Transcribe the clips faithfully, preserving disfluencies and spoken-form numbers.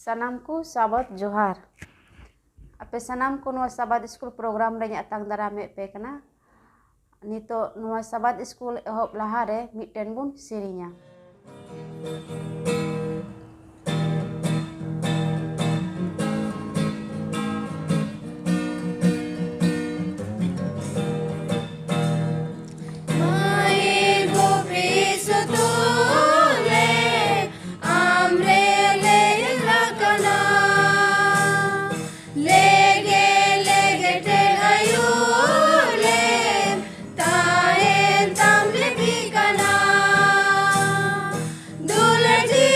ᱥᱟᱱᱟᱢ ᱠᱚ ᱥᱟᱵᱟᱫ ᱡᱚᱦᱟᱨ᱾ ᱟᱯᱮ ᱥᱟᱱᱟᱢ ᱠᱚ ᱱᱚᱣᱟ ᱥᱟᱵᱟᱫ ᱥᱠᱩᱞ ᱯᱨᱳᱜᱨᱟᱢ ᱨᱮᱧ ᱟᱛᱟᱝ ᱫᱟᱨᱟᱢᱮᱫ ᱯᱮ ᱠᱟᱱᱟ᱾ ᱱᱤᱛᱚᱜ ᱱᱚᱣᱟ ᱥᱟᱵᱟᱫ ᱥᱠᱩᱞ ᱮᱦᱚᱵ ᱞᱟᱦᱟᱨᱮ ᱢᱤᱫᱴᱮᱱ ᱵᱚᱱ ᱥᱮᱨᱮᱧᱟ᱾ ᱢᱟᱹᱭ ᱜᱳ ᱠᱨᱤᱥᱛᱚ ᱞᱮ ᱟᱢᱨᱮ ᱞᱮ ᱨᱟᱠᱟᱱᱟ᱾ ᱞᱮᱜᱮ ᱞᱮᱜᱮ ᱴᱷᱮᱱ ᱟᱭᱳ ᱞᱮ ᱛᱟᱦᱮᱱ ᱛᱟᱢ ᱞᱮ ᱴᱷᱤᱠᱟᱱᱟ᱾ ᱫᱩᱞᱟᱹᱲ ᱡᱤ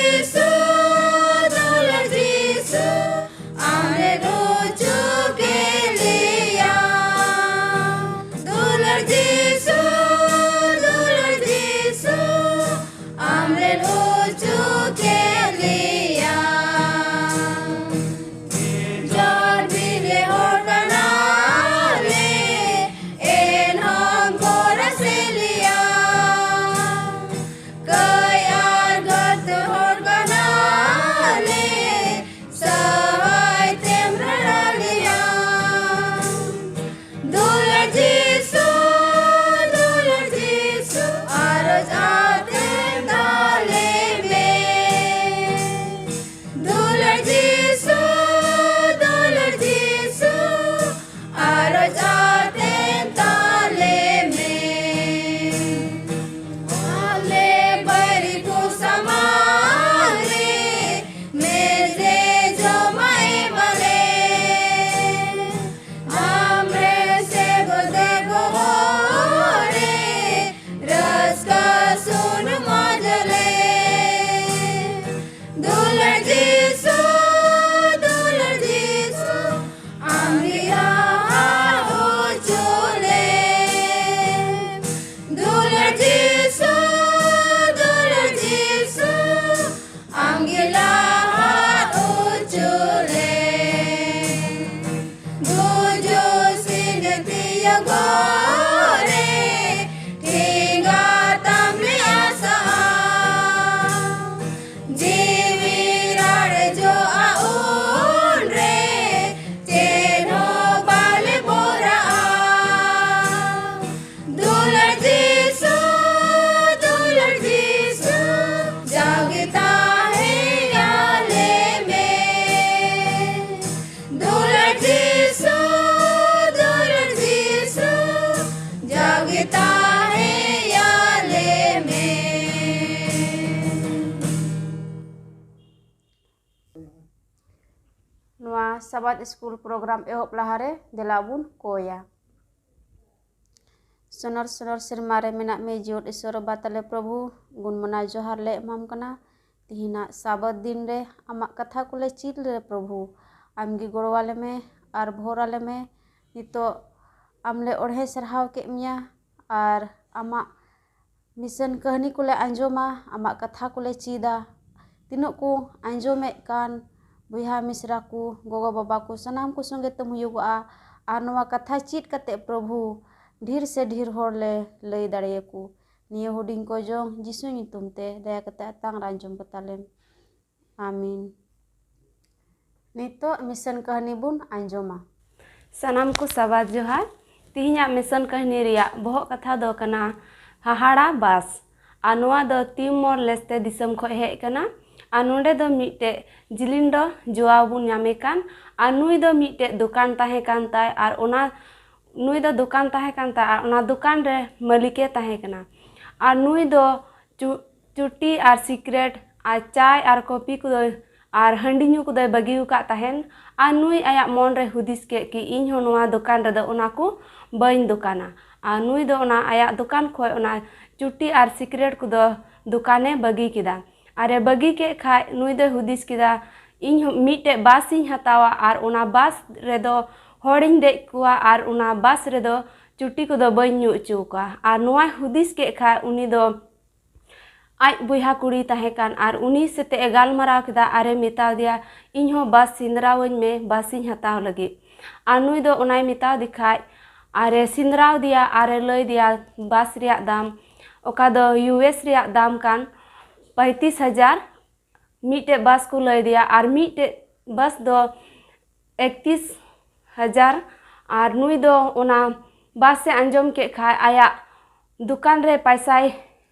ᱟᱵᱟᱫ ᱥᱠᱩᱞ ᱯᱨᱳᱜᱨᱟᱢ ᱮᱦᱚᱵ ᱞᱟᱦᱟᱨᱮ ᱫᱮᱞᱟ ᱵᱚᱱ ᱠᱚᱭᱟ᱾ ᱥᱚᱱᱚᱨ ᱥᱚᱱᱚᱨ ᱥᱮᱨᱢᱟ ᱨᱮ ᱢᱮᱱᱟᱜ ᱢᱮ ᱡᱤᱭᱚᱱ ᱤᱥᱚᱨ ᱵᱟᱵᱟ ᱛᱟᱞᱮ ᱯᱨᱚᱵᱷᱩ, ᱜᱩᱱ ᱢᱟᱱᱟᱣ ᱡᱚᱦᱟᱨ ᱞᱮ ᱮᱢᱟᱢ ᱠᱟᱱᱟ᱾ ᱛᱤᱦᱤᱧᱟᱜ ᱥᱟᱵᱟᱛ ᱫᱤᱱ ᱨᱮ ᱟᱢᱟᱜ ᱠᱟᱛᱷᱟ ᱠᱚᱞᱮ ᱪᱮᱫ ᱞᱮ ᱯᱨᱚᱵᱷᱩ, ᱟᱢᱜᱮ ᱜᱚᱲᱚ ᱟᱞᱮ ᱢᱮ ᱟᱨ ᱵᱷᱳᱨ ᱟᱞᱮ ᱢᱮ᱾ ᱱᱤᱛᱚᱜ ᱟᱢ ᱞᱮ ᱚᱬᱦᱮ ᱥᱟᱨᱦᱟᱣ ᱠᱮᱫ ᱢᱮᱭᱟ ᱟᱨ ᱟᱢᱟᱜ ᱢᱤᱥᱚᱱ ᱠᱟᱹᱦᱱᱤ ᱠᱚᱞᱮ ᱟᱸᱡᱚᱢᱟ, ᱟᱢᱟᱜ ᱠᱟᱛᱷᱟ ᱠᱚᱞᱮ ᱪᱮᱫᱟ᱾ ᱛᱤᱱᱟᱹᱜ ᱠᱚ ᱟᱸᱡᱚᱢᱮᱫ ᱠᱟᱱ ᱵᱚᱭᱦᱟ ᱢᱤᱥᱨᱟ ᱠᱚ, ᱜᱚᱜᱚ ᱵᱟᱵᱟ ᱠᱚ, ᱥᱟᱱᱟᱢ ᱠᱚ ᱥᱚᱸᱜᱮ ᱛᱮᱢ ᱦᱩᱭᱩᱜᱚᱜᱼᱟ᱾ ᱟᱨ ᱱᱚᱣᱟ ᱠᱟᱛᱷᱟ ᱪᱮᱫ ᱠᱟᱛᱮ ᱯᱨᱚᱵᱷᱩ ᱰᱷᱮᱨ ᱥᱮ ᱰᱷᱮᱨ ᱦᱚᱲ ᱞᱮ ᱞᱟᱹᱭ ᱫᱟᱲᱮᱭᱟᱠᱚ᱾ ᱱᱤᱭᱟᱹ ᱦᱩᱰᱤᱧ ᱠᱚ ᱡᱚᱝ ᱡᱤᱥᱩ ᱧᱩᱛᱩᱢ ᱛᱮ ᱫᱟᱭᱟ ᱠᱟᱛᱮ ᱟᱛᱟᱝ ᱨᱮ ᱟᱸᱡᱚᱢ ᱠᱟᱛᱟᱞᱮᱢ᱾ ᱟᱢᱤᱱ᱾ ᱱᱤᱛᱚᱜ ᱢᱤᱥᱚᱱ ᱠᱟᱹᱦᱱᱤ ᱵᱚᱱ ᱟᱸᱡᱚᱢᱟ᱾ ᱥᱟᱱᱟᱢ ᱠᱚ ᱥᱟᱵᱟᱫ ᱡᱚᱦᱟᱨ᱾ ᱛᱤᱦᱤᱧᱟᱜ ᱢᱤᱥᱚᱱ ᱠᱟᱹᱦᱱᱤ ᱨᱮᱭᱟᱜ ᱵᱚᱦᱚᱜ ᱠᱟᱛᱷᱟ ᱫᱚ ᱠᱟᱱᱟ ᱦᱟᱦᱟᱲᱟ ᱵᱟᱥ᱾ ᱟᱨ ᱱᱚᱣᱟ ᱫᱚ ᱛᱤᱢᱚᱨ ᱞᱮᱥᱛᱮ ᱫᱤᱥᱚᱢ ᱠᱷᱚᱱ ᱦᱮᱡ ᱠᱟᱱᱟ᱾ ᱟᱨ ᱱᱚᱰᱮ ᱫᱚ ᱢᱤᱫᱴᱮᱡ ᱡᱤᱞᱤᱧ ᱫᱚ ᱡᱚᱣᱟ ᱵᱚᱱ ᱧᱟᱢᱮ ᱠᱟᱱ᱾ ᱟᱨ ᱱᱩᱭ ᱫᱚ ᱢᱤᱫᱴᱮᱡ ᱫᱚᱠᱟᱱ ᱛᱟᱦᱮᱸ ᱠᱟᱱ ᱛᱟᱭ᱾ ᱟᱨ ᱚᱱᱟ ᱱᱩᱭ ᱫᱚ ᱫᱚᱠᱟᱱ ᱛᱟᱦᱮᱸ ᱠᱟᱱ ᱛᱟᱭ ᱟᱨ ᱚᱱᱟ ᱫᱚᱠᱟᱱ ᱨᱮ ᱢᱟᱹᱞᱤᱠᱮ ᱛᱟᱦᱮᱸ ᱠᱟᱱᱟ᱾ ᱟᱨ ᱱᱩᱭ ᱫᱚ ᱪᱩ- ᱪᱩᱴᱤ ᱟᱨ ᱥᱤᱠᱨᱮᱴ ᱟᱨ ᱪᱟᱭ ᱟᱨ ᱠᱚᱯᱷᱤ ᱠᱚᱫᱚᱭ ᱟᱨ ᱦᱟᱺᱰᱤ ᱧᱩ ᱠᱚᱫᱚᱭ ᱵᱟᱹᱜᱤ ᱟᱠᱟᱫ ᱛᱟᱦᱮᱱ᱾ ᱟᱨ ᱱᱩᱭ ᱟᱭᱟᱜ ᱢᱚᱱ ᱨᱮ ᱦᱩᱫᱤᱥ ᱠᱮᱫ ᱠᱤ ᱤᱧ ᱦᱚᱸ ᱱᱚᱣᱟ ᱫᱚᱠᱟᱱ ᱨᱮᱫᱚ ᱚᱱᱟ ᱠᱚ ᱵᱟᱹᱧ ᱫᱚᱠᱟᱱᱟ᱾ ᱟᱨ ᱱᱩᱭ ᱫᱚ ᱚᱱᱟ ᱟᱭᱟᱜ ᱫᱚᱠᱟᱱ ᱠᱷᱚᱱ ᱚᱱᱟ ᱪᱩᱴᱤ ᱟᱨ ᱥᱤᱠᱨᱮᱴ ᱠᱚᱫᱚ ᱫᱚᱠᱟᱱᱮ ᱵᱟᱹᱜᱤ ᱠᱮᱫᱟ᱾ ᱟᱨᱮ ᱵᱟᱹᱜᱤ ᱠᱮᱫ ᱠᱷᱟᱡ ᱱᱩᱭ ᱫᱚᱭ ᱦᱩᱫᱤᱥ ᱠᱮᱫᱟ, ᱤᱧ ᱦᱚᱸ ᱢᱤᱫᱴᱮᱡ ᱵᱟᱥ ᱤᱧ ᱦᱟᱛᱟᱣᱟ ᱟᱨ ᱚᱱᱟ ᱵᱟᱥ ᱨᱮᱫᱚ ᱦᱚᱲᱤᱧ ᱫᱮᱡ ᱠᱚᱣᱟ ᱟᱨ ᱚᱱᱟ ᱵᱟᱥ ᱨᱮᱫᱚ ᱪᱩᱴᱤ ᱠᱚᱫᱚ ᱵᱟᱹᱧ ᱧᱩ ᱦᱚᱪᱚ ᱠᱚᱣᱟ᱾ ᱟᱨ ᱱᱚᱣᱟᱭ ᱦᱩᱫᱤᱥ ᱠᱮᱫ ᱠᱷᱟᱡ ᱩᱱᱤ ᱫᱚ ᱟᱡ ᱵᱚᱭᱦᱟ ᱠᱩᱲᱤᱭ ᱛᱟᱦᱮᱸ ᱠᱟᱱ ᱟᱨ ᱩᱱᱤ ᱥᱟᱛᱮᱜ ᱮ ᱜᱟᱞᱢᱟᱨᱟᱣ ᱠᱮᱫᱟ ᱟᱨᱮ ᱢᱮᱛᱟᱣ ᱫᱮᱭᱟ, ᱤᱧ ᱦᱚᱸ ᱵᱟᱥ ᱥᱮᱸᱫᱽᱨᱟᱣᱟᱹᱧ ᱢᱮ, ᱵᱟᱥ ᱤᱧ ᱦᱟᱛᱟᱣ ᱞᱟᱹᱜᱤᱫ᱾ ᱟᱨ ᱱᱩᱭ ᱫᱚ ᱚᱱᱟᱭ ᱢᱮᱛᱟᱣ ᱫᱮ ᱠᱷᱟᱡ ᱟᱨᱮ ᱥᱮᱸᱫᱽᱨᱟᱣ ᱫᱮᱭᱟ ᱟᱨᱮ ᱞᱟᱹᱭ ᱫᱮᱭᱟ ᱵᱟᱥ ᱨᱮᱭᱟᱜ ᱫᱟᱢ, ᱚᱠᱟ ᱫᱚ ᱤᱭᱩ ᱮᱥ ᱨᱮᱭᱟᱜ ᱫᱟᱢ ᱠᱟᱱ ᱯᱚᱸᱭᱛᱨᱤᱥ ᱦᱟᱡᱟᱨ᱾ ᱢᱤᱫᱴᱮᱡ ᱵᱟᱥ ᱠᱚ ᱞᱟᱹᱭ ᱫᱮᱭᱟ ᱟᱨ ᱢᱤᱫᱴᱮᱡ ᱵᱟᱥ ᱫᱚ ᱮᱠᱛᱤᱥ ᱦᱟᱡᱟᱨ᱾ ᱟᱨ ᱱᱩᱭ ᱫᱚ ᱚᱱᱟ ᱵᱟᱥ ᱮ ᱟᱸᱡᱚᱢ ᱠᱮᱫ ᱠᱷᱟᱡ ᱟᱭᱟᱜ ᱫᱚᱠᱟᱱ ᱨᱮ ᱯᱟᱭᱥᱟᱭ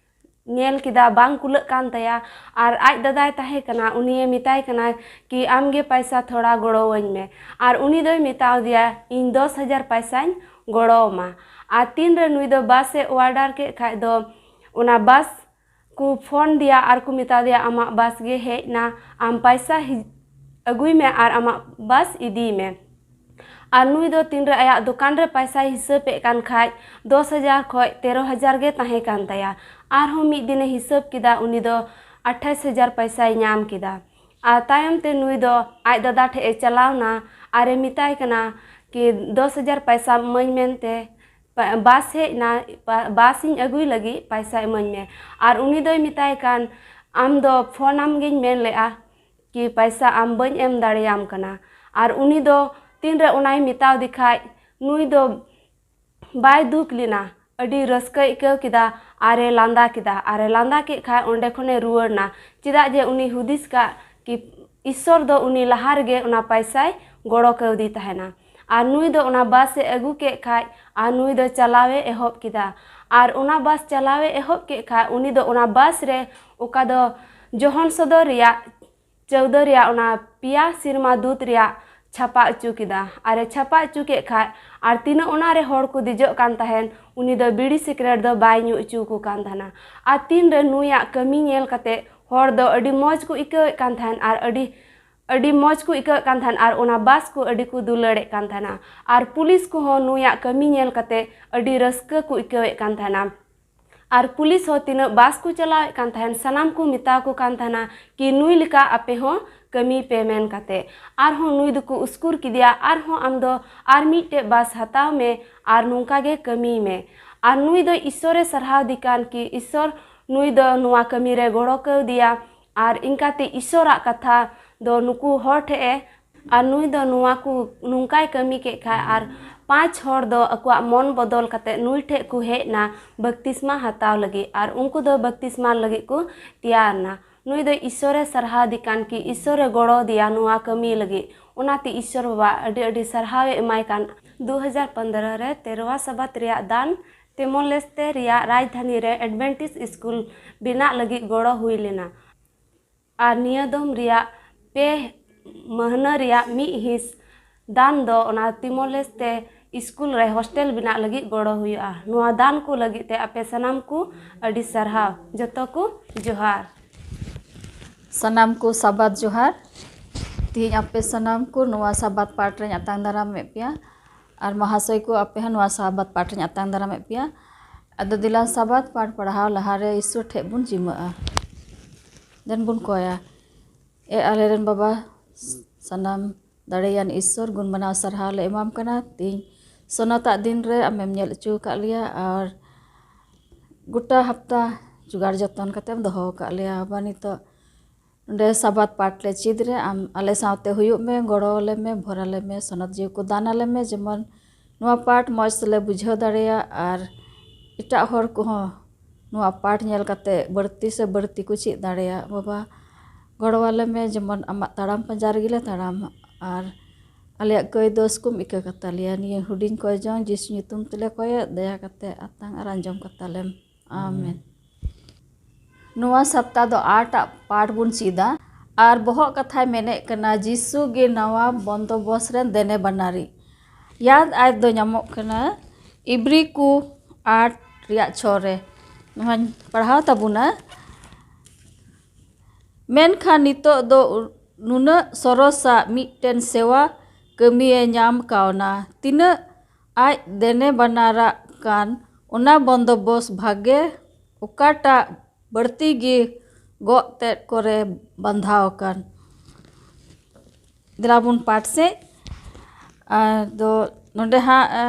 ᱧᱮᱞ ᱠᱮᱫᱟ, ᱵᱟᱝ ᱠᱩᱞᱟᱹᱜ ᱠᱟᱱ ᱛᱟᱭᱟ᱾ ᱟᱨ ᱟᱡ ᱫᱟᱫᱟᱭ ᱛᱟᱦᱮᱸ ᱠᱟᱱᱟ, ᱩᱱᱤᱭᱮ ᱢᱮᱛᱟᱭ ᱠᱟᱱᱟ ᱠᱤ ᱟᱢ ᱜᱮ ᱯᱟᱭᱥᱟ ᱛᱷᱚᱲᱟ ᱜᱚᱲᱚᱣᱟᱹᱧ ᱢᱮ᱾ ᱟᱨ ᱩᱱᱤ ᱫᱚᱭ ᱢᱮᱛᱟᱣ ᱫᱮᱭᱟ, ᱤᱧ ᱫᱚᱥ ᱦᱟᱡᱟᱨ ᱯᱟᱭᱥᱟᱧ ᱜᱚᱲᱚᱣᱟᱢᱟ᱾ ᱟᱨ ᱛᱤᱱᱨᱮ ᱱᱩᱭ ᱫᱚ ᱵᱟᱥ ᱮ ᱚᱣᱟᱰᱟᱨ ᱠᱮᱫ ᱠᱷᱟᱡ ᱫᱚ ᱚᱱᱟ ᱵᱟᱥ ᱠᱚ ᱯᱷᱳᱱ ᱫᱮᱭᱟ ᱟᱨ ᱠᱚ ᱢᱮᱛᱟ ᱫᱮᱭᱟ, ᱟᱢᱟᱜ ᱵᱟᱥ ᱜᱮ ᱦᱮᱡ ᱮᱱᱟ, ᱟᱢ ᱯᱟᱭᱥᱟ ᱦᱤ- ᱟᱹᱜᱩᱭ ᱢᱮ ᱟᱨ ᱟᱢᱟᱜ ᱵᱟᱥ ᱤᱫᱤᱭ ᱢᱮ᱾ ᱟᱨ ᱱᱩᱭ ᱫᱚ ᱛᱤᱱᱨᱮ ᱟᱭᱟᱜ ᱫᱚᱠᱟᱱ ᱨᱮ ᱯᱟᱭᱥᱟᱭ ᱦᱤᱥᱟᱹᱵᱮᱫ ᱠᱟᱱ ᱠᱷᱟᱡ, ᱫᱚᱥ ᱦᱟᱡᱟᱨ ᱠᱷᱚᱡ ᱛᱮᱨᱚ ᱦᱟᱡᱟᱨ ᱜᱮ ᱛᱟᱦᱮᱸ ᱠᱟᱱ ᱛᱟᱭᱟ᱾ ᱟᱨᱦᱚᱸ ᱢᱤᱫ ᱫᱤᱱᱮ ᱦᱤᱥᱟᱹᱵ ᱠᱮᱫᱟ, ᱩᱱᱤ ᱫᱚ ᱟᱴᱷᱟᱭᱤᱥ ᱦᱟᱡᱟᱨ ᱯᱟᱭᱥᱟᱭ ᱧᱟᱢ ᱠᱮᱫᱟ᱾ ᱟᱨ ᱛᱟᱭᱚᱢ ᱛᱮ ᱱᱩᱭ ᱫᱚ ᱟᱡ ᱫᱟᱫᱟ ᱴᱷᱮᱡ ᱮ ᱪᱟᱞᱟᱣ ᱱᱟ ᱟᱨᱮ ᱢᱮᱛᱟᱭ ᱠᱟᱱᱟ ᱠᱤ, "ᱫᱚᱥ ᱦᱟᱡᱟᱨ ᱯᱟᱭᱥᱟ ᱮᱢᱟᱹᱧ ᱢᱮᱱᱛᱮ, ᱯᱟ-, ᱵᱟᱥ ᱦᱮᱡ ᱱᱟ, ᱯᱟ-, ᱵᱟᱥ ᱤᱧ ᱟᱹᱜᱩᱭ ᱞᱟᱹᱜᱤᱫ, ᱯᱟᱭᱥᱟ ᱮᱢᱟᱹᱧ ᱢᱮ᱾" ᱟᱨ ᱩᱱᱤ ᱫᱚᱭ ᱢᱮᱛᱟᱭ ᱠᱟᱱ, "ᱟᱢ ᱫᱚ ᱯᱷᱳᱱ ᱟᱢ ᱜᱤᱧ ᱢᱮᱱ ᱞᱮᱜᱼᱟ ᱠᱤ ᱯᱟᱭᱥᱟ ᱟᱢ ᱵᱟᱹᱧ ᱮᱢ ᱫᱟᱲᱮᱭᱟᱢ ᱠᱟᱱᱟ᱾" ᱟᱨ ᱩᱱᱤ ᱫᱚ ᱛᱤᱱᱨᱮ ᱚᱱᱟᱭ ᱢᱮᱛᱟᱣ ᱫᱮ ᱠᱷᱟᱡ, ᱱᱩᱭ ᱫᱚ ᱵᱟᱭ ᱫᱩᱠ ᱞᱮᱱᱟ, ᱟᱹᱰᱤ ᱨᱟᱹᱥᱠᱟᱹᱭ ᱟᱹᱭᱠᱟᱹᱣ ᱠᱮᱫᱟ ᱟᱨᱮ ᱞᱟᱸᱫᱟ ᱠᱮᱫᱟ᱾ ᱟᱨᱮ ᱞᱟᱸᱫᱟ ᱠᱮᱫ ᱠᱷᱟᱡ ᱚᱸᱰᱮ ᱠᱷᱚᱱᱮ ᱨᱩᱣᱟᱹᱲ ᱱᱟ, ᱪᱮᱫᱟᱜ ᱡᱮ ᱩᱱᱤ ᱦᱩᱫᱤᱥ ᱠᱟᱜ ᱠᱤ ᱤᱥᱥᱚᱨ ᱫᱚ ᱩᱱᱤ ᱞᱟᱦᱟ ᱨᱮᱜᱮ ᱚᱱᱟ ᱯᱟᱭᱥᱟᱭ ᱜᱚᱲᱚ ᱠᱟᱣᱫᱮ ᱛᱟᱦᱮᱱᱟ᱾ ᱟᱨ ᱱᱩᱭ ᱫᱚ ᱚᱱᱟ ᱵᱟᱥ ᱮ ᱟᱹᱜᱩ ᱠᱮᱫ ᱠᱷᱟᱡ ᱟᱨ ᱱᱩᱭ ᱫᱚ ᱪᱟᱞᱟᱣᱮ ᱮᱦᱚᱵ ᱠᱮᱫᱟ᱾ ᱟᱨ ᱚᱱᱟ ᱵᱟᱥ ᱪᱟᱞᱟᱣᱮ ᱮᱦᱚᱵ ᱠᱮᱫ ᱠᱷᱟᱡ ᱩᱱᱤ ᱫᱚ ᱚᱱᱟ ᱵᱟᱥ ᱨᱮ, ᱚᱠᱟ ᱫᱚ ᱡᱚᱦᱚᱱ ᱥᱚᱫᱚᱨ ᱨᱮᱭᱟᱜ ᱪᱟᱹᱣᱫᱟᱹ ᱨᱮᱭᱟᱜ ᱚᱱᱟ ᱯᱮᱭᱟ ᱥᱮᱨᱢᱟ ᱫᱩᱛ ᱨᱮᱭᱟᱜ ᱪᱷᱟᱯᱟ ᱦᱚᱪᱚ ᱠᱮᱫᱟ᱾ ᱟᱨᱮ ᱪᱷᱟᱯᱟ ᱦᱚᱪᱚ ᱠᱮᱫ ᱠᱷᱟᱡ, ᱟᱨ ᱛᱤᱱᱟᱹᱜ ᱚᱱᱟ ᱨᱮ ᱦᱚᱲ ᱠᱚ ᱫᱮᱡᱚᱜ ᱠᱟᱱ ᱛᱟᱦᱮᱱ, ᱩᱱᱤ ᱫᱚ ᱵᱤᱲᱤ ᱥᱤᱠᱨᱮᱴ ᱫᱚ ᱵᱟᱭ ᱧᱩ ᱦᱚᱪᱚ ᱟᱠᱚ ᱠᱟᱱ ᱛᱟᱦᱮᱱᱟ᱾ ᱟᱨ ᱛᱤᱱᱨᱮ ᱱᱩᱭᱟᱜ ᱠᱟᱹᱢᱤ ᱧᱮᱞ ᱠᱟᱛᱮ ᱦᱚᱲ ᱫᱚ ᱟᱹᱰᱤ ᱢᱚᱡᱽ ᱠᱚ ᱟᱹᱭᱠᱟᱹᱣᱮᱫ ᱠᱟᱱ ᱛᱟᱦᱮᱱ ᱟᱨ ᱟᱹᱰᱤ, ᱟᱹᱰᱤ ᱢᱚᱡᱽ ᱠᱚ ᱟᱹᱭᱠᱟᱹᱣᱮᱫ ᱠᱟᱱ ᱛᱟᱦᱮᱱ ᱟᱨ ᱚᱱᱟ ᱵᱟᱥ ᱠᱚ ᱟᱹᱰᱤ ᱠᱚ ᱫᱩᱞᱟᱹᱲᱮᱫ ᱠᱟᱱ ᱛᱟᱦᱮᱱᱟ᱾ ᱟᱨ ᱯᱩᱞᱤᱥ ᱠᱚᱦᱚᱸ ᱱᱩᱭᱟᱜ ᱠᱟᱹᱢᱤ ᱧᱮᱞ ᱠᱟᱛᱮ ᱟᱹᱰᱤ ᱨᱟᱹᱥᱠᱟᱹ ᱠᱚ ᱟᱹᱭᱠᱟᱹᱣᱮᱫ ᱠᱟᱱ ᱛᱟᱦᱮᱱᱟ᱾ ᱟᱨ ᱯᱩᱞᱤᱥ ᱦᱚᱸ ᱛᱤᱱᱟᱹᱜ ᱵᱟᱥ ᱠᱚ ᱪᱟᱞᱟᱣᱮᱫ ᱠᱟᱱ ᱛᱟᱦᱮᱱ, ᱥᱟᱱᱟᱢ ᱠᱚ ᱢᱮᱛᱟ ᱠᱚ ᱠᱟᱱ ᱛᱟᱦᱮᱱᱟ ᱠᱤ ᱱᱩᱭ ᱞᱮᱠᱟ ᱟᱯᱮ ᱦᱚᱸ ᱠᱟᱹᱢᱤ ᱯᱮ ᱢᱮᱱ ᱠᱟᱛᱮ᱾ ᱟᱨᱦᱚᱸ ᱱᱩᱭ ᱫᱚᱠᱚ ᱩᱥᱠᱩᱨ ᱠᱮᱫᱮᱭᱟ, ᱟᱨᱦᱚᱸ ᱟᱢ ᱫᱚ ᱟᱨ ᱢᱤᱫᱴᱮᱡ ᱵᱟᱥ ᱦᱟᱛᱟᱣ ᱢᱮ ᱟᱨ ᱱᱚᱝᱠᱟ ᱜᱮ ᱠᱟᱹᱢᱤᱭ ᱢᱮ᱾ ᱟᱨ ᱱᱩᱭ ᱫᱚ ᱤᱥᱥᱚᱨᱮ ᱥᱟᱨᱦᱟᱣ ᱫᱮ ᱠᱟᱱ ᱠᱤ ᱤᱥᱥᱚᱨ, ᱱᱩᱭ ᱫᱚ ᱱᱚᱣᱟ ᱠᱟᱹᱢᱤ ᱨᱮ ᱜᱚᱲᱚ ᱠᱟᱣᱫᱮᱭᱟ᱾ ᱟᱨ ᱤᱱᱠᱟᱛᱮ ᱤᱥᱥᱚᱨᱟᱜ ᱠᱟᱛᱷᱟ ᱫᱚ ᱱᱩᱠᱩ ᱦᱚᱲ ᱴᱷᱮᱡ ᱮ, ᱟᱨ ᱱᱩᱭ ᱫᱚ ᱱᱚᱣᱟ ᱠᱚ ᱱᱚᱝᱠᱟᱭ ᱠᱟᱹᱢᱤ ᱠᱮᱫ ᱠᱷᱟᱡ, ᱟᱨ ᱯᱟᱸᱪ ᱦᱚᱲ ᱫᱚ ᱟᱠᱚᱣᱟᱜ ᱢᱚᱱ ᱵᱚᱫᱚᱞ ᱠᱟᱛᱮ ᱱᱩᱭ ᱴᱷᱮᱡ ᱠᱚ ᱦᱮᱡ ᱱᱟ ᱵᱟᱯᱛᱤᱥᱢᱟ ᱦᱟᱛᱟᱣ ᱞᱟᱹᱜᱤᱫ, ᱟᱨ ᱩᱱᱠᱩ ᱫᱚ ᱵᱟᱯᱛᱤᱥᱢᱟ ᱞᱟᱹᱜᱤᱫ ᱠᱚ ᱛᱮᱭᱟᱨ ᱱᱟ᱾ ᱱᱩᱭ ᱫᱚ ᱤᱥᱥᱚᱨᱮ ᱥᱟᱨᱦᱟᱣ ᱫᱮ ᱠᱟᱱ ᱠᱤ ᱤᱥᱥᱚᱨᱮ ᱜᱚᱲᱚ ᱟᱫᱮᱭᱟ ᱱᱚᱣᱟ ᱠᱟᱹᱢᱤ ᱞᱟᱹᱜᱤᱫ, ᱚᱱᱟᱛᱮ ᱤᱥᱥᱚᱨ ᱵᱟᱵᱟ ᱟᱹᱰᱤ ᱟᱹᱰᱤ ᱥᱟᱨᱦᱟᱣ ᱮ ᱮᱢᱟᱭ ᱠᱟᱱ᱾ ᱫᱩ ᱦᱟᱡᱟᱨ ᱯᱚᱱᱫᱽᱨᱚ ᱨᱮ ᱛᱮᱨᱣᱟ ᱥᱟᱵᱟᱛ ᱨᱮᱭᱟᱜ ᱫᱟᱱ ᱛᱤᱢᱚᱨ ᱞᱮᱥᱛᱮ ᱨᱮᱭᱟᱜ ᱨᱟᱡᱽᱫᱷᱟᱱᱤ ᱨᱮ ᱮᱰᱵᱷᱮᱱᱴᱤᱥ ᱥᱠᱩᱞ ᱵᱮᱱᱟᱜ ᱞᱟᱹᱜᱤᱫ ᱜᱚᱲᱚ ᱦᱩᱭ ᱞᱮᱱᱟ᱾ ᱟᱨ ᱱᱤᱭᱟᱹ ᱫᱚᱢ ᱨᱮᱭᱟᱜ ᱯᱮ ᱢᱟᱹᱦᱱᱟᱹ ᱨᱮᱭᱟᱜ ᱢᱤᱫ ᱦᱤᱸᱥ ᱫᱟᱱ ᱫᱚ ᱚᱱᱟ ᱛᱤᱢᱚᱨ ᱞᱮᱥᱛᱮ ᱥᱠᱩᱞ ᱨᱮ ᱦᱳᱥᱴᱮᱞ ᱵᱮᱱᱟᱜ ᱞᱟᱹᱜᱤᱫ ᱜᱚᱲᱚ ᱦᱩᱭᱩᱜᱼᱟ᱾ ᱱᱚᱣᱟ ᱫᱟᱱ ᱠᱚ ᱞᱟᱹᱜᱤᱫ ᱛᱮ ᱟᱯᱮ ᱥᱟᱱᱟᱢ ᱠᱚ ᱟᱹᱰᱤ ᱥᱟᱨᱦᱟᱣ᱾ ᱡᱚᱛᱚ ᱠᱚ ᱡᱚᱦᱟᱨ᱾ ᱥᱟᱱᱟᱢ ᱠᱚ ᱥᱟᱵᱟᱛ ᱡᱚᱦᱟᱨ᱾ ᱛᱤᱦᱤᱧ ᱟᱯᱮ ᱥᱟᱱᱟᱢ ᱠᱚ ᱱᱚᱣᱟ ᱥᱟᱵᱟᱫ ᱯᱟᱴ ᱨᱮᱧ ᱟᱛᱟᱝ ᱫᱟᱨᱟᱢᱮᱫ ᱯᱮᱭᱟ, ᱟᱨ ᱢᱟᱦᱟᱥᱚᱭ ᱠᱚ, ᱟᱯᱮ ᱦᱚᱸ ᱱᱚᱣᱟ ᱥᱟᱵᱟᱫ ᱯᱟᱴ ᱨᱮᱧ ᱟᱛᱟᱝ ᱫᱟᱨᱟᱢᱮᱫ ᱯᱮᱭᱟ᱾ ᱟᱫᱚ ᱫᱮᱞᱟ, ᱥᱟᱵᱟᱫ ᱯᱟᱴ ᱯᱟᱲᱦᱟᱣ ᱞᱟᱦᱟᱨᱮ ᱤᱥᱥᱚᱨ ᱴᱷᱮᱡ ᱵᱚᱱ ᱡᱤᱢᱟᱹᱜᱼᱟ᱾ ᱫᱮᱱ ᱵᱚᱱ ᱠᱚᱭᱟ᱾ ᱮ ᱟᱞᱮᱨᱮᱱ ᱵᱟᱵᱟ, ᱥᱟᱱᱟᱢ ᱫᱟᱲᱮᱭᱟᱱ ᱤᱥᱥᱚᱨ, ᱜᱩᱱ ᱢᱟᱱᱟᱣ ᱥᱟᱨᱦᱟᱣ ᱞᱮ ᱮᱢᱟᱢ ᱠᱟᱱᱟ᱾ ᱛᱤᱦᱤᱧ ᱥᱚᱱᱚᱛᱟᱜ ᱫᱤᱱ ᱨᱮ ᱟᱢᱮᱢ ᱧᱮᱞ ᱦᱚᱪᱚ ᱟᱠᱟᱫ ᱞᱮᱭᱟ, ᱟᱨ ᱜᱚᱴᱟ ᱦᱟᱯᱛᱟ ᱡᱚᱜᱟᱲ ᱡᱚᱛᱚᱱ ᱠᱟᱛᱮᱢ ᱫᱚᱦᱚ ᱟᱠᱟᱫ ᱞᱮᱭᱟ᱾ ᱵᱟᱵᱟ, ᱱᱤᱛᱚᱜ ᱱᱚᱰᱮ ᱥᱟᱵᱟᱫ ᱯᱟᱴ ᱞᱮ ᱪᱮᱫ ᱨᱮ ᱟᱢ ᱟᱞᱮ ᱥᱟᱶᱛᱮ ᱦᱩᱭᱩᱜ ᱢᱮ, ᱜᱚᱲᱚ ᱟᱞᱮ ᱢᱮ, ᱵᱷᱚᱨ ᱟᱞᱮ ᱢᱮ, ᱥᱚᱱᱚᱛ ᱡᱤᱣᱤ ᱠᱚ ᱫᱟᱱ ᱟᱞᱮ ᱢᱮ, ᱡᱮᱢᱚᱱ ᱱᱚᱣᱟ ᱯᱟᱴ ᱢᱚᱡᱽ ᱛᱮᱞᱮ ᱵᱩᱡᱷᱟᱹᱣ ᱫᱟᱲᱮᱭᱟᱜ ᱟᱨ ᱮᱴᱟᱜ ᱦᱚᱲ ᱠᱚᱦᱚᱸ ᱱᱚᱣᱟ ᱯᱟᱴ ᱧᱮᱞ ᱠᱟᱛᱮ ᱵᱟᱹᱲᱛᱤ ᱥᱮ ᱵᱟᱹᱲᱛᱤ ᱠᱚ ᱪᱮᱫ ᱫᱟᱲᱮᱭᱟᱜ᱾ ᱵᱟᱵᱟ, ᱜᱚᱲᱚ ᱟᱞᱮ ᱢᱮ, ᱡᱮᱢᱚᱱ ᱟᱢᱟᱜ ᱛᱟᱲᱟᱢ ᱯᱟᱸᱡᱟ ᱨᱮᱜᱮ ᱞᱮ ᱛᱟᱲᱟᱢ ᱟᱨ ᱟᱞᱮᱭᱟᱜ ᱠᱟᱹᱭ ᱫᱳᱥ ᱠᱚᱢ ᱤᱠᱟᱹ ᱠᱟᱛᱟ ᱞᱮᱭᱟ᱾ ᱱᱤᱭᱟᱹ ᱦᱩᱰᱤᱧ ᱠᱚᱭ ᱡᱚᱝ ᱡᱤᱥᱩ ᱧᱩᱛᱩᱢ ᱛᱮᱞᱮ ᱠᱚᱭᱮᱫ, ᱫᱟᱭᱟ ᱠᱟᱛᱮ ᱟᱛᱟᱝ ᱟᱨ ᱟᱸᱡᱚᱢ ᱠᱟᱛᱟ ᱞᱮᱢ᱾ ᱟᱢᱮᱱ᱾ ᱱᱚᱣᱟ ᱥᱟᱯᱛᱟ ᱫᱚ ᱟᱴ ᱟᱜ ᱯᱟᱴ ᱵᱚᱱ ᱪᱮᱫᱟ, ᱟᱨ ᱵᱚᱦᱚᱜ ᱠᱟᱛᱷᱟᱭ ᱢᱮᱱᱮᱫ ᱠᱟᱱᱟ, ᱡᱤᱥᱩ ᱜᱮ ᱱᱟᱣᱟ ᱵᱚᱱᱫᱚᱵᱚᱥ ᱨᱮᱱ ᱫᱮᱱᱮ ᱵᱟᱱᱟᱨᱤᱡ᱾ ᱭᱟᱫ ᱟᱭ ᱫᱚ ᱧᱟᱢᱚᱜ ᱠᱟᱱᱟ ᱤᱵᱨᱤ ᱠᱚ ᱟᱴ ᱨᱮᱭᱟᱜ ᱪᱷᱚ ᱨᱮ᱾ ᱱᱚᱣᱟᱧ ᱯᱟᱲᱦᱟᱣ ᱛᱟᱵᱚᱱᱟ᱾ ᱢᱮᱱᱠᱷᱟᱱ ᱱᱤᱛᱚᱜ ᱫᱚ ᱱᱩᱱᱟᱹᱜ ᱥᱚᱨᱚᱥᱟᱜ ᱢᱤᱫᱴᱮᱱ ᱥᱮᱣᱟ ᱠᱟᱹᱢᱤᱭᱮ ᱧᱟᱢ ᱠᱟᱣᱱᱟ, ᱛᱤᱱᱟᱹᱜ ᱟᱡ ᱫᱮᱱᱮ ᱵᱟᱱᱟᱨᱟᱜ ᱠᱟᱱ ᱚᱱᱟ ᱵᱚᱱᱫᱚᱵᱚᱥ ᱵᱷᱟᱜᱮ, ᱚᱠᱟᱴᱟᱜ ᱵᱟᱹᱲᱛᱤ ᱜᱮ ᱜᱚᱜ ᱛᱮᱫ ᱠᱚᱨᱮ ᱵᱟᱸᱫᱷᱟᱣ ᱟᱠᱟᱱ᱾ ᱫᱮᱞᱟ ᱵᱚᱱ ᱯᱟᱴ ᱥᱮᱫ᱾ ᱟᱫᱚ ᱱᱚᱰᱮ ᱦᱟᱸᱜ, ᱟ,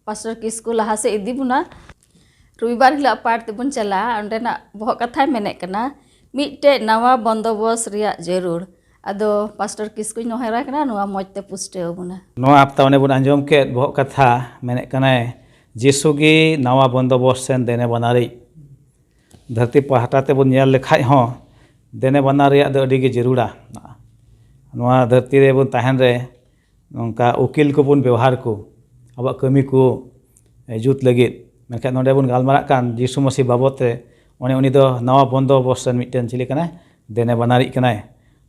ᱯᱟᱥᱴᱚᱨ ᱠᱤᱥᱠᱩ ᱞᱟᱦᱟ ᱥᱮᱫ ᱤᱫᱤ ᱵᱚᱱᱟ᱾ ᱨᱚᱵᱤᱵᱟᱨ ᱦᱤᱞᱳᱜ ᱯᱟᱴ ᱛᱮᱵᱚᱱ ᱪᱟᱞᱟᱜᱼᱟ᱾ ᱚᱸᱰᱮᱱᱟᱜ ᱵᱚᱦᱚᱜ ᱠᱟᱛᱷᱟᱭ ᱢᱮᱱᱮᱫ ᱠᱟᱱᱟ, ᱢᱤᱫᱴᱮᱡ ᱱᱟᱣᱟ ᱵᱚᱱᱫᱚᱵᱚᱥ ᱨᱮᱭᱟᱜ ᱡᱟᱹᱨᱩᱲ᱾ ᱟᱫᱚ ᱯᱟᱥᱴᱚᱨ ᱠᱤᱥᱠᱩᱧ ᱱᱮᱦᱚᱨᱟᱭ ᱠᱟᱱᱟ, ᱱᱚᱣᱟ ᱢᱚᱡᱽ ᱛᱮ ᱯᱩᱥᱴᱟᱹᱣ ᱟᱵᱚᱱᱟ᱾ ᱱᱚᱣᱟ ᱦᱟᱯᱛᱟ ᱚᱱᱮ ᱵᱚᱱ ᱟᱸᱡᱚᱢ ᱠᱮᱫ, ᱵᱚᱦᱚᱜ ᱠᱟᱛᱷᱟ ᱢᱮᱱᱮᱫ ᱠᱟᱱᱟᱭ, ᱡᱤᱥᱩ ᱜᱮ ᱱᱟᱣᱟ ᱵᱚᱱᱫᱚᱵᱚᱥ ᱨᱮᱱ ᱫᱮᱱᱮ ᱵᱟᱱᱟᱨᱤᱡ᱾ ᱫᱷᱟᱹᱨᱛᱤ ᱯᱟᱦᱴᱟ ᱛᱮᱵᱚᱱ ᱧᱮᱞ ᱞᱮᱠᱷᱟᱡ ᱦᱚᱸ ᱫᱮᱱᱮ ᱵᱟᱱᱟᱨ ᱨᱮᱭᱟᱜ ᱫᱚ ᱟᱹᱰᱤ ᱜᱮ ᱡᱟᱹᱨᱩᱲᱟ᱾ ᱱᱚᱣᱟ ᱫᱷᱟᱹᱨᱛᱤ ᱨᱮᱵᱚᱱ ᱛᱟᱦᱮᱱ ᱨᱮ ᱱᱚᱝᱠᱟ ᱩᱠᱤᱞ ᱠᱚᱵᱚᱱ ᱵᱮᱣᱦᱟᱨ ᱠᱚ, ᱟᱵᱚᱣᱟᱜ ᱠᱟᱹᱢᱤ ᱠᱚ, ᱮ, ᱡᱩᱛ ᱞᱟᱹᱜᱤᱫ᱾ ᱢᱮᱱᱠᱷᱟᱱ ᱱᱚᱰᱮ ᱵᱚᱱ ᱜᱟᱞᱢᱟᱨᱟᱜ ᱠᱟᱱ ᱡᱤᱥᱩ ᱢᱟᱹᱥᱤ ᱵᱟᱵᱚᱛ ᱨᱮ, ᱚᱱᱮ ᱩᱱᱤ ᱫᱚ ᱱᱟᱣᱟ ᱵᱚᱱᱫᱚᱵᱚᱥ ᱨᱮᱱ ᱢᱤᱫᱴᱮᱱ ᱪᱤᱞᱤ ᱠᱟᱱᱟᱭ? ᱫᱮᱱᱮ ᱵᱟᱱᱟᱨᱤᱡ ᱠᱟᱱᱟᱭ᱾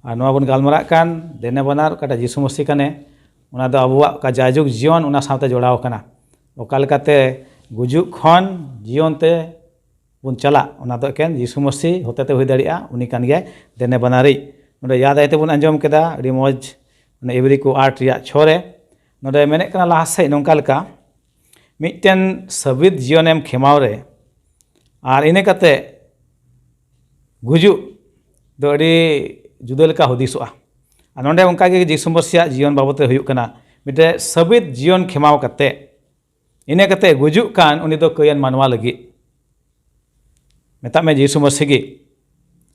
ᱟᱨ ᱱᱚᱣᱟ ᱵᱚᱱ ᱜᱟᱞᱢᱟᱨᱟᱜ ᱠᱟᱱ ᱫᱮᱱᱮ ᱵᱟᱱᱟᱨ, ᱚᱠᱟᱴᱟᱜ ᱡᱤᱥᱩ ᱢᱟᱹᱥᱤ ᱠᱟᱱᱮ, ᱚᱱᱟ ᱫᱚ ᱟᱵᱚᱣᱟᱜ ᱚᱠᱟ ᱡᱟᱭᱡᱩᱜᱽ ᱡᱤᱭᱚᱱ, ᱚᱱᱟ ᱥᱟᱶᱛᱮ ᱡᱚᱲᱟᱣ ᱠᱟᱱᱟ᱾ ᱚᱠᱟ ᱞᱮᱠᱟᱛᱮ ᱜᱩᱡᱩᱜ ᱠᱷᱚᱱ ᱡᱤᱭᱚᱱ ᱛᱮ ᱵᱚᱱ ᱪᱟᱞᱟᱜ, ᱚᱱᱟ ᱫᱚ ᱮᱠᱮᱱ ᱡᱤᱥᱩ ᱢᱟᱹᱥᱤ ᱦᱚᱛᱮᱛᱮ ᱦᱩᱭ ᱫᱟᱲᱮᱭᱟᱜᱼᱟ᱾ ᱩᱱᱤ ᱠᱟᱱ ᱜᱮᱭᱟᱭ ᱫᱮᱱᱮ ᱵᱟᱱᱟᱨᱤᱡ᱾ ᱱᱚᱰᱮ ᱭᱟᱫ ᱟᱭ ᱛᱮᱵᱚᱱ ᱟᱸᱡᱚᱢ ᱠᱮᱫᱟ ᱟᱹᱰᱤ ᱢᱚᱡᱽ, ᱚᱱᱟ ᱮᱵᱨᱤ ᱠᱚ ᱟᱴ ᱨᱮᱭᱟᱜ ᱪᱷᱚ ᱨᱮ᱾ ᱱᱚᱰᱮ ᱢᱮᱱᱮᱫ ᱠᱟᱱᱟ ᱞᱟᱦᱟ ᱥᱮᱫ ᱱᱚᱝᱠᱟ ᱞᱮᱠᱟ, ᱢᱤᱫᱴᱮᱱ ᱥᱟᱹᱵᱤᱛ ᱡᱤᱭᱚᱱᱮᱢ ᱠᱷᱮᱢᱟᱣ ᱨᱮ ᱟᱨ ᱤᱱᱟᱹ ᱠᱟᱛᱮ ᱜᱩᱡᱩᱜ ᱫᱚ ᱟᱹᱰᱤ ᱡᱩᱫᱟᱹ ᱞᱮᱠᱟ ᱦᱩᱫᱤᱥᱚᱜᱼᱟ᱾ ᱟᱨ ᱱᱚᱰᱮ ᱚᱱᱠᱟ ᱜᱮ ᱡᱤᱥᱩ ᱢᱟᱹᱥᱤᱭᱟᱜ ᱡᱤᱭᱚᱱ ᱵᱟᱵᱚᱛ ᱨᱮ ᱦᱩᱭᱩᱜ ᱠᱟᱱᱟ, ᱢᱤᱫᱴᱮᱱ ᱥᱟᱹᱵᱤᱛ ᱡᱤᱭᱚᱱ ᱠᱷᱮᱢᱟᱣ ᱠᱟᱛᱮ ᱤᱱᱟᱹ ᱠᱟᱛᱮ ᱜᱩᱡᱩᱜ ᱠᱟᱱ ᱩᱱᱤ ᱫᱚ ᱠᱟᱹᱭᱟᱱ ᱢᱟᱱᱣᱟ ᱞᱟᱹᱜᱤᱫ, ᱢᱮᱛᱟᱜ ᱢᱮ ᱡᱤᱥᱩ ᱢᱟᱹᱥᱤ ᱜᱮ᱾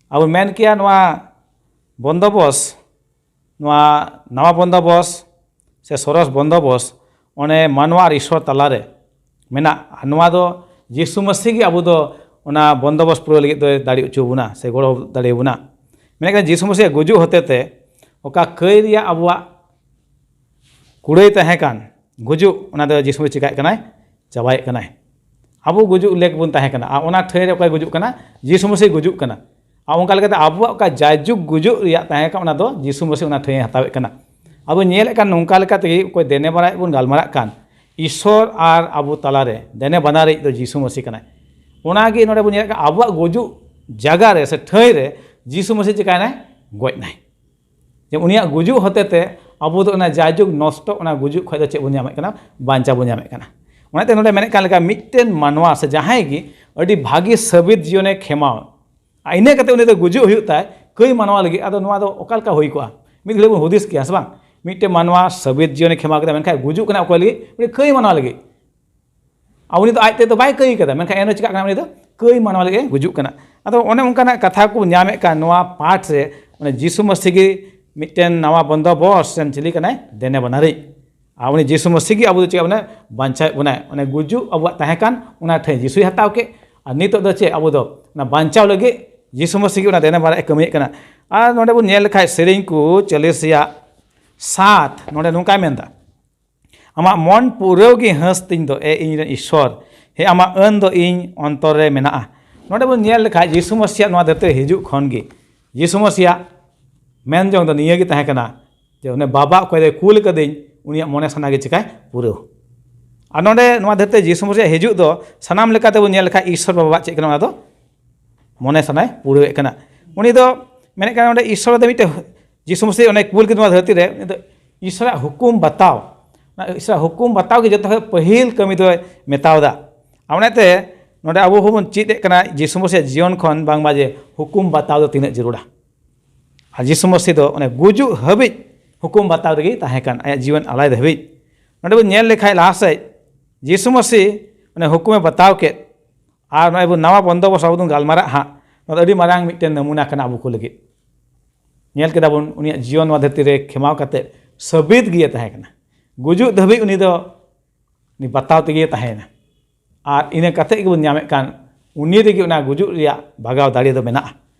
ᱟᱵᱚ ᱢᱮᱱ ᱠᱮᱭᱟ ᱱᱚᱣᱟ ᱵᱚᱱᱫᱚᱵᱚᱥ, ᱱᱚᱣᱟ ᱱᱟᱣᱟ ᱵᱚᱱᱫᱚᱵᱚᱥ ᱥᱮ ᱥᱚᱨᱚᱥ ᱵᱚᱱᱫᱚᱵᱚᱥ ᱚᱱᱮ ᱢᱟᱱᱣᱟ ᱟᱨ ᱤᱥᱥᱚᱨ ᱛᱟᱞᱟᱨᱮ ᱢᱮᱱᱟᱜ, ᱟᱨ ᱱᱚᱣᱟ ᱫᱚ ᱡᱤᱥᱩ ᱢᱟᱹᱥᱤ ᱜᱮ ᱟᱵᱚ ᱫᱚ ᱚᱱᱟ ᱵᱚᱱᱫᱚᱵᱚᱥ ᱯᱩᱨᱟᱹᱣ ᱞᱟᱹᱜᱤᱫ ᱫᱚᱭ ᱫᱟᱲᱮ ᱦᱚᱪᱚ ᱵᱚᱱᱟ ᱥᱮ ᱜᱚᱲᱚ ᱫᱟᱲᱮ ᱵᱚᱱᱟ᱾ ᱢᱮᱱᱮᱫ ᱠᱟᱱᱟ ᱡᱤᱥᱩ ᱢᱟᱹᱥᱤᱭᱟᱜ ᱜᱩᱡᱩᱜ ᱦᱚᱛᱮ ᱛᱮ ᱚᱠᱟ ᱠᱟᱹᱭ ᱨᱮᱭᱟᱜ ᱟᱵᱚᱣᱟᱜ ᱠᱩᱲᱟᱹᱭ ᱛᱟᱦᱮᱸ ᱠᱟᱱ ᱜᱩᱡᱩᱜ, ᱚᱱᱟ ᱫᱚ ᱡᱤᱥᱩ ᱢᱟᱹᱥᱤ ᱪᱤᱠᱟᱹᱜ ᱠᱟᱱᱟᱭ? ᱪᱟᱵᱟᱭᱮᱫ ᱠᱟᱱᱟᱭ᱾ ᱟᱵᱚ ᱜᱩᱡᱩᱜ ᱞᱮᱠ ᱵᱚᱱ ᱛᱟᱦᱮᱸ ᱠᱟᱱᱟ, ᱟᱨ ᱚᱱᱟ ᱴᱷᱟᱹᱭ ᱨᱮ ᱚᱠᱚᱭ ᱜᱩᱡᱩᱜ ᱠᱟᱱᱟ? ᱡᱤᱥᱩ ᱢᱟᱹᱥᱤ ᱜᱩᱡᱩᱜ ᱠᱟᱱᱟ᱾ ᱟᱨ ᱚᱱᱠᱟ ᱞᱮᱠᱟᱛᱮ ᱟᱵᱚᱣᱟᱜ ᱚᱠᱟ ᱡᱟᱭᱡᱩᱜᱽ ᱜᱩᱡᱩᱜ ᱨᱮᱭᱟᱜ ᱛᱟᱦᱮᱸ ᱠᱟᱱᱟ, ᱚᱱᱟ ᱫᱚ ᱡᱤᱥᱩ ᱢᱟᱹᱥᱤ ᱚᱱᱟ ᱴᱷᱟᱹᱭ ᱮ ᱦᱟᱛᱟᱣᱮᱫ ᱠᱟᱱᱟ᱾ ᱟᱵᱚ ᱧᱮᱞᱮᱫ ᱠᱟᱱ ᱱᱚᱝᱠᱟ ᱞᱮᱠᱟ ᱛᱮᱜᱮ ᱚᱠᱚᱭ ᱫᱮᱱᱮ ᱵᱟᱨᱟᱭ ᱵᱚᱱ ᱜᱟᱞᱢᱟᱨᱟᱜ ᱠᱟᱱ, ᱤᱥᱥᱚᱨ ᱟᱨ ᱟᱵᱚ ᱛᱟᱞᱟᱨᱮ ᱫᱮᱱᱮ ᱵᱟᱱᱟᱨᱤᱡ ᱫᱚ ᱡᱤᱥᱩ ᱢᱟᱹᱥᱤ ᱠᱟᱱᱟᱭ᱾ ᱚᱱᱟᱜᱮ ᱱᱚᱰᱮ ᱵᱚᱱ ᱧᱮᱞᱮᱫ ᱠᱟᱱ ᱟᱵᱚᱣᱟᱜ ᱜᱩᱡᱩᱜ ᱡᱟᱭᱜᱟ ᱨᱮ ᱥᱮ ᱴᱷᱟᱹᱭ ᱨᱮ ᱡᱤᱥᱩ ᱢᱟᱹᱥᱤ ᱪᱤᱠᱟᱭᱱᱟᱭ? ᱜᱚᱡ ᱱᱟᱭ᱾ ᱡᱮ ᱩᱱᱤᱭᱟᱜ ᱜᱩᱡᱩᱜ ᱦᱚᱛᱮ ᱛᱮ ᱟᱵᱚ ᱫᱚ ᱚᱱᱟ ᱡᱟᱭᱡᱩᱜᱽ ᱱᱚᱥᱴᱚ, ᱚᱱᱟ ᱜᱩᱡᱩᱜ ᱠᱷᱚᱱ ᱫᱚ ᱪᱮᱫ ᱵᱚᱱ ᱧᱟᱢᱮᱫ ᱠᱟᱱᱟ? ᱵᱟᱧᱪᱟᱣ ᱵᱚᱱ ᱧᱟᱢᱮᱫ ᱠᱟᱱᱟ᱾ ᱚᱱᱟᱛᱮ ᱱᱚᱰᱮ ᱢᱮᱱᱮᱫ ᱠᱟᱱ ᱞᱮᱠᱟ ᱢᱤᱫᱴᱮᱱ ᱢᱟᱱᱣᱟ ᱥᱮ ᱡᱟᱦᱟᱸᱭ ᱜᱮ ᱟᱹᱰᱤ ᱵᱷᱟᱹᱜᱤ ᱥᱟᱹᱵᱤᱛ ᱡᱤᱭᱚᱱᱮ ᱠᱷᱮᱢᱟᱣ, ᱟᱨ ᱤᱱᱟᱹ ᱠᱟᱛᱮ ᱩᱱᱤ ᱫᱚ ᱜᱩᱡᱩᱜ ᱦᱩᱭᱩᱜ ᱛᱟᱭ ᱠᱟᱹᱭ ᱢᱟᱱᱣᱟ ᱞᱟᱹᱜᱤᱫ᱾ ᱟᱫᱚ ᱱᱚᱣᱟ ᱫᱚ ᱚᱠᱟ ᱞᱮᱠᱟ ᱦᱩᱭ ᱠᱚᱜᱼᱟ? ᱢᱤᱫ ᱜᱷᱟᱹᱲᱤᱡ ᱵᱚᱱ ᱦᱩᱫᱤᱥ ᱠᱮᱭᱟ, ᱥᱮ ᱵᱟᱝ? ᱢᱤᱫᱴᱮᱱ ᱢᱟᱱᱣᱟ ᱥᱟᱹᱵᱤᱛ ᱡᱤᱭᱚᱱᱮ ᱠᱷᱮᱢᱟᱣ ᱠᱮᱫᱟ, ᱢᱮᱱᱠᱷᱟᱱ ᱜᱩᱡᱩᱜ ᱠᱟᱱᱟ ᱚᱠᱚᱭ ᱞᱟᱹᱜᱤᱫ? ᱩᱱᱤ ᱠᱟᱹᱭ ᱢᱟᱱᱣᱟ ᱞᱟᱹᱜᱤᱫ᱾ ᱟᱨ ᱩᱱᱤ ᱫᱚ ᱟᱡ ᱛᱮᱫᱚ ᱵᱟᱭ ᱠᱟᱹᱭ ᱠᱟᱫᱟ, ᱢᱮᱱᱠᱷᱟᱱ ᱮᱱᱨᱮᱦᱚᱸ ᱪᱤᱠᱟᱹᱜ ᱠᱟᱱᱟ? ᱩᱱᱤ ᱫᱚ ᱠᱟᱹᱭ ᱢᱟᱱᱣᱟ ᱞᱟᱹᱜᱤᱫ ᱮ ᱜᱩᱡᱩᱜ ᱠᱟᱱᱟ᱾ ᱟᱫᱚ ᱚᱱᱮ ᱚᱱᱠᱟᱱᱟᱜ ᱠᱟᱛᱷᱟ ᱠᱚ ᱧᱟᱢᱮᱫ ᱠᱟᱱ ᱱᱚᱣᱟ ᱯᱟᱴᱷ ᱨᱮ, ᱚᱱᱮ ᱡᱤᱥᱩ ᱢᱟᱹᱥᱤ ᱜᱮ ᱢᱤᱫᱴᱮᱱ ᱱᱟᱣᱟ ᱵᱚᱱᱫᱚᱵᱚᱥ ᱨᱮᱱ ᱪᱤᱞᱤ ᱠᱟᱱᱟᱭ? ᱫᱮᱱᱮ ᱵᱟᱱᱟᱨᱤᱡ᱾ ᱟᱨ ᱩᱱᱤ ᱡᱤᱥᱩ ᱢᱟᱹᱥᱤ ᱜᱮ ᱟᱵᱚ ᱫᱚ ᱪᱮᱫ ᱵᱚᱱᱟ? ᱵᱟᱧᱪᱟᱣᱮᱫ ᱵᱚᱱᱟᱭ᱾ ᱚᱱᱮ ᱜᱩᱡᱩᱜ ᱟᱵᱚᱣᱟᱜ ᱛᱟᱦᱮᱸ ᱠᱟᱱ, ᱚᱱᱟ ᱴᱷᱮᱱ ᱡᱤᱥᱩᱭ ᱦᱟᱛᱟᱣ ᱠᱮᱫ᱾ ᱟᱨ ᱱᱤᱛᱚᱜ ᱫᱚ ᱪᱮᱫ? ᱟᱵᱚ ᱫᱚ ᱚᱱᱟ ᱵᱟᱧᱪᱟᱣ ᱞᱟᱹᱜᱤᱫ ᱡᱤᱥᱩ ᱢᱟᱹᱥᱤ ᱜᱮ ᱚᱱᱟ ᱫᱮᱱᱮ ᱵᱟᱱᱟᱨ ᱮ ᱠᱟᱹᱢᱤᱭᱮᱫ ᱠᱟᱱᱟ᱾ ᱟᱨ ᱱᱚᱰᱮ ᱵᱚᱱ ᱧᱮᱞ ᱞᱮᱠᱷᱟᱡ ᱥᱮᱨᱮᱧ ᱠᱚ ᱪᱚᱞᱞᱤᱥ ᱨᱮᱭᱟᱜ ᱥᱟᱛ, ᱱᱚᱰᱮ ᱱᱚᱝᱠᱟᱭ ᱢᱮᱱᱫᱟ, ᱟᱢᱟᱜ ᱢᱚᱱ ᱯᱩᱨᱟᱹᱣ ᱜᱮ ᱦᱟᱸᱥ ᱛᱤᱧ ᱫᱚ, ᱮ ᱤᱧ ᱨᱮᱱ ᱤᱥᱥᱚᱨ, ᱦᱮ ᱟᱢᱟᱜ ᱟᱹᱱ ᱫᱚ ᱤᱧ ᱚᱱᱛᱚᱨ ᱨᱮ ᱢᱮᱱᱟᱜᱼᱟ᱾ ᱱᱚᱰᱮ ᱵᱚᱱ ᱧᱮᱞ ᱞᱮᱠᱷᱟᱡ ᱡᱤᱥᱩ ᱢᱟᱹᱥᱤᱭᱟᱜ ᱱᱚᱣᱟ ᱫᱷᱟᱹᱨᱛᱤ ᱨᱮ ᱦᱤᱡᱩᱜ ᱠᱷᱚᱱ ᱜᱮ ᱡᱤᱥᱩ ᱢᱟᱹᱥᱤᱭᱟᱜ ᱢᱮᱱ ᱡᱚᱝ ᱫᱚ ᱱᱤᱭᱟᱹ ᱜᱮ ᱛᱟᱦᱮᱸ ᱠᱟᱱᱟ ᱡᱮ ᱩᱱᱤ ᱵᱟᱵᱟ ᱚᱠᱚᱭ ᱫᱚᱭ ᱠᱩᱞ ᱠᱟᱹᱫᱤᱧ, ᱩᱱᱤᱭᱟᱜ ᱢᱚᱱᱮ ᱥᱟᱱᱟ ᱜᱮ ᱪᱤᱠᱟᱭ ᱯᱩᱨᱟᱹᱣ᱾ ᱟᱨ ᱱᱚᱰᱮ ᱱᱚᱣᱟ ᱫᱷᱟᱹᱨᱛᱤ ᱨᱮ ᱡᱤᱥᱩ ᱢᱟᱹᱥᱤᱭᱟᱜ ᱦᱤᱡᱩᱜ ᱫᱚ ᱥᱟᱱᱟᱢ ᱞᱮᱠᱟᱛᱮ ᱵᱚᱱ ᱧᱮᱞ ᱞᱮᱠᱷᱟᱡ ᱤᱥᱥᱚᱨ ᱵᱟᱵᱟᱣᱟᱜ ᱪᱮᱫ ᱠᱟᱱᱟ? ᱚᱱᱟ ᱫᱚ ᱢᱚᱱᱮ ᱥᱟᱱᱟᱭ ᱯᱩᱨᱟᱹᱣᱮᱫ ᱠᱟᱱᱟ᱾ ᱩᱱᱤ ᱫᱚ ᱢᱮᱱᱮᱫ ᱠᱟᱱᱟ ᱚᱸᱰᱮ ᱤᱥᱚᱨ ᱫᱚ ᱢᱤᱫᱴᱮᱱ, ᱡᱤᱥᱩ ᱢᱟᱹᱥᱤ ᱚᱱᱮ ᱠᱩᱞ ᱠᱮᱫᱮ ᱱᱚᱣᱟ ᱫᱷᱟᱹᱨᱛᱤ ᱨᱮ, ᱩᱱᱤ ᱫᱚ ᱤᱥᱚᱨᱟᱜ ᱦᱩᱠᱩᱢ ᱵᱟᱛᱟᱣ, ᱚᱱᱟ ᱤᱥᱚᱨᱟᱜ ᱦᱩᱠᱩᱢ ᱵᱟᱛᱟᱣ ᱜᱮ ᱡᱚᱛᱚ ᱠᱷᱚᱱ ᱯᱟᱹᱦᱤᱞ ᱠᱟᱹᱢᱤ ᱫᱚᱭ ᱢᱮᱛᱟᱣᱫᱟ᱾ ᱟᱨ ᱚᱱᱟᱛᱮ ᱱᱚᱰᱮ ᱟᱵᱚ ᱦᱚᱸᱵᱚᱱ ᱪᱮᱫ ᱮᱫ ᱠᱟᱱᱟ ᱡᱤᱥᱩ ᱢᱟᱹᱥᱤᱭᱟᱜ ᱡᱤᱭᱚᱱ ᱠᱷᱚᱱ, ᱵᱟᱝᱢᱟ ᱡᱮ ᱦᱩᱠᱩᱢ ᱵᱟᱛᱟᱣ ᱫᱚ ᱛᱤᱱᱟᱹᱜ ᱡᱟᱹᱨᱩᱲᱟ᱾ ᱟᱨ ᱡᱤᱥᱩ ᱢᱟᱹᱥᱤ ᱫᱚ ᱚᱱᱮ ᱜᱩᱡᱩᱜ ᱦᱟᱹᱵᱤᱡ ᱦᱩᱠᱩᱢ ᱵᱟᱛᱟᱣ ᱨᱮᱜᱮ ᱛᱟᱦᱮᱸ ᱠᱟᱱ, ᱟᱭᱟᱜ ᱡᱤᱭᱚᱱ ᱟᱞᱟᱭ ᱫᱷᱟᱹᱵᱤᱡ᱾ ᱱᱚᱰᱮ ᱵᱚᱱ ᱧᱮᱞ ᱞᱮᱠᱷᱟᱡ ᱞᱟᱦᱟ ᱥᱮᱫ, ᱡᱤᱥᱩ ᱢᱟᱹᱥᱤ ᱚᱱᱮ ᱦᱩᱠᱩᱢᱮ ᱵᱟᱛᱟᱣ ᱠᱮᱫ, ᱟᱨ ᱱᱚᱜᱼᱚᱭ ᱵᱚᱱ ᱱᱟᱣᱟ ᱵᱚᱱᱫᱚᱵᱚᱥ ᱟᱵᱚ ᱵᱚᱱ ᱜᱟᱞᱢᱟᱨᱟᱜ ᱦᱟᱸᱜ, ᱱᱚᱣᱟ ᱫᱚ ᱟᱹᱰᱤ ᱢᱟᱨᱟᱝ ᱢᱤᱫᱴᱮᱱ ᱱᱟᱢᱩᱱᱟ ᱠᱟᱱᱟ ᱟᱵᱚ ᱠᱚ ᱞᱟᱹᱜᱤᱫ᱾ ᱧᱮᱞ ᱠᱮᱫᱟ ᱵᱚᱱ ᱩᱱᱤᱭᱟᱜ ᱡᱤᱭᱚᱱ ᱱᱚᱣᱟ ᱫᱷᱟᱹᱨᱛᱤ ᱨᱮ ᱠᱷᱮᱢᱟᱣ ᱠᱟᱛᱮ ᱥᱟᱹᱵᱤᱛ ᱜᱮ ᱛᱟᱦᱮᱸ ᱠᱟᱱᱟ᱾ ᱜᱩᱡᱩᱜ ᱫᱷᱟᱹᱵᱤᱡ ᱩᱱᱤ ᱫᱚ ᱩᱱᱤ ᱵᱟᱛᱟᱣ ᱛᱮᱜᱮ ᱛᱟᱦᱮᱸᱭᱮᱱᱟ᱾ ᱟᱨ ᱤᱱᱟᱹ ᱠᱟᱛᱮ ᱜᱮᱵᱚᱱ ᱧᱟᱢᱮᱫ ᱠᱟᱱ, ᱩᱱᱤ ᱨᱮᱜᱮ ᱚᱱᱟ ᱜᱩᱡᱩᱜ ᱨᱮᱭᱟᱜ ᱵᱷᱟᱜᱟᱣ ᱫᱟᱲᱮ ᱫᱚ ᱢᱮᱱᱟᱜᱼᱟ᱾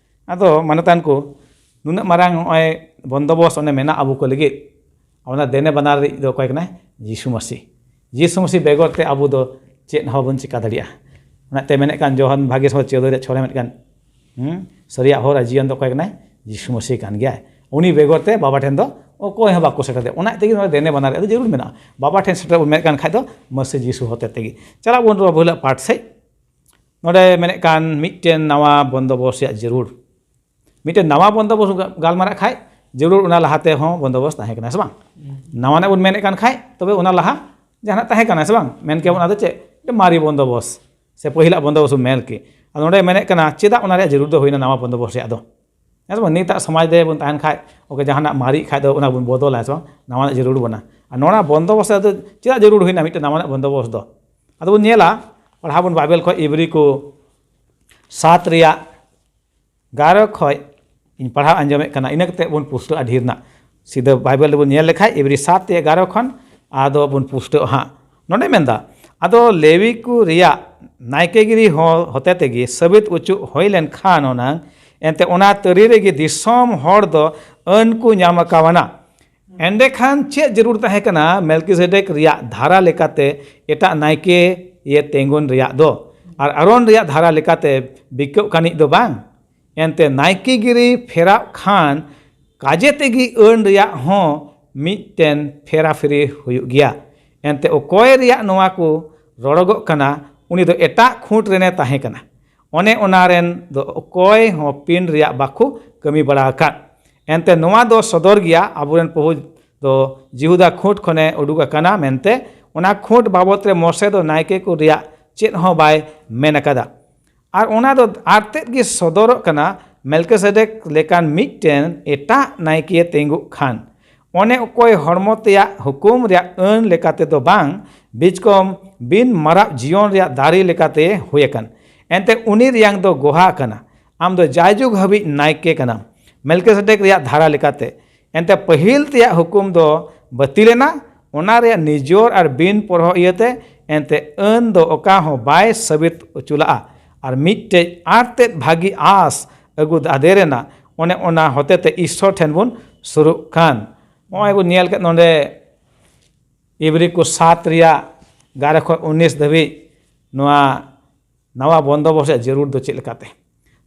ᱟᱫᱚ ᱢᱟᱱᱚᱛᱟᱱ ᱠᱚ, ᱱᱩᱱᱟᱹᱜ ᱢᱟᱨᱟᱝ ᱱᱚᱜᱼᱚᱭ ᱵᱚᱱᱫᱚᱵᱚᱥ ᱚᱸᱰᱮ ᱢᱮᱱᱟᱜ ᱟᱵᱚ ᱠᱚ ᱞᱟᱹᱜᱤᱫ, ᱚᱱᱟ ᱫᱮᱱᱮ ᱵᱟᱱᱟᱨ ᱨᱤᱡ ᱫᱚ ᱚᱠᱚᱭ ᱠᱟᱱᱟᱭ? ᱡᱤᱥᱩ ᱢᱟᱹᱥᱤ᱾ ᱡᱤᱥᱩ ᱢᱟᱹᱥᱤ ᱵᱮᱜᱚᱨ ᱛᱮ ᱟᱵᱚ ᱫᱚ ᱪᱮᱫ ᱦᱚᱸ ᱵᱟᱵᱚᱱ ᱪᱤᱠᱟ ᱫᱟᱲᱮᱭᱟᱜᱼᱟ᱾ ᱚᱱᱟᱛᱮ ᱢᱮᱱᱮᱫ ᱠᱟᱱ ᱡᱚᱦᱟᱱ ᱵᱷᱟᱜᱮ ᱥᱚᱢᱚᱭ ᱪᱳᱫᱽᱫᱳ ᱨᱮᱭᱟᱜ ᱪᱷᱚ ᱨᱮ ᱢᱮᱱᱮᱫ ᱠᱟᱱ, ᱦᱩᱸ, ᱥᱟᱹᱨᱤᱭᱟᱜ ᱦᱚᱨ ᱟᱨ ᱡᱤᱭᱚᱱ ᱫᱚ ᱚᱠᱚᱭ ᱠᱟᱱᱟᱭ? ᱡᱤᱥᱩ ᱢᱟᱹᱥᱤ ᱠᱟᱱ ᱜᱮᱭᱟᱭ᱾ ᱩᱱᱤ ᱵᱮᱜᱚᱨ ᱛᱮ ᱵᱟᱵᱟ ᱴᱷᱮᱱ ᱫᱚ ᱚᱠᱚᱭ ᱦᱚᱸ ᱵᱟᱠᱚ ᱥᱮᱴᱮᱨ ᱫᱟᱲᱮᱭᱟᱜᱼᱟ᱾ ᱚᱱᱟ ᱛᱮᱜᱮ ᱱᱚᱰᱮ ᱫᱮᱱᱮ ᱵᱟᱱᱟᱨ ᱨᱮᱭᱟᱜ ᱫᱚ ᱡᱟᱹᱨᱩᱲ ᱢᱮᱱᱟᱜᱼᱟ᱾ ᱵᱟᱵᱟ ᱴᱷᱮᱱ ᱥᱮᱴᱮᱨ ᱵᱚᱱ ᱢᱮᱱᱮᱫ ᱠᱟᱱ ᱠᱷᱟᱡ ᱫᱚ ᱢᱟᱹᱥᱤ ᱡᱤᱥᱩ ᱦᱚᱛᱮ ᱛᱮᱜᱮ᱾ ᱪᱟᱞᱟᱜ ᱵᱚᱱ ᱨᱚᱵᱚ ᱦᱤᱞᱳᱜ ᱯᱟᱴ ᱥᱮᱫ᱾ ᱱᱚᱰᱮ ᱢᱮᱱᱮᱫ ᱠᱟᱱ ᱢᱤᱫᱴᱮᱱ ᱱᱟᱣᱟ ᱵᱚᱱᱫᱚᱵᱚᱥ ᱨᱮᱭᱟᱜ ᱡᱟᱹᱨᱩᱲ᱾ ᱢᱤᱫᱴᱮᱱ ᱱᱟᱣᱟ ᱵᱚᱱᱫᱚᱵᱚᱥ ᱜᱟ-, ᱜᱟᱞᱢᱟᱨᱟᱜ ᱠᱷᱟᱡ ᱡᱟᱹᱨᱩᱲ ᱚᱱᱟ ᱞᱟᱦᱟᱛᱮ ᱦᱚᱸ ᱵᱚᱱᱫᱚᱵᱚᱥ ᱛᱟᱦᱮᱸ ᱠᱟᱱᱟ, ᱥᱮ ᱵᱟᱝ? ᱱᱟᱣᱟᱱᱟᱜ ᱵᱚᱱ ᱢᱮᱱᱮᱫ ᱠᱟᱱ ᱠᱷᱟᱡ, ᱛᱚᱵᱮ ᱚᱱᱟ ᱞᱟᱦᱟ ᱡᱟᱦᱟᱱᱟᱜ ᱛᱟᱦᱮᱸ ᱠᱟᱱᱟ, ᱥᱮ ᱵᱟᱝ? ᱢᱮᱱ ᱠᱮᱭᱟᱵᱚᱱ ᱟᱫᱚ ᱪᱮᱫ? ᱢᱤᱫᱴᱮᱱ ᱢᱟᱨᱮ ᱵᱚᱱᱫᱚᱵᱚᱥ ᱥᱮ ᱯᱟᱹᱦᱤᱞᱟᱜ ᱵᱚᱱᱫᱚᱵᱚᱥ ᱵᱚᱱ ᱢᱮᱱ ᱠᱮ᱾ ᱟᱫᱚ ᱱᱚᱰᱮ ᱢᱮᱱᱮᱫ ᱠᱟᱱᱟ, ᱪᱮᱫᱟᱜ ᱚᱱᱟ ᱨᱮᱭᱟᱜ ᱡᱟᱹᱨᱩᱲ ᱫᱚ ᱦᱩᱭᱱᱟ ᱱᱟᱣᱟ ᱵᱚᱱᱫᱚᱵᱚᱥ ᱨᱮᱭᱟᱜ ᱫᱚ? ᱦᱮᱸ ᱥᱮ ᱵᱟᱝ? ᱱᱤᱛᱟᱜ ᱥᱚᱢᱟᱡᱽ ᱨᱮ ᱵᱚᱱ ᱛᱟᱦᱮᱱ ᱠᱷᱟᱡ, ᱚᱠᱟ ᱡᱟᱦᱟᱱᱟᱜ ᱢᱟᱨᱮᱜ ᱠᱷᱟᱡ ᱫᱚ ᱚᱱᱟ ᱵᱚᱱ ᱵᱚᱫᱚᱞᱟ, ᱦᱮᱸ ᱥᱮ ᱵᱟᱝ? ᱱᱟᱣᱟᱱᱟᱜ ᱡᱟᱹᱨᱩᱲ ᱵᱚᱱᱟ᱾ ᱟᱨ ᱱᱚᱣᱟ ᱵᱚᱱᱫᱚᱵᱚᱥ ᱨᱮ ᱫᱚ ᱪᱮᱫᱟᱜ ᱡᱟᱹᱨᱩᱲ ᱦᱩᱭᱱᱟ ᱢᱤᱫᱴᱮᱱ ᱱᱟᱣᱟᱱᱟᱜ ᱵᱚᱱᱫᱚᱵᱚᱥ ᱫᱚ? ᱟᱫᱚ ᱵᱚᱱ ᱧᱮᱞᱟ, ᱯᱟᱲᱦᱟᱣ ᱵᱚᱱ ᱵᱟᱭᱵᱮᱞ ᱠᱷᱚᱡ ᱤᱵᱨᱤ ᱠᱚ ᱥᱟᱛ ᱨᱮᱭᱟᱜ ᱜᱟᱨᱚ ᱠᱷᱚᱡ ᱤᱧ ᱯᱟᱲᱦᱟᱣ ᱟᱸᱡᱚᱢᱮᱫ ᱠᱟᱱᱟ, ᱤᱱᱟᱹ ᱠᱟᱛᱮ ᱵᱚᱱ ᱯᱩᱥᱴᱟᱹᱜᱼᱟ ᱰᱷᱮᱨ ᱨᱮᱱᱟᱜ᱾ ᱥᱤᱫᱷᱟᱹ ᱵᱟᱭᱵᱮᱞ ᱨᱮᱵᱚᱱ ᱧᱮᱞ ᱞᱮᱠᱷᱟᱡ ᱤᱵᱨᱤ ᱥᱟᱛ ᱨᱮᱭᱟᱜ ᱜᱟᱨᱚ ᱠᱷᱚᱱ ᱟᱫᱚ ᱵᱚᱱ ᱯᱩᱥᱴᱟᱹᱜᱼᱟ ᱦᱟᱸᱜ᱾ ᱱᱚᱰᱮ ᱢᱮᱱᱫᱟ, ᱟᱫᱚ ᱞᱮᱣᱤ ᱠᱚ ᱨᱮᱭᱟᱜ ᱱᱟᱭᱠᱮᱜᱤᱨᱤ ᱦᱚᱸ ᱦᱚᱛᱮ ᱛᱮᱜᱮ ᱥᱟᱹᱵᱤᱛ ᱚᱪᱚᱜ ᱦᱩᱭ ᱞᱮᱱᱠᱷᱟᱱ ᱦᱩᱱᱟᱹᱝ, ᱮᱱᱛᱮ ᱚᱱᱟ ᱛᱟᱹᱨᱤ ᱨᱮᱜᱮ ᱫᱤᱥᱚᱢ ᱦᱚᱲ ᱫᱚ ᱟᱹᱱ ᱠᱚ ᱧᱟᱢ ᱟᱠᱟᱣᱟᱱᱟ᱾ ᱮᱸᱰᱮᱠᱷᱟᱱ ᱪᱮᱫ ᱡᱟᱹᱨᱩᱲ ᱛᱟᱦᱮᱸ ᱠᱟᱱᱟ ᱢᱮᱞᱠᱤᱥᱮᱰᱮᱠ ᱨᱮᱭᱟᱜ ᱫᱷᱟᱨᱟ ᱞᱮᱠᱟᱛᱮ ᱮᱴᱟᱜ ᱱᱟᱭᱠᱮ ᱤᱭᱟᱹ ᱛᱤᱸᱜᱩᱱ ᱨᱮᱭᱟᱜ ᱫᱚ? ᱟᱨ ᱟᱨᱚᱱ ᱨᱮᱭᱟᱜ ᱫᱷᱟᱨᱟ ᱞᱮᱠᱟᱛᱮ ᱵᱤᱠᱟᱹᱜ ᱠᱟᱹᱱᱤᱡ ᱫᱚ ᱵᱟᱝ? ᱮᱱᱛᱮ ᱱᱟᱭᱠᱮᱜᱤᱨᱤ ᱯᱷᱮᱨᱟᱜ ᱠᱷᱟᱱ ᱠᱟᱡᱮ ᱛᱮᱜᱮ ᱟᱹᱱ ᱨᱮᱭᱟᱜ ᱦᱚᱸ ᱢᱤᱫᱴᱮᱱ ᱯᱷᱮᱨᱟᱯᱷᱮᱨᱤ ᱦᱩᱭᱩᱜ ᱜᱮᱭᱟ᱾ ᱮᱱᱛᱮ ᱚᱠᱚᱭ ᱨᱮᱭᱟᱜ ᱱᱚᱣᱟ ᱠᱚ ᱨᱚᱲᱚᱜᱚᱜ ᱠᱟᱱᱟ, ᱩᱱᱤ ᱫᱚ ᱮᱴᱟᱜ ᱠᱷᱩᱸᱴ ᱨᱮᱱᱮ ᱛᱟᱦᱮᱸ ᱠᱟᱱᱟ᱾ ᱚᱱᱮ ᱚᱱᱟ ᱨᱮᱱ ᱫᱚ ᱚᱠᱚᱭ ᱦᱚᱸ ᱯᱤᱸᱰ ᱨᱮᱭᱟᱜ ᱵᱟᱠᱚ ᱠᱟᱹᱢᱤ ᱵᱟᱲᱟ ᱟᱠᱟᱫ᱾ ᱮᱱᱛᱮ ᱱᱚᱣᱟ ᱫᱚ ᱥᱚᱫᱚᱨ ᱜᱮᱭᱟ, ᱟᱵᱚᱨᱮᱱ ᱯᱨᱚᱵᱷᱩ ᱫᱚ ᱡᱤᱦᱩᱫᱟ ᱠᱷᱩᱸᱴ ᱠᱷᱚᱱᱮ ᱩᱰᱩᱠ ᱟᱠᱟᱱᱟ ᱢᱮᱱᱛᱮ᱾ ᱚᱱᱟ ᱠᱷᱩᱸᱴ ᱵᱟᱵᱚᱛ ᱨᱮ ᱢᱳᱥᱮ ᱫᱚ ᱱᱟᱭᱠᱮ ᱠᱚ ᱨᱮᱭᱟᱜ ᱪᱮᱫ ᱦᱚᱸ ᱵᱟᱭ ᱢᱮᱱ ᱟᱠᱟᱫᱟ᱾ ᱟᱨ ᱚᱱᱟ ᱫᱚ ᱟᱨ ᱛᱮᱫ ᱜᱮ ᱥᱚᱫᱚᱨᱚᱜ ᱠᱟᱱᱟ, ᱢᱮᱞᱠᱤᱥᱮᱫᱮᱠ ᱞᱮᱠᱟᱱ ᱢᱤᱫᱴᱮᱱ ᱮᱴᱟᱜ ᱱᱟᱭᱠᱮ ᱛᱤᱸᱜᱩᱜ ᱠᱷᱟᱱ, ᱚᱱᱮ ᱚᱠᱚᱭ ᱦᱚᱲᱢᱚ ᱛᱮᱭᱟᱜ ᱦᱩᱠᱩᱢ ᱨᱮᱭᱟᱜ ᱟᱹᱱ ᱞᱮᱠᱟᱛᱮ ᱫᱚ ᱵᱟᱝ, ᱵᱤᱪᱠᱚᱢ ᱵᱤᱱ ᱢᱟᱨᱟᱜ ᱡᱤᱭᱚᱱ ᱨᱮᱭᱟᱜ ᱫᱟᱨᱮ ᱞᱮᱠᱟᱛᱮ ᱦᱩᱭ ᱟᱠᱟᱱ᱾ ᱮᱱᱛᱮ ᱩᱱᱤ ᱨᱮᱭᱟᱝ ᱫᱚ ᱜᱚᱦᱟ ᱟᱠᱟᱱᱟ, ᱟᱢ ᱫᱚ ᱡᱟᱭᱡᱩᱜᱽ ᱦᱟᱹᱵᱤᱡ ᱱᱟᱭᱠᱮ ᱠᱟᱱᱟᱢ, ᱢᱮᱞᱠᱤᱥᱮᱫᱮᱠ ᱨᱮᱭᱟᱜ ᱫᱷᱟᱨᱟ ᱞᱮᱠᱟᱛᱮ᱾ ᱮᱱᱛᱮ ᱯᱟᱹᱦᱤᱞ ᱛᱮᱭᱟᱜ ᱦᱩᱠᱩᱢ ᱫᱚ ᱵᱟᱹᱛᱤᱞ ᱮᱱᱟ, ᱚᱱᱟ ᱨᱮᱭᱟᱜ ᱱᱤᱡᱚᱨ ᱟᱨ ᱵᱤᱱ ᱯᱚᱨᱦᱚ ᱤᱭᱟᱹᱛᱮ᱾ ᱮᱱᱛᱮ ᱟᱹᱱ ᱫᱚ ᱚᱠᱟ ᱦᱚᱸ ᱵᱟᱭ ᱥᱟᱹᱵᱤᱛ ᱚᱪᱚᱞᱟᱜᱼᱟ᱾ ᱟᱨ ᱢᱤᱫᱴᱮᱡ ᱟᱨ ᱛᱮᱫ ᱵᱷᱟᱹᱜᱤ ᱟᱸᱥ ᱟᱹᱜᱩ ᱟᱫᱮᱨᱮᱱᱟ, ᱚᱱᱮ ᱚᱱᱟ ᱦᱚᱛᱮᱛᱮ ᱤᱥᱥᱚᱨ ᱴᱷᱮᱱ ᱵᱚᱱ ᱥᱩᱨᱩᱜ ᱠᱟᱱ᱾ ᱱᱚᱜᱼᱚᱭ ᱵᱚᱱ ᱧᱮᱞ ᱠᱮᱫ ᱱᱚᱰᱮ ᱤᱵᱨᱤ ᱠᱚ ᱥᱟᱛ ᱨᱮᱭᱟᱜ ᱮᱜᱟᱨᱚ ᱠᱷᱚᱱ ᱩᱱᱤᱥ ᱫᱷᱟᱹᱵᱤᱡ ᱱᱚᱣᱟ ᱱᱟᱣᱟ ᱵᱚᱱᱫᱚᱵᱚᱥ ᱨᱮᱭᱟᱜ ᱡᱟᱹᱨᱩᱲ ᱫᱚ ᱪᱮᱫ ᱞᱮᱠᱟᱛᱮ?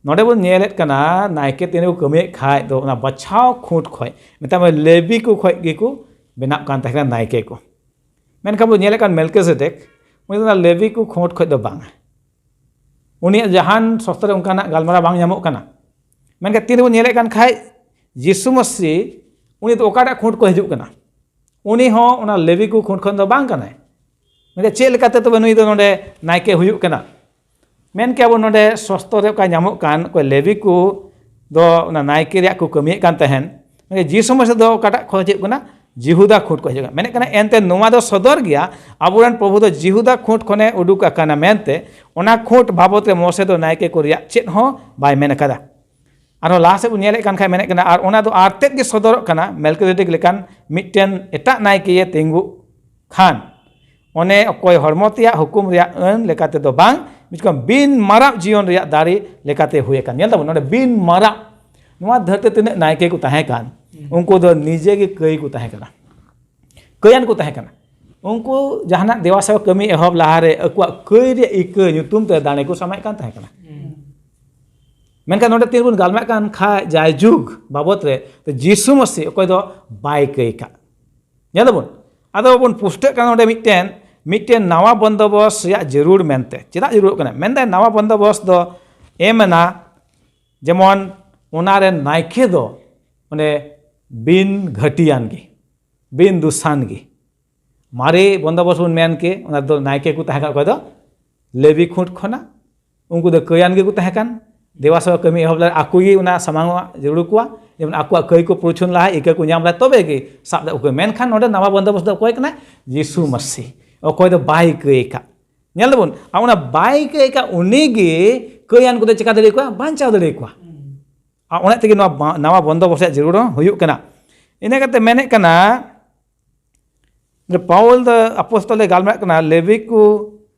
ᱱᱚᱰᱮ ᱵᱚᱱ ᱧᱮᱞᱮᱫ ᱠᱟᱱᱟ, ᱱᱟᱭᱠᱮ ᱛᱤᱱᱟᱹᱜ ᱠᱚ ᱠᱟᱹᱢᱤᱭᱮᱫ ᱠᱷᱟᱡ ᱫᱚ ᱚᱱᱟ ᱵᱟᱪᱷᱟᱣ ᱠᱷᱩᱸᱴ ᱠᱷᱚᱡ, ᱢᱮᱛᱟᱜ ᱢᱮ ᱞᱮᱵᱤ ᱠᱚ ᱠᱷᱚᱡ ᱜᱮᱠᱚ ᱵᱮᱱᱟᱜ ᱠᱟᱱ ᱛᱟᱦᱮᱸ ᱠᱟᱱᱟ ᱱᱟᱭᱠᱮ ᱠᱚ᱾ ᱢᱮᱱᱠᱷᱟᱱ ᱵᱚᱱ ᱧᱮᱞᱮᱫ ᱠᱟᱱ ᱢᱮᱞᱠᱤᱥᱮᱫᱮᱠ, ᱩᱱᱤ ᱫᱚ ᱚᱱᱟ ᱞᱮᱵᱤ ᱠᱚ ᱠᱷᱩᱸᱴ ᱠᱷᱚᱡ ᱫᱚ ᱵᱟᱝ᱾ ᱩᱱᱤᱭᱟᱜ ᱡᱟᱦᱟᱱ ᱥᱚᱥᱛᱨᱚ ᱨᱮ ᱚᱱᱠᱟᱱᱟᱜ ᱜᱟᱞᱢᱟᱨᱟᱣ ᱵᱟᱝ ᱧᱟᱢᱚᱜ ᱠᱟᱱᱟ᱾ ᱢᱮᱱᱠᱷᱟᱱ ᱛᱤᱱ ᱨᱮᱵᱚᱱ ᱧᱮᱞᱮᱫ ᱠᱟᱱ ᱠᱷᱟᱡ, ᱡᱤᱥᱩ ᱢᱟᱹᱥᱤ, ᱩᱱᱤ ᱫᱚ ᱚᱠᱟᱴᱟᱜ ᱠᱷᱩᱸᱴ ᱠᱚ ᱦᱤᱡᱩᱜ ᱠᱟᱱᱟ? ᱩᱱᱤ ᱦᱚᱸ ᱚᱱᱟ ᱞᱮᱵᱤ ᱠᱚ ᱠᱷᱩᱸᱴ ᱠᱷᱚᱱ ᱫᱚ ᱵᱟᱝ ᱠᱟᱱᱟᱭ᱾ ᱢᱮᱱᱠᱷᱟᱱ ᱪᱮᱫ ᱞᱮᱠᱟᱛᱮ ᱛᱚᱵᱮ ᱱᱩᱭ ᱫᱚ ᱱᱚᱰᱮ ᱱᱟᱭᱠᱮ ᱦᱩᱭᱩᱜ ᱠᱟᱱᱟ? ᱢᱮᱱ ᱠᱮᱭᱟ ᱵᱚᱱ ᱱᱚᱰᱮ ᱥᱚᱥᱛᱚ ᱨᱮ ᱚᱠᱟ ᱧᱟᱢᱚᱜ ᱠᱟᱱ, ᱚᱠᱚᱭ ᱞᱮᱵᱤ ᱠᱚ ᱫᱚ ᱚᱱᱟ ᱱᱟᱭᱠᱮ ᱨᱮᱭᱟᱜ ᱠᱚ ᱠᱟᱹᱢᱤᱭᱮᱫ ᱠᱟᱱ ᱛᱟᱦᱮᱱ᱾ ᱢᱮᱱᱠᱷᱟᱱ ᱡᱤᱥᱩ ᱢᱟᱹᱥᱤ ᱫᱚ ᱚᱠᱟᱴᱟᱜ ᱠᱷᱚᱱ ᱦᱤᱡᱩᱜ ᱠᱟᱱᱟ? ᱡᱤᱦᱩᱫᱟ ᱠᱷᱩᱸᱴ ᱠᱷᱚᱱ ᱦᱤᱡᱩᱜ ᱠᱟᱱᱟ᱾ ᱢᱮᱱᱮᱫ ᱠᱟᱱᱟ, ᱮᱱᱛᱮ ᱱᱚᱣᱟ ᱫᱚ ᱥᱚᱫᱚᱨ ᱜᱮᱭᱟ, ᱟᱵᱚᱨᱮᱱ ᱯᱨᱚᱵᱷᱩ ᱫᱚ ᱡᱤᱦᱩᱫᱟ ᱠᱷᱩᱸᱴ ᱠᱷᱚᱱᱮ ᱩᱰᱩᱠ ᱟᱠᱟᱱᱟ ᱢᱮᱱᱛᱮ᱾ ᱚᱱᱟ ᱠᱷᱩᱸᱴ ᱵᱟᱵᱚᱛ ᱨᱮ ᱢᱳᱥᱮ ᱫᱚ ᱱᱟᱭᱠᱮ ᱠᱚ ᱨᱮᱭᱟᱜ ᱪᱮᱫ ᱦᱚᱸ ᱵᱟᱭ ᱢᱮᱱ ᱟᱠᱟᱫᱟ᱾ ᱟᱨᱦᱚᱸ ᱞᱟᱦᱟ ᱥᱮᱫ ᱵᱚᱱ ᱧᱮᱞᱮᱫ ᱠᱟᱱ ᱠᱷᱟᱡ ᱢᱮᱱᱮᱫ ᱠᱟᱱᱟ, ᱟᱨ ᱚᱱᱟ ᱫᱚ ᱟᱨ ᱛᱮᱫ ᱜᱮ ᱥᱚᱫᱚᱨᱚᱜ ᱠᱟᱱᱟ, ᱢᱮᱞᱠᱤᱥᱮᱫᱮᱠ ᱞᱮᱠᱟᱱ ᱢᱤᱫᱴᱮᱱ ᱮᱴᱟᱜ ᱱᱟᱭᱠᱮᱭᱮ ᱛᱤᱸᱜᱩᱜ ᱠᱷᱟᱱ, ᱚᱱᱮ ᱚᱠᱚᱭ ᱦᱚᱲᱢᱚ ᱛᱮᱭᱟᱜ ᱦᱩᱠᱩᱢ ᱨᱮᱭᱟᱜ ᱟᱹᱱ ᱞᱮᱠᱟᱛᱮ ᱫᱚ ᱵᱟᱝ, ᱢᱤᱫ ᱠᱚᱢ ᱵᱤᱱ ᱢᱟᱨᱟᱜ ᱡᱤᱭᱚᱱ ᱨᱮᱭᱟᱜ ᱫᱟᱨᱮ ᱞᱮᱠᱟᱛᱮ ᱦᱩᱭ ᱟᱠᱟᱱ᱾ ᱧᱮᱞ ᱛᱟᱵᱚᱱ ᱱᱚᱰᱮ ᱵᱤᱱ ᱢᱟᱨᱟᱜ, ᱱᱚᱣᱟ ᱫᱷᱟᱹᱨᱛᱤ ᱛᱤᱱᱟᱹᱜ ᱱᱟᱭᱠᱮ ᱠᱚ ᱛᱟᱦᱮᱸ ᱠᱟᱱ, ᱩᱱᱠᱩ ᱫᱚ ᱱᱤᱡᱮ ᱜᱮ ᱠᱟᱹᱭ ᱠᱚ ᱛᱟᱦᱮᱸ ᱠᱟᱱᱟ, ᱠᱟᱹᱭᱟᱱ ᱠᱚ ᱛᱟᱦᱮᱸ ᱠᱟᱱᱟ᱾ ᱩᱱᱠᱩ ᱡᱟᱦᱟᱱᱟᱜ ᱫᱮᱣᱟ ᱥᱮᱵᱟ ᱠᱟᱹᱢᱤ ᱮᱦᱚᱵ ᱞᱟᱦᱟᱨᱮ ᱟᱠᱚᱣᱟᱜ ᱠᱟᱹᱭ ᱨᱮᱭᱟᱜ ᱤᱠᱟᱹ ᱧᱩᱛᱩᱢ ᱛᱮ ᱫᱟᱲᱮ ᱠᱚ ᱥᱟᱢᱟᱭᱮᱫ ᱠᱟᱱ ᱛᱟᱦᱮᱸ ᱠᱟᱱᱟ᱾ ᱢᱮᱱᱠᱷᱟᱱ ᱱᱚᱰᱮ ᱛᱤᱱ ᱵᱚᱱ ᱜᱟᱞᱢᱟᱨᱟᱜ ᱠᱟᱱ ᱠᱷᱟᱡ ᱡᱟᱭᱡᱩᱜᱽ ᱵᱟᱵᱚᱛ ᱨᱮ, ᱛᱚ ᱡᱤᱥᱩ ᱢᱟᱹᱥᱤ ᱚᱠᱚᱭ ᱫᱚ ᱵᱟᱭ ᱠᱟᱹᱭ ᱠᱟᱜ᱾ ᱧᱮᱞ ᱫᱟᱵᱚᱱ, ᱟᱫᱚ ᱵᱚᱱ ᱯᱩᱥᱴᱟᱹᱜ ᱠᱟᱱᱟ ᱱᱚᱰᱮ ᱢᱤᱫᱴᱮᱱ, ᱢᱤᱫᱴᱮᱱ ᱱᱟᱣᱟ ᱵᱚᱱᱫᱚᱵᱚᱥ ᱨᱮᱭᱟᱜ ᱡᱟᱹᱨᱩᱲ ᱢᱮᱱᱛᱮ᱾ ᱪᱮᱫᱟᱜ ᱡᱟᱹᱨᱩᱲᱚᱜ ᱠᱟᱱᱟ? ᱢᱮᱱᱫᱟᱭ ᱱᱟᱣᱟ ᱵᱚᱱᱫᱚᱵᱚᱥ ᱫᱚ ᱮᱢ ᱮᱱᱟ, ᱡᱮᱢᱚᱱ ᱚᱱᱟ ᱨᱮᱱ ᱱᱟᱭᱠᱮ ᱫᱚ ᱚᱱᱮ ᱵᱤᱱ ᱜᱷᱟᱹᱴᱤᱭᱟᱱ ᱜᱮ, ᱵᱤᱱ ᱫᱩᱥᱟᱱ ᱜᱮ᱾ ᱢᱟᱨᱮ ᱵᱚᱱᱫᱚᱵᱚᱥ ᱵᱚᱱ ᱢᱮᱱ ᱠᱮ, ᱚᱱᱟ ᱫᱚ ᱱᱟᱭᱠᱮ ᱠᱚ ᱛᱟᱦᱮᱸ ᱠᱟᱱᱟ, ᱚᱠᱚᱭ ᱫᱚ ᱞᱮᱵᱤ ᱠᱷᱩᱸᱴ ᱠᱷᱚᱱᱟᱜ᱾ ᱩᱱᱠᱩ ᱫᱚ ᱠᱟᱹᱭᱟᱱ ᱜᱮᱠᱚ ᱛᱟᱦᱮᱸ ᱠᱟᱱ᱾ ᱫᱮᱵᱟ ᱥᱮᱵᱟ ᱠᱟᱹᱢᱤ ᱮᱦᱚᱵ ᱞᱟᱹᱜᱤᱫ ᱟᱠᱚ ᱜᱮ ᱚᱱᱟ ᱥᱟᱢᱟᱝ ᱚᱜ ᱡᱟᱹᱨᱩᱲ ᱠᱚᱣᱟ᱾ ᱡᱮᱢᱚᱱ ᱟᱠᱚᱣᱟᱜ ᱠᱟᱹᱭ ᱠᱚ ᱯᱩᱨᱪᱷᱩᱱ ᱞᱟᱦᱟ, ᱤᱠᱟᱹ ᱠᱚ ᱧᱟᱢ ᱞᱟᱦᱟ, ᱛᱚᱵᱮ ᱜᱮ ᱥᱟᱵ ᱫᱟᱲᱮ ᱠᱚ᱾ ᱢᱮᱱᱠᱷᱟᱱ ᱱᱚᱰᱮ ᱱᱟᱣᱟ ᱵᱚᱱᱫᱚᱵᱚᱥ ᱫᱚ ᱚᱠᱚᱭ ᱠᱟᱱᱟᱭ? ᱡᱤᱥᱩ ᱢᱟᱹᱥᱤ᱾ ᱚᱠᱚᱭ ᱫᱚ ᱵᱟᱭ ᱠᱟᱹᱭ ᱟᱠᱟᱫ᱾ ᱧᱮᱞ ᱫᱟᱵᱚᱱ, ᱟᱨ ᱚᱱᱟ ᱵᱟᱭ ᱠᱟᱹᱭ ᱟᱠᱟᱫ ᱩᱱᱤ ᱜᱮ ᱠᱟᱹᱭᱟᱱ ᱠᱚᱫᱚ ᱪᱮᱠᱟ ᱫᱟᱲᱮ ᱟᱠᱚᱣᱟ? ᱵᱟᱧᱪᱟᱣ ᱫᱟᱲᱮ ᱟᱠᱚᱣᱟ᱾ ᱟᱨ ᱚᱱᱟ ᱛᱮᱜᱮ ᱱᱚᱣᱟ ᱵᱟ-, ᱱᱟᱣᱟ ᱵᱚᱱᱫᱚᱵᱚᱥ ᱨᱮᱭᱟᱜ ᱡᱟᱹᱨᱩᱲ ᱦᱚᱸ ᱦᱩᱭᱩᱜ ᱠᱟᱱᱟ᱾ ᱤᱱᱟᱹ ᱠᱟᱛᱮ ᱢᱮᱱᱮᱫ ᱠᱟᱱᱟ, ᱡᱮ ᱯᱟᱣᱩᱞ ᱫᱚ ᱟᱯᱚᱥᱛᱚᱞ ᱮ ᱜᱟᱞᱢᱟᱨᱟᱜ ᱠᱟᱱᱟ, ᱞᱮᱵᱤ ᱠᱚ,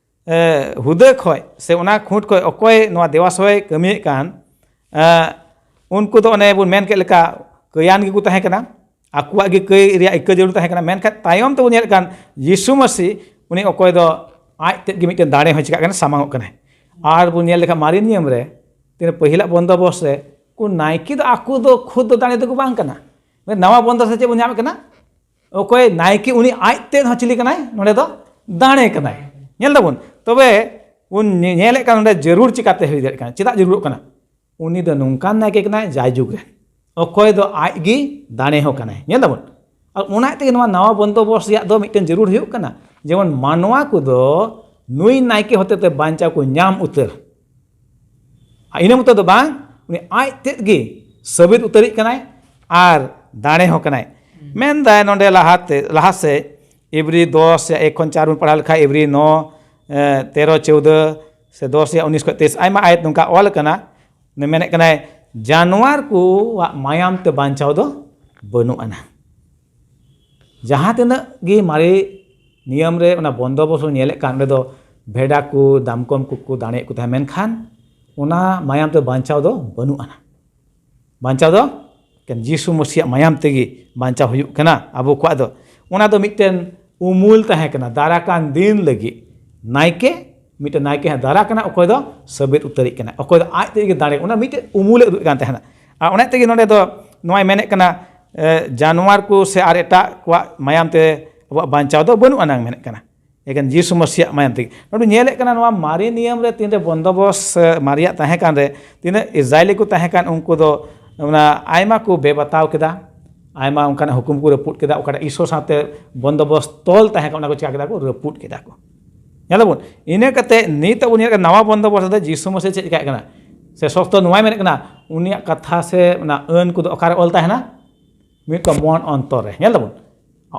ᱮ, ᱦᱩᱫᱟᱹ ᱠᱷᱚᱡ ᱥᱮ ᱚᱱᱟ ᱠᱷᱩᱸᱴ ᱠᱷᱚᱡ ᱚᱠᱚᱭ ᱱᱚᱣᱟ ᱫᱮᱣᱟ ᱥᱮᱵᱟᱭ ᱠᱟᱹᱢᱤᱭᱮᱫ ᱠᱟᱱ, ᱮ, ᱩᱱᱠᱩ ᱫᱚ ᱚᱱᱮ ᱵᱚᱱ ᱢᱮᱱ ᱠᱮᱫ ᱞᱮᱠᱟ ᱠᱟᱹᱭᱟᱱ ᱜᱮᱠᱚ ᱛᱟᱦᱮᱸ ᱠᱟᱱᱟ, ᱟᱠᱚᱣᱟᱜ ᱜᱮ ᱠᱟᱹᱭ ᱨᱮᱭᱟᱜ ᱤᱠᱟᱹ ᱡᱟᱹᱨᱩᱲ ᱛᱟᱦᱮᱸ ᱠᱟᱱᱟ᱾ ᱢᱮᱱᱠᱷᱟᱱ ᱛᱟᱭᱚᱢ ᱛᱮᱵᱚᱱ ᱧᱮᱞᱮᱫ ᱠᱟᱱ ᱡᱤᱥᱩ ᱢᱟᱹᱥᱤ, ᱩᱱᱤ ᱚᱠᱚᱭ ᱫᱚ ᱟᱡ ᱛᱮᱫ ᱜᱮ ᱢᱤᱫᱴᱮᱱ ᱫᱟᱲᱮ ᱦᱚᱸ ᱪᱤᱠᱟᱹᱜ ᱠᱟᱱᱟ, ᱥᱟᱢᱟᱝᱚᱜ ᱠᱟᱱᱟᱭ᱾ ᱟᱨ ᱵᱚᱱ ᱧᱮᱞ ᱞᱮᱠᱷᱟᱱ ᱢᱟᱨᱮ ᱱᱤᱭᱚᱢ ᱨᱮ, ᱛᱤᱱᱟᱹᱜ ᱯᱟᱹᱦᱤᱞᱟᱜ ᱵᱚᱱᱫᱚᱵᱚᱥ ᱨᱮ, ᱠᱚ ᱱᱟᱭᱠᱮ ᱫᱚ ᱟᱠᱚ ᱫᱚ ᱠᱷᱩᱫ ᱫᱚ ᱫᱟᱲᱮ ᱫᱚᱠᱚ ᱵᱟᱝ ᱠᱟᱱᱟ᱾ ᱱᱟᱣᱟ ᱵᱚᱱᱫᱚᱵᱚᱥ ᱨᱮ ᱪᱮᱫ ᱵᱚᱱ ᱧᱟᱢᱮᱫ ᱠᱟᱱᱟ? ᱚᱠᱚᱭ ᱱᱟᱭᱠᱮ, ᱩᱱᱤ ᱟᱡ ᱛᱮᱫ ᱦᱚᱸ ᱪᱤᱞᱤ ᱠᱟᱱᱟᱭ? ᱱᱚᱰᱮ ᱫᱚ ᱫᱟᱲᱮ ᱠᱟᱱᱟᱭ᱾ ᱧᱮᱞ ᱫᱟᱵᱚᱱ, ᱛᱚᱵᱮ ᱵᱚᱱ ᱧᱮ-, ᱧᱮᱞᱮᱫ ᱠᱟᱱ ᱱᱚᱰᱮ ᱡᱟᱹᱨᱩᱲ ᱪᱤᱠᱟᱛᱮ ᱦᱩᱭ ᱫᱟᱲᱮᱭᱟᱜ ᱠᱟᱱᱟ? ᱪᱮᱫᱟᱜ ᱡᱟᱹᱨᱩᱲᱚᱜ ᱠᱟᱱᱟ? ᱩᱱᱤ ᱫᱚ ᱱᱚᱝᱠᱟᱱ ᱱᱟᱭᱠᱮ ᱠᱟᱱᱟᱭ ᱡᱟᱭᱡᱩᱜᱽ ᱨᱮᱱ, ᱚᱠᱚᱭ ᱫᱚ ᱟᱡ ᱜᱮ ᱫᱟᱲᱮ ᱦᱚᱸ ᱠᱟᱱᱟᱭ᱾ ᱧᱮᱞ ᱫᱟᱵᱚᱱ, ᱟᱨ ᱚᱱᱟ ᱛᱮᱜᱮ ᱱᱚᱣᱟ ᱱᱟᱣᱟ ᱵᱚᱱᱫᱚᱵᱚᱥ ᱨᱮᱭᱟᱜ ᱫᱚ ᱢᱤᱫᱴᱮᱱ ᱡᱟᱹᱨᱩᱲ ᱦᱩᱭᱩᱜ ᱠᱟᱱᱟ, ᱡᱮᱢᱚᱱ ᱢᱟᱱᱣᱟ ᱠᱚᱫᱚ ᱱᱩᱭ ᱱᱟᱭᱠᱮ ᱦᱚᱛᱮᱛᱮ ᱵᱟᱧᱪᱟᱣ ᱠᱚ ᱧᱟᱢ ᱩᱛᱟᱹᱨ᱾ ᱟᱨ ᱤᱱᱟᱹ ᱢᱚᱛᱚ ᱫᱚ ᱵᱟᱝ, ᱩᱱᱤ ᱟᱡ ᱛᱮᱫ ᱜᱮ ᱥᱟᱹᱵᱤᱛ ᱩᱛᱟᱹᱨᱤᱡ ᱠᱟᱱᱟᱭ ᱟᱨ ᱫᱟᱲᱮ ᱦᱚᱸ ᱠᱟᱱᱟᱭ᱾ ᱢᱮᱱᱫᱟᱭ ᱱᱚᱰᱮ ᱞᱟᱦᱟᱛᱮ, ᱞᱟᱦᱟ ᱥᱮᱫ ᱤᱵᱨᱤ ᱫᱚᱥ ᱨᱮᱭᱟᱜ ᱮᱠ ᱠᱷᱚᱱ ᱪᱟᱨ ᱵᱚᱱ ᱯᱟᱲᱦᱟᱣ ᱞᱮᱠᱷᱟᱱ, ᱤᱵᱨᱤ ᱱᱚ, ᱮ, ᱛᱮᱨᱚ, ᱪᱳᱣᱫᱚ ᱥᱮ ᱫᱚᱥ ᱨᱮᱭᱟᱜ ᱩᱱᱤᱥ ᱠᱷᱚᱱ ᱛᱮᱭᱤᱥ, ᱟᱭᱢᱟ ᱟᱭᱟᱛ ᱱᱚᱝᱠᱟ ᱚᱞ ᱟᱠᱟᱱᱟ᱾ ᱩᱱᱤ ᱢᱮᱱᱮᱫ ᱠᱟᱱᱟᱭ, ᱡᱟᱱᱣᱟᱨ ᱠᱚᱣᱟᱜ ᱢᱟᱭᱟᱢ ᱛᱮ ᱵᱟᱧᱪᱟᱣ ᱫᱚ ᱵᱟᱹᱱᱩᱜ ᱟᱱᱟ᱾ ᱡᱟᱦᱟᱸ ᱛᱤᱱᱟᱹᱜ ᱜᱮ ᱢᱟᱨᱮ ᱱᱤᱭᱚᱢ ᱨᱮ ᱚᱱᱟ ᱵᱚᱱᱫᱚᱵᱚᱥ ᱵᱚᱱ ᱧᱮᱞᱮᱫ ᱠᱟᱱ, ᱚᱸᱰᱮ ᱫᱚ ᱵᱷᱮᱰᱟ ᱠᱚ, ᱫᱟᱢᱠᱚᱢ ᱠᱚᱠᱚ ᱫᱟᱲᱮᱭᱮᱫ ᱠᱚ ᱛᱟᱦᱮᱸᱫ, ᱢᱮᱱᱠᱷᱟᱱ ᱚᱱᱟ ᱢᱟᱭᱟᱢ ᱛᱮ ᱵᱟᱧᱪᱟᱣ ᱫᱚ ᱵᱟᱹᱱᱩᱜ ᱟᱱᱟ᱾ ᱵᱟᱧᱪᱟᱣ ᱫᱚ ᱮᱠᱮᱱ ᱡᱤᱥᱩ ᱢᱟᱹᱥᱤᱭᱟᱜ ᱢᱟᱭᱟᱢ ᱛᱮᱜᱮ ᱵᱟᱧᱪᱟᱣ ᱦᱩᱭᱩᱜ ᱠᱟᱱᱟ ᱟᱵᱚ ᱠᱚᱣᱟᱜ ᱫᱚ᱾ ᱚᱱᱟ ᱫᱚ ᱢᱤᱫᱴᱮᱱ ᱩᱢᱩᱞ ᱛᱟᱦᱮᱸ ᱠᱟᱱᱟ, ᱫᱟᱨᱟ ᱠᱟᱱ ᱫᱤᱱ ᱞᱟᱹᱜᱤᱫ᱾ ᱱᱟᱭᱠᱮ, ᱢᱤᱫᱴᱮᱱ ᱱᱟᱭᱠᱮ ᱦᱟᱸᱜ ᱫᱟᱨᱟ ᱠᱟᱱᱟ, ᱚᱠᱚᱭ ᱫᱚ ᱥᱟᱹᱵᱤᱛ ᱩᱛᱟᱹᱨᱤᱡ ᱠᱟᱱᱟ, ᱚᱠᱚᱭ ᱫᱚ ᱟᱡ ᱛᱮᱜᱮ ᱫᱟᱲᱮ, ᱚᱱᱟ ᱢᱤᱫᱴᱮᱱ ᱩᱢᱩᱞᱮ ᱩᱫᱩᱜ ᱮᱫ ᱠᱟᱱ ᱛᱟᱦᱮᱱᱟ᱾ ᱟᱨ ᱚᱱᱟ ᱛᱮᱜᱮ ᱱᱚᱰᱮ ᱫᱚ ᱱᱚᱣᱟᱭ ᱢᱮᱱᱮᱫ ᱠᱟᱱᱟ, ᱮ, ᱡᱟᱱᱣᱟᱨ ᱠᱚ ᱥᱮ ᱟᱨ ᱮᱴᱟᱜ ᱠᱚᱣᱟᱜ ᱢᱟᱭᱟᱢ ᱛᱮ ᱟᱵᱚᱣᱟᱜ ᱵᱟᱧᱪᱟᱣ ᱫᱚ ᱵᱟᱹᱱᱩᱜ ᱟᱱᱟᱝ ᱢᱮᱱᱮᱫ ᱠᱟᱱᱟ᱾ ᱮᱠᱮᱱ ᱡᱤᱥᱩ ᱢᱟᱹᱥᱤᱭᱟᱜ ᱢᱟᱭᱟᱢ ᱛᱮᱜᱮ᱾ ᱱᱚᱰᱮ ᱧᱮᱞᱮᱫ ᱠᱟᱱᱟ, ᱱᱚᱣᱟ ᱢᱟᱨᱮ ᱱᱤᱭᱚᱢ ᱨᱮ ᱛᱤᱱᱨᱮ ᱵᱚᱱᱫᱚᱵᱚᱥ ᱮ, ᱢᱟᱨᱮᱭᱟᱜ ᱛᱟᱦᱮᱸ ᱠᱟᱱ ᱨᱮ, ᱛᱤᱱᱟᱹᱜ ᱤᱥᱨᱟᱭᱮᱞᱤ ᱠᱚ ᱛᱟᱦᱮᱸ ᱠᱟᱱ, ᱩᱱᱠᱩ ᱫᱚ ᱚᱱᱟ ᱟᱭᱢᱟ ᱠᱚ ᱵᱮᱵᱟᱛᱟᱣ ᱠᱮᱫᱟ, ᱟᱭᱢᱟ ᱚᱱᱠᱟᱱᱟᱜ ᱦᱩᱠᱩᱢ ᱠᱚ ᱨᱟᱹᱯᱩᱫ ᱠᱮᱫᱟ, ᱚᱠᱟᱴᱟᱜ ᱤᱥᱚᱨ ᱥᱟᱶᱛᱮ ᱵᱚᱱᱫᱚᱵᱚᱥ ᱛᱚᱞ ᱛᱟᱦᱮᱸ ᱠᱟᱱᱟ, ᱚᱱᱟ ᱠᱚ ᱪᱤᱠᱟ ᱠᱮᱫᱟ ᱠᱚ, ᱨᱟᱹᱯᱩᱫ ᱠᱮᱫᱟ ᱠᱚ᱾ ᱧᱮᱞ ᱫᱟᱵᱚᱱ, ᱤᱱᱟᱹ ᱠᱟᱛᱮ ᱱᱤᱛᱚᱜ ᱵᱚᱱ ᱧᱮᱞ ᱠᱟᱱᱟ, ᱱᱟᱣᱟ ᱵᱚᱱᱫᱚᱵᱚᱥ ᱨᱮᱫᱚ ᱡᱤᱥᱩ ᱢᱟᱹᱥᱤ ᱪᱮᱫ ᱪᱤᱠᱟᱹᱜ ᱠᱟᱱᱟ? ᱥᱮ ᱥᱚᱥᱛᱚ ᱱᱚᱣᱟᱭ ᱢᱮᱱᱮᱫ ᱠᱟᱱᱟ, ᱩᱱᱤᱭᱟᱜ ᱠᱟᱛᱷᱟ ᱥᱮ ᱚᱱᱟ ᱟᱹᱱ ᱠᱚᱫᱚ ᱚᱠᱟᱨᱮ ᱚᱞ ᱛᱟᱦᱮᱱᱟ? ᱢᱤᱫ ᱠᱚ ᱢᱚᱱ ᱚᱱᱛᱚᱨ ᱨᱮ᱾ ᱧᱮᱞ ᱫᱟᱵᱚᱱ,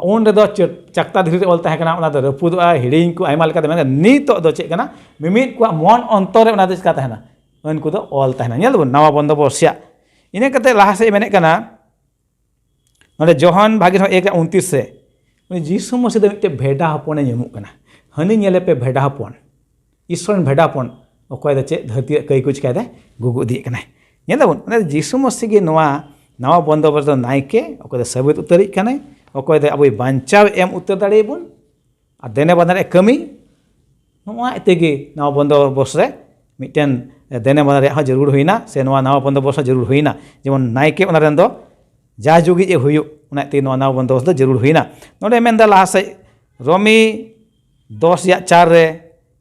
ᱩᱱ ᱨᱮᱫᱚ ᱪᱟᱹ-, ᱪᱟᱠᱛᱟ ᱫᱷᱤᱨᱤ ᱨᱮ ᱚᱞ ᱛᱟᱦᱮᱸ ᱠᱟᱱᱟ, ᱚᱱᱟ ᱫᱚ ᱨᱟᱹᱯᱩᱫᱚᱜᱼᱟ, ᱦᱤᱲᱤᱧ ᱠᱚ ᱟᱭᱢᱟ ᱞᱮᱠᱟᱛᱮ᱾ ᱢᱮᱱᱠᱷᱟᱱ ᱱᱤᱛᱚᱜ ᱫᱚ ᱪᱮᱫ ᱠᱟᱱᱟ? ᱢᱤᱢᱤᱫ ᱠᱚᱣᱟᱜ ᱢᱚᱱ ᱚᱱᱛᱚᱨ ᱨᱮ ᱚᱱᱟ ᱫᱚ ᱪᱤᱠᱟ ᱛᱟᱦᱮᱱᱟ? ᱟᱹᱱ ᱠᱚᱫᱚ ᱚᱞ ᱛᱟᱦᱮᱱᱟ᱾ ᱧᱮᱞ ᱫᱟᱵᱚᱱ, ᱱᱟᱣᱟ ᱵᱚᱱᱫᱚᱵᱚᱥ ᱨᱮᱭᱟᱜ᱾ ᱤᱱᱟᱹ ᱠᱟᱛᱮ ᱞᱟᱦᱟ ᱥᱮᱫ ᱢᱮᱱᱮᱫ ᱠᱟᱱᱟ, ᱱᱚᱰᱮ ᱡᱚᱦᱚᱱ ᱵᱷᱟᱜᱮ ᱴᱷᱤᱠ ᱮᱠ ᱩᱱᱛᱤᱥ ᱨᱮ, ᱩᱱᱤ ᱡᱤᱥᱩ ᱢᱟᱹᱥᱤ ᱫᱚ ᱢᱤᱫᱴᱮᱱ ᱵᱷᱮᱰᱟ ᱦᱚᱯᱚᱱᱮ ᱧᱩᱢᱩᱜ ᱠᱟᱱᱟ᱾ ᱦᱟᱹᱱᱤ ᱧᱮᱞᱮ ᱯᱮ, ᱵᱷᱮᱰᱟ ᱦᱚᱯᱚᱱ, ᱤᱥᱚᱨ ᱨᱮᱱ ᱵᱷᱮᱰᱟ ᱦᱚᱯᱚᱱ, ᱚᱠᱚᱭ ᱫᱚ ᱪᱮᱫ ᱫᱷᱟᱹᱨᱛᱤ ᱨᱮ ᱠᱟᱹᱭ ᱠᱚ ᱪᱤᱠᱟᱭ ᱫᱟᱭ? ᱜᱩᱜᱩ ᱤᱫᱤᱭᱮᱫ ᱠᱟᱱᱟᱭ᱾ ᱧᱮᱞ ᱫᱟᱵᱚᱱ, ᱚᱱᱟ ᱡᱤᱥᱩ ᱢᱟᱹᱥᱤ ᱜᱮ ᱱᱚᱣᱟ ᱱᱟᱣᱟ ᱵᱚᱱᱫᱚᱵᱚᱥ ᱫᱚ ᱱᱟᱭᱠᱮ, ᱚᱠᱚᱭ ᱫᱚ ᱥᱟᱹᱵᱤᱛ ᱩᱛᱟᱹᱨᱤᱡ ᱠᱟᱱᱟᱭ, ᱚᱠᱚᱭ ᱫᱚ ᱟᱵᱚᱭ ᱵᱟᱧᱪᱟᱣ ᱮᱢ ᱩᱛᱟᱹᱨ ᱫᱟᱲᱮᱭᱟᱵᱚᱱ, ᱟᱨ ᱫᱮᱱᱮ ᱵᱟᱱᱟᱨ ᱨᱮᱭᱟᱜ ᱠᱟᱹᱢᱤ, ᱱᱚᱣᱟ ᱛᱮᱜᱮ ᱱᱟᱣᱟ ᱵᱚᱱᱫᱚᱵᱚᱥ ᱨᱮ ᱢᱤᱫᱴᱮᱱ ᱫᱮᱱᱮ ᱵᱟᱱᱟᱨ ᱨᱮᱭᱟᱜ ᱦᱚᱸ ᱡᱟᱹᱨᱩᱲ ᱦᱩᱭᱱᱟ, ᱥᱮ ᱱᱚᱣᱟ ᱱᱟᱣᱟ ᱵᱚᱱᱫᱚᱵᱚᱥ ᱦᱚᱸ ᱡᱟᱹᱨᱩᱲ ᱦᱩᱭᱱᱟ᱾ ᱡᱮᱢᱚᱱ ᱱᱟᱭᱠᱮ ᱚᱱᱟ ᱨᱮᱱ ᱫᱚ ᱡᱟ ᱡᱩᱜᱤᱡ ᱮ ᱦᱩᱭᱩᱜ, ᱚᱱᱟ ᱛᱮᱜᱮ ᱱᱚᱣᱟ ᱱᱟᱣᱟ ᱵᱚᱱᱫᱚᱵᱚᱥ ᱫᱚ ᱡᱟᱹᱨᱩᱲ ᱦᱩᱭᱱᱟ᱾ ᱱᱚᱰᱮ ᱢᱮᱱᱫᱟ ᱞᱟᱦᱟ ᱥᱮᱫ, ᱨᱳᱢᱤ ᱫᱚᱥ ᱨᱮᱭᱟᱜ ᱪᱟᱨ ᱨᱮ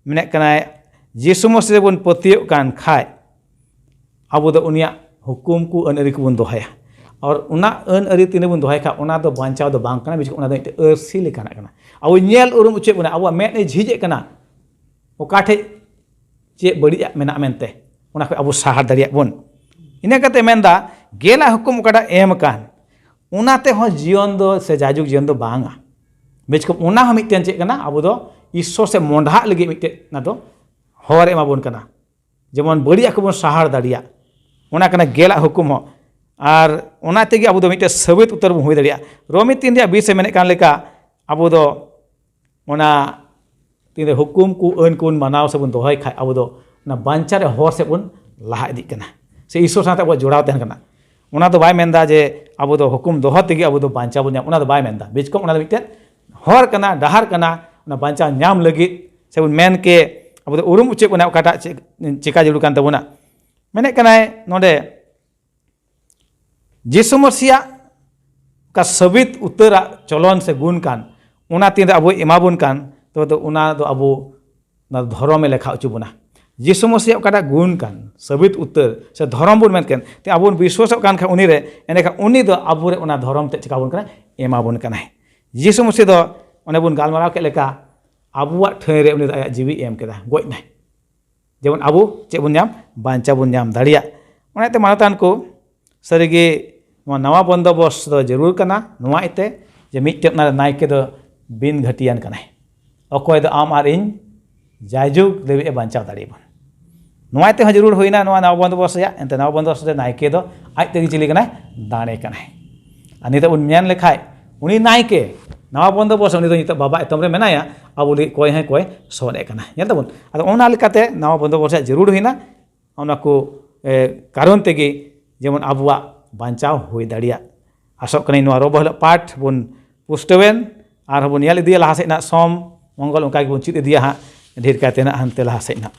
ᱢᱮᱱᱮᱫ ᱠᱟᱱᱟᱭ, ᱡᱤᱥᱩ ᱢᱟᱹᱥᱤ ᱨᱮᱵᱚᱱ ᱯᱟᱹᱛᱭᱟᱹᱜ ᱠᱟᱱ ᱠᱷᱟᱡ, ᱟᱵᱚ ᱫᱚ ᱩᱱᱤᱭᱟᱜ ᱦᱩᱠᱩᱢ ᱠᱚ, ᱟᱹᱱ ᱟᱹᱨᱤ ᱠᱚᱵᱚᱱ ᱫᱚᱦᱚᱭᱟ᱾ ᱟᱨ ᱚᱱᱟ ᱟᱹᱱ ᱟᱹᱨᱤ ᱛᱤᱱᱟᱹᱜ ᱵᱚᱱ ᱫᱚᱦᱚᱭ ᱠᱷᱟᱡ, ᱚᱱᱟ ᱫᱚ ᱵᱟᱧᱪᱟᱣ ᱫᱚ ᱵᱟᱝ ᱠᱟᱱᱟ, ᱵᱮᱥ ᱚᱱᱟ ᱫᱚ ᱢᱤᱫᱴᱮᱱ ᱟᱹᱨᱥᱤ ᱞᱮᱠᱟᱱᱟᱜ ᱠᱟᱱᱟ᱾ ᱟᱵᱚ ᱧᱮᱞ ᱩᱨᱩᱢ ᱚᱪᱚᱭᱮᱫ ᱵᱚᱱᱟ, ᱟᱵᱚᱣᱟᱜ ᱢᱮᱫ ᱮ ᱡᱷᱤᱡ ᱮᱫ ᱠᱟᱱᱟ, ᱚᱠᱟ ᱴᱷᱮᱡ ᱪᱮᱫ ᱵᱟᱹᱲᱤᱡᱟᱜ ᱢᱮᱱᱟᱜᱼᱟ ᱢᱮᱱᱛᱮ, ᱚᱱᱟ ᱠᱷᱚᱡ ᱟᱵᱚ ᱥᱟᱦᱟ ᱫᱟᱲᱮᱭᱟᱜ ᱵᱚᱱ᱾ ᱤᱱᱟᱹ ᱠᱟᱛᱮ ᱢᱮᱱᱫᱟ, ᱜᱮᱞᱟᱜ ᱦᱩᱠᱩᱢ ᱚᱠᱟᱴᱟᱜ ᱮᱢ ᱟᱠᱟᱱ, ᱚᱱᱟ ᱛᱮᱦᱚᱸ ᱡᱤᱭᱚᱱ ᱫᱚ ᱥᱮ ᱡᱟᱭᱡᱩᱜᱽ ᱡᱤᱭᱚᱱ ᱫᱚ ᱵᱟᱝᱟ᱾ ᱵᱮᱥ ᱠᱚ, ᱚᱱᱟ ᱦᱚᱸ ᱢᱤᱫᱴᱮᱱ ᱪᱮᱫ ᱠᱟᱱᱟ? ᱟᱵᱚ ᱫᱚ ᱤᱥᱥᱚᱨ ᱥᱮᱫ ᱢᱚᱸᱰᱷᱟᱜ ᱞᱟᱹᱜᱤᱫ ᱢᱤᱫᱴᱮᱱ ᱚᱱᱟ ᱫᱚ ᱦᱚᱨ ᱮ ᱮᱢᱟ ᱵᱚᱱ ᱠᱟᱱᱟ᱾ ᱡᱮᱢᱚᱱ ᱵᱟᱹᱲᱤᱡᱟᱜ ᱠᱚᱵᱚᱱ ᱥᱟᱦᱟᱲ ᱫᱟᱲᱮᱭᱟᱜ, ᱚᱱᱟ ᱠᱟᱱᱟ ᱜᱮᱞᱟᱜ ᱦᱩᱠᱩᱢ ᱦᱚᱸ᱾ ᱟᱨ ᱚᱱᱟ ᱛᱮᱜᱮ ᱟᱵᱚ ᱫᱚ ᱢᱤᱫᱴᱮᱱ ᱥᱟᱹᱵᱤᱛ ᱩᱛᱟᱹᱨ ᱵᱚᱱ ᱦᱩᱭ ᱫᱟᱲᱮᱭᱟᱜᱼᱟ᱾ ᱨᱳᱢᱤ ᱛᱤᱱ ᱨᱮᱭᱟᱜ ᱵᱤᱥ ᱮ ᱢᱮᱱᱮᱫ ᱠᱟᱱ ᱞᱮᱠᱟ, ᱟᱵᱚ ᱫᱚ ᱚᱱᱟ ᱛᱤᱱᱨᱮ ᱦᱩᱠᱩᱢ ᱠᱚ, ᱟᱹᱱ ᱠᱚᱵᱚᱱ ᱢᱟᱱᱟᱣ ᱥᱮᱵᱚᱱ ᱫᱚᱦᱚᱭ ᱠᱷᱟᱡ, ᱟᱵᱚ ᱫᱚ ᱚᱱᱟ ᱵᱟᱧᱪᱟᱣ ᱨᱮᱭᱟᱜ ᱦᱚᱨ ᱥᱮᱫ ᱵᱚᱱ ᱞᱟᱦᱟ ᱤᱫᱤᱜ ᱠᱟᱱᱟ, ᱥᱮ ᱤᱥᱥᱚᱨ ᱥᱟᱶᱛᱮ ᱟᱵᱚᱣᱟᱜ ᱡᱚᱲᱟᱣ ᱛᱟᱦᱮᱱ ᱠᱟᱱᱟ᱾ ᱚᱱᱟ ᱫᱚ ᱵᱟᱭ ᱢᱮᱱᱫᱟ ᱡᱮ ᱟᱵᱚ ᱫᱚ ᱦᱩᱠᱩᱢ ᱫᱚᱦᱚ ᱛᱮᱜᱮ ᱟᱵᱚ ᱫᱚ ᱵᱟᱧᱪᱟᱣ ᱵᱚᱱ ᱧᱟᱢᱟ, ᱚᱱᱟ ᱫᱚ ᱵᱟᱭ ᱢᱮᱱᱫᱟ᱾ ᱵᱮᱥ ᱠᱚᱢ ᱚᱱᱟ ᱫᱚ ᱢᱤᱫᱴᱮᱱ ᱦᱚᱨ ᱠᱟᱱᱟ, ᱰᱟᱦᱟᱨ ᱠᱟᱱᱟ, ᱚᱱᱟ ᱵᱟᱧᱪᱟᱣ ᱧᱟᱢ ᱞᱟᱹᱜᱤᱫ᱾ ᱥᱮᱵᱚᱱ ᱢᱮᱱ ᱠᱮ, ᱟᱵᱚ ᱫᱚ ᱩᱨᱩᱢ ᱚᱪᱚᱭᱮᱫ ᱵᱚᱱᱟ ᱚᱠᱟᱴᱟᱜ ᱪᱮ-, ᱪᱮᱠᱟ ᱡᱟᱹᱨᱩᱲ ᱠᱟᱱ ᱛᱟᱵᱚᱱᱟ᱾ ᱢᱮᱱᱮᱫ ᱠᱟᱱᱟᱭ ᱱᱚᱰᱮ, ᱡᱤᱥᱩ ᱢᱟᱹᱥᱤᱭᱟᱜ ᱚᱠᱟ ᱥᱟᱹᱵᱤᱛ ᱩᱛᱟᱹᱨᱟᱜ ᱪᱚᱞᱚᱱ ᱥᱮ ᱜᱩᱱ ᱠᱟᱱ, ᱚᱱᱟ ᱛᱤᱱᱨᱮ ᱟᱵᱚᱭ ᱮᱢᱟᱵᱚᱱ ᱠᱟᱱ, ᱛᱚᱵᱮ ᱫᱚ ᱚᱱᱟ ᱫᱚ ᱟᱵᱚ ᱚᱱᱟ ᱫᱷᱚᱨᱚᱢᱮ ᱞᱮᱠᱷᱟ ᱦᱚᱪᱚ ᱵᱚᱱᱟ᱾ ᱡᱤᱥᱩ ᱢᱟᱹᱥᱤᱭᱟᱜ ᱚᱠᱟᱴᱟᱜ ᱜᱩᱱ ᱠᱟᱱ, ᱥᱟᱹᱵᱤᱛ ᱩᱛᱟᱹᱨ ᱥᱮ ᱫᱷᱚᱨᱚᱢ ᱵᱚᱱ ᱢᱮᱱ ᱠᱟᱱ, ᱛᱮ ᱟᱵᱚ ᱵᱚᱱ ᱵᱤᱥᱣᱟᱥᱚᱜ ᱠᱟᱱ ᱠᱷᱟᱱ ᱩᱱᱤ ᱨᱮ, ᱮᱸᱰᱮᱠᱷᱟᱱ ᱩᱱᱤ ᱫᱚ ᱟᱵᱚ ᱨᱮ ᱚᱱᱟ ᱫᱷᱚᱨᱚᱢ ᱛᱮ ᱪᱤᱠᱟ ᱵᱚᱱ ᱠᱟᱱᱟ? ᱮᱢᱟ ᱵᱚᱱ ᱠᱟᱱᱟᱭ᱾ ᱡᱤᱥᱩ ᱢᱟᱹᱥᱤ ᱫᱚ ᱚᱱᱮ ᱵᱚᱱ ᱜᱟᱞᱢᱟᱨᱟᱣ ᱠᱮᱫ ᱞᱮᱠᱟ ᱟᱵᱚᱣᱟᱜ ᱴᱷᱟᱹᱭ ᱨᱮ ᱩᱱᱤ ᱫᱚ ᱟᱭᱟᱜ ᱡᱤᱣᱤ ᱮᱢ ᱠᱮᱫᱟ, ᱜᱚᱡ ᱱᱟᱭ᱾ ᱡᱮᱢᱚᱱ ᱟᱵᱚ ᱪᱮᱫ ᱵᱚᱱ ᱧᱟᱢ? ᱵᱟᱧᱪᱟᱣ ᱵᱚᱱ ᱧᱟᱢ ᱫᱟᱲᱮᱭᱟᱜ᱾ ᱚᱱᱟᱛᱮ ᱢᱟᱱᱚᱛᱟᱱ ᱠᱚ, ᱥᱟᱹᱨᱤᱜᱮ ᱱᱚᱣᱟ ᱱᱟᱣᱟ ᱵᱚᱱᱫᱚᱵᱚᱥ ᱫᱚ ᱡᱟᱹᱨᱩᱲ ᱠᱟᱱᱟ, ᱱᱚᱣᱟ ᱤᱭᱟᱹᱛᱮ ᱡᱮ ᱢᱤᱫᱴᱮᱱ ᱚᱱᱟ ᱨᱮ ᱱᱟᱭᱠᱮ ᱫᱚ ᱵᱤᱱ ᱜᱷᱟᱹᱴᱤᱭᱟᱱ ᱠᱟᱱᱟᱭ᱾ ᱚᱠᱚᱭ ᱫᱚ ᱟᱢ ᱟᱨ ᱤᱧ ᱡᱟᱭᱡᱩᱜᱽ ᱫᱷᱟᱹᱵᱤᱡ ᱮ ᱵᱟᱧᱪᱟᱣ ᱫᱟᱲᱮᱭᱟᱵᱚᱱ᱾ ᱱᱚᱣᱟ ᱤᱭᱟᱹᱛᱮ ᱦᱚᱸ ᱡᱟᱹᱨᱩᱲ ᱦᱩᱭᱱᱟ ᱱᱚᱣᱟ ᱱᱟᱣᱟ ᱵᱚᱱᱫᱚᱵᱚᱥ ᱨᱮᱭᱟᱜ᱾ ᱮᱱᱛᱮ ᱱᱟᱣᱟ ᱵᱚᱱᱫᱚᱵᱚᱥ ᱨᱮ ᱱᱟᱭᱠᱮ ᱫᱚ ᱟᱡ ᱛᱮᱜᱮ ᱪᱤᱞᱤ ᱠᱟᱱᱟᱭ? ᱫᱟᱲᱮ ᱠᱟᱱᱟᱭ᱾ ᱟᱨ ᱱᱤᱛᱚᱜ ᱵᱚᱱ ᱢᱮᱱ ᱞᱮᱠᱷᱟᱡ, ᱩᱱᱤ ᱱᱟᱭᱠᱮ ᱱᱟᱣᱟ ᱵᱚᱱᱫᱚᱵᱚᱥ ᱩᱱᱤ ᱫᱚ ᱱᱤᱛᱚᱜ ᱵᱟᱵᱟ ᱮᱛᱚᱢ ᱨᱮ ᱢᱮᱱᱟᱭᱟ, ᱟᱵᱚ ᱞᱟᱹᱜᱤᱫ ᱠᱚᱭ ᱦᱚᱸᱭ ᱠᱚᱭ ᱥᱚᱫ ᱮᱫ ᱠᱟᱱᱟ᱾ ᱧᱮᱞ ᱛᱟᱵᱚᱱ, ᱟᱫᱚ ᱚᱱᱟ ᱞᱮᱠᱟᱛᱮ ᱱᱟᱣᱟ ᱵᱚᱱᱫᱚᱵᱚᱥ ᱨᱮᱭᱟᱜ ᱡᱟᱹᱨᱩᱲ ᱦᱩᱭᱱᱟ᱾ ᱚᱱᱟ ᱠᱚ, ᱮ, ᱠᱟᱨᱚᱱ ᱛᱮᱜᱮ ᱡᱮᱢᱚᱱ ᱟᱵᱚᱣᱟᱜ ᱵᱟᱧᱪᱟᱣ ᱦᱩᱭ ᱫᱟᱲᱮᱭᱟᱜ᱾ ᱟᱥᱚᱜ ᱠᱟᱹᱱᱟᱹᱧ ᱱᱚᱣᱟ ᱨᱚᱵᱚ ᱦᱤᱞᱳᱜ ᱯᱟᱴ ᱵᱚᱱ ᱯᱩᱥᱴᱟᱹᱣᱮᱱ, ᱟᱨᱦᱚᱸ ᱵᱚᱱ ᱧᱮᱞ ᱤᱫᱤᱭᱟ ᱞᱟᱦᱟ ᱥᱮᱫ ᱱᱟᱜ ᱥᱚᱢ ᱢᱚᱝᱜᱚᱞ, ᱚᱱᱠᱟ ᱜᱮᱵᱚᱱ ᱪᱮᱫ ᱤᱫᱤᱭᱟ ᱦᱟᱸᱜ ᱰᱷᱮᱨ ᱠᱟᱭᱛᱮ ᱱᱟᱜ ᱦᱟᱱᱛᱮ ᱞᱟᱦᱟ ᱥᱮᱫ ᱱᱟᱜ᱾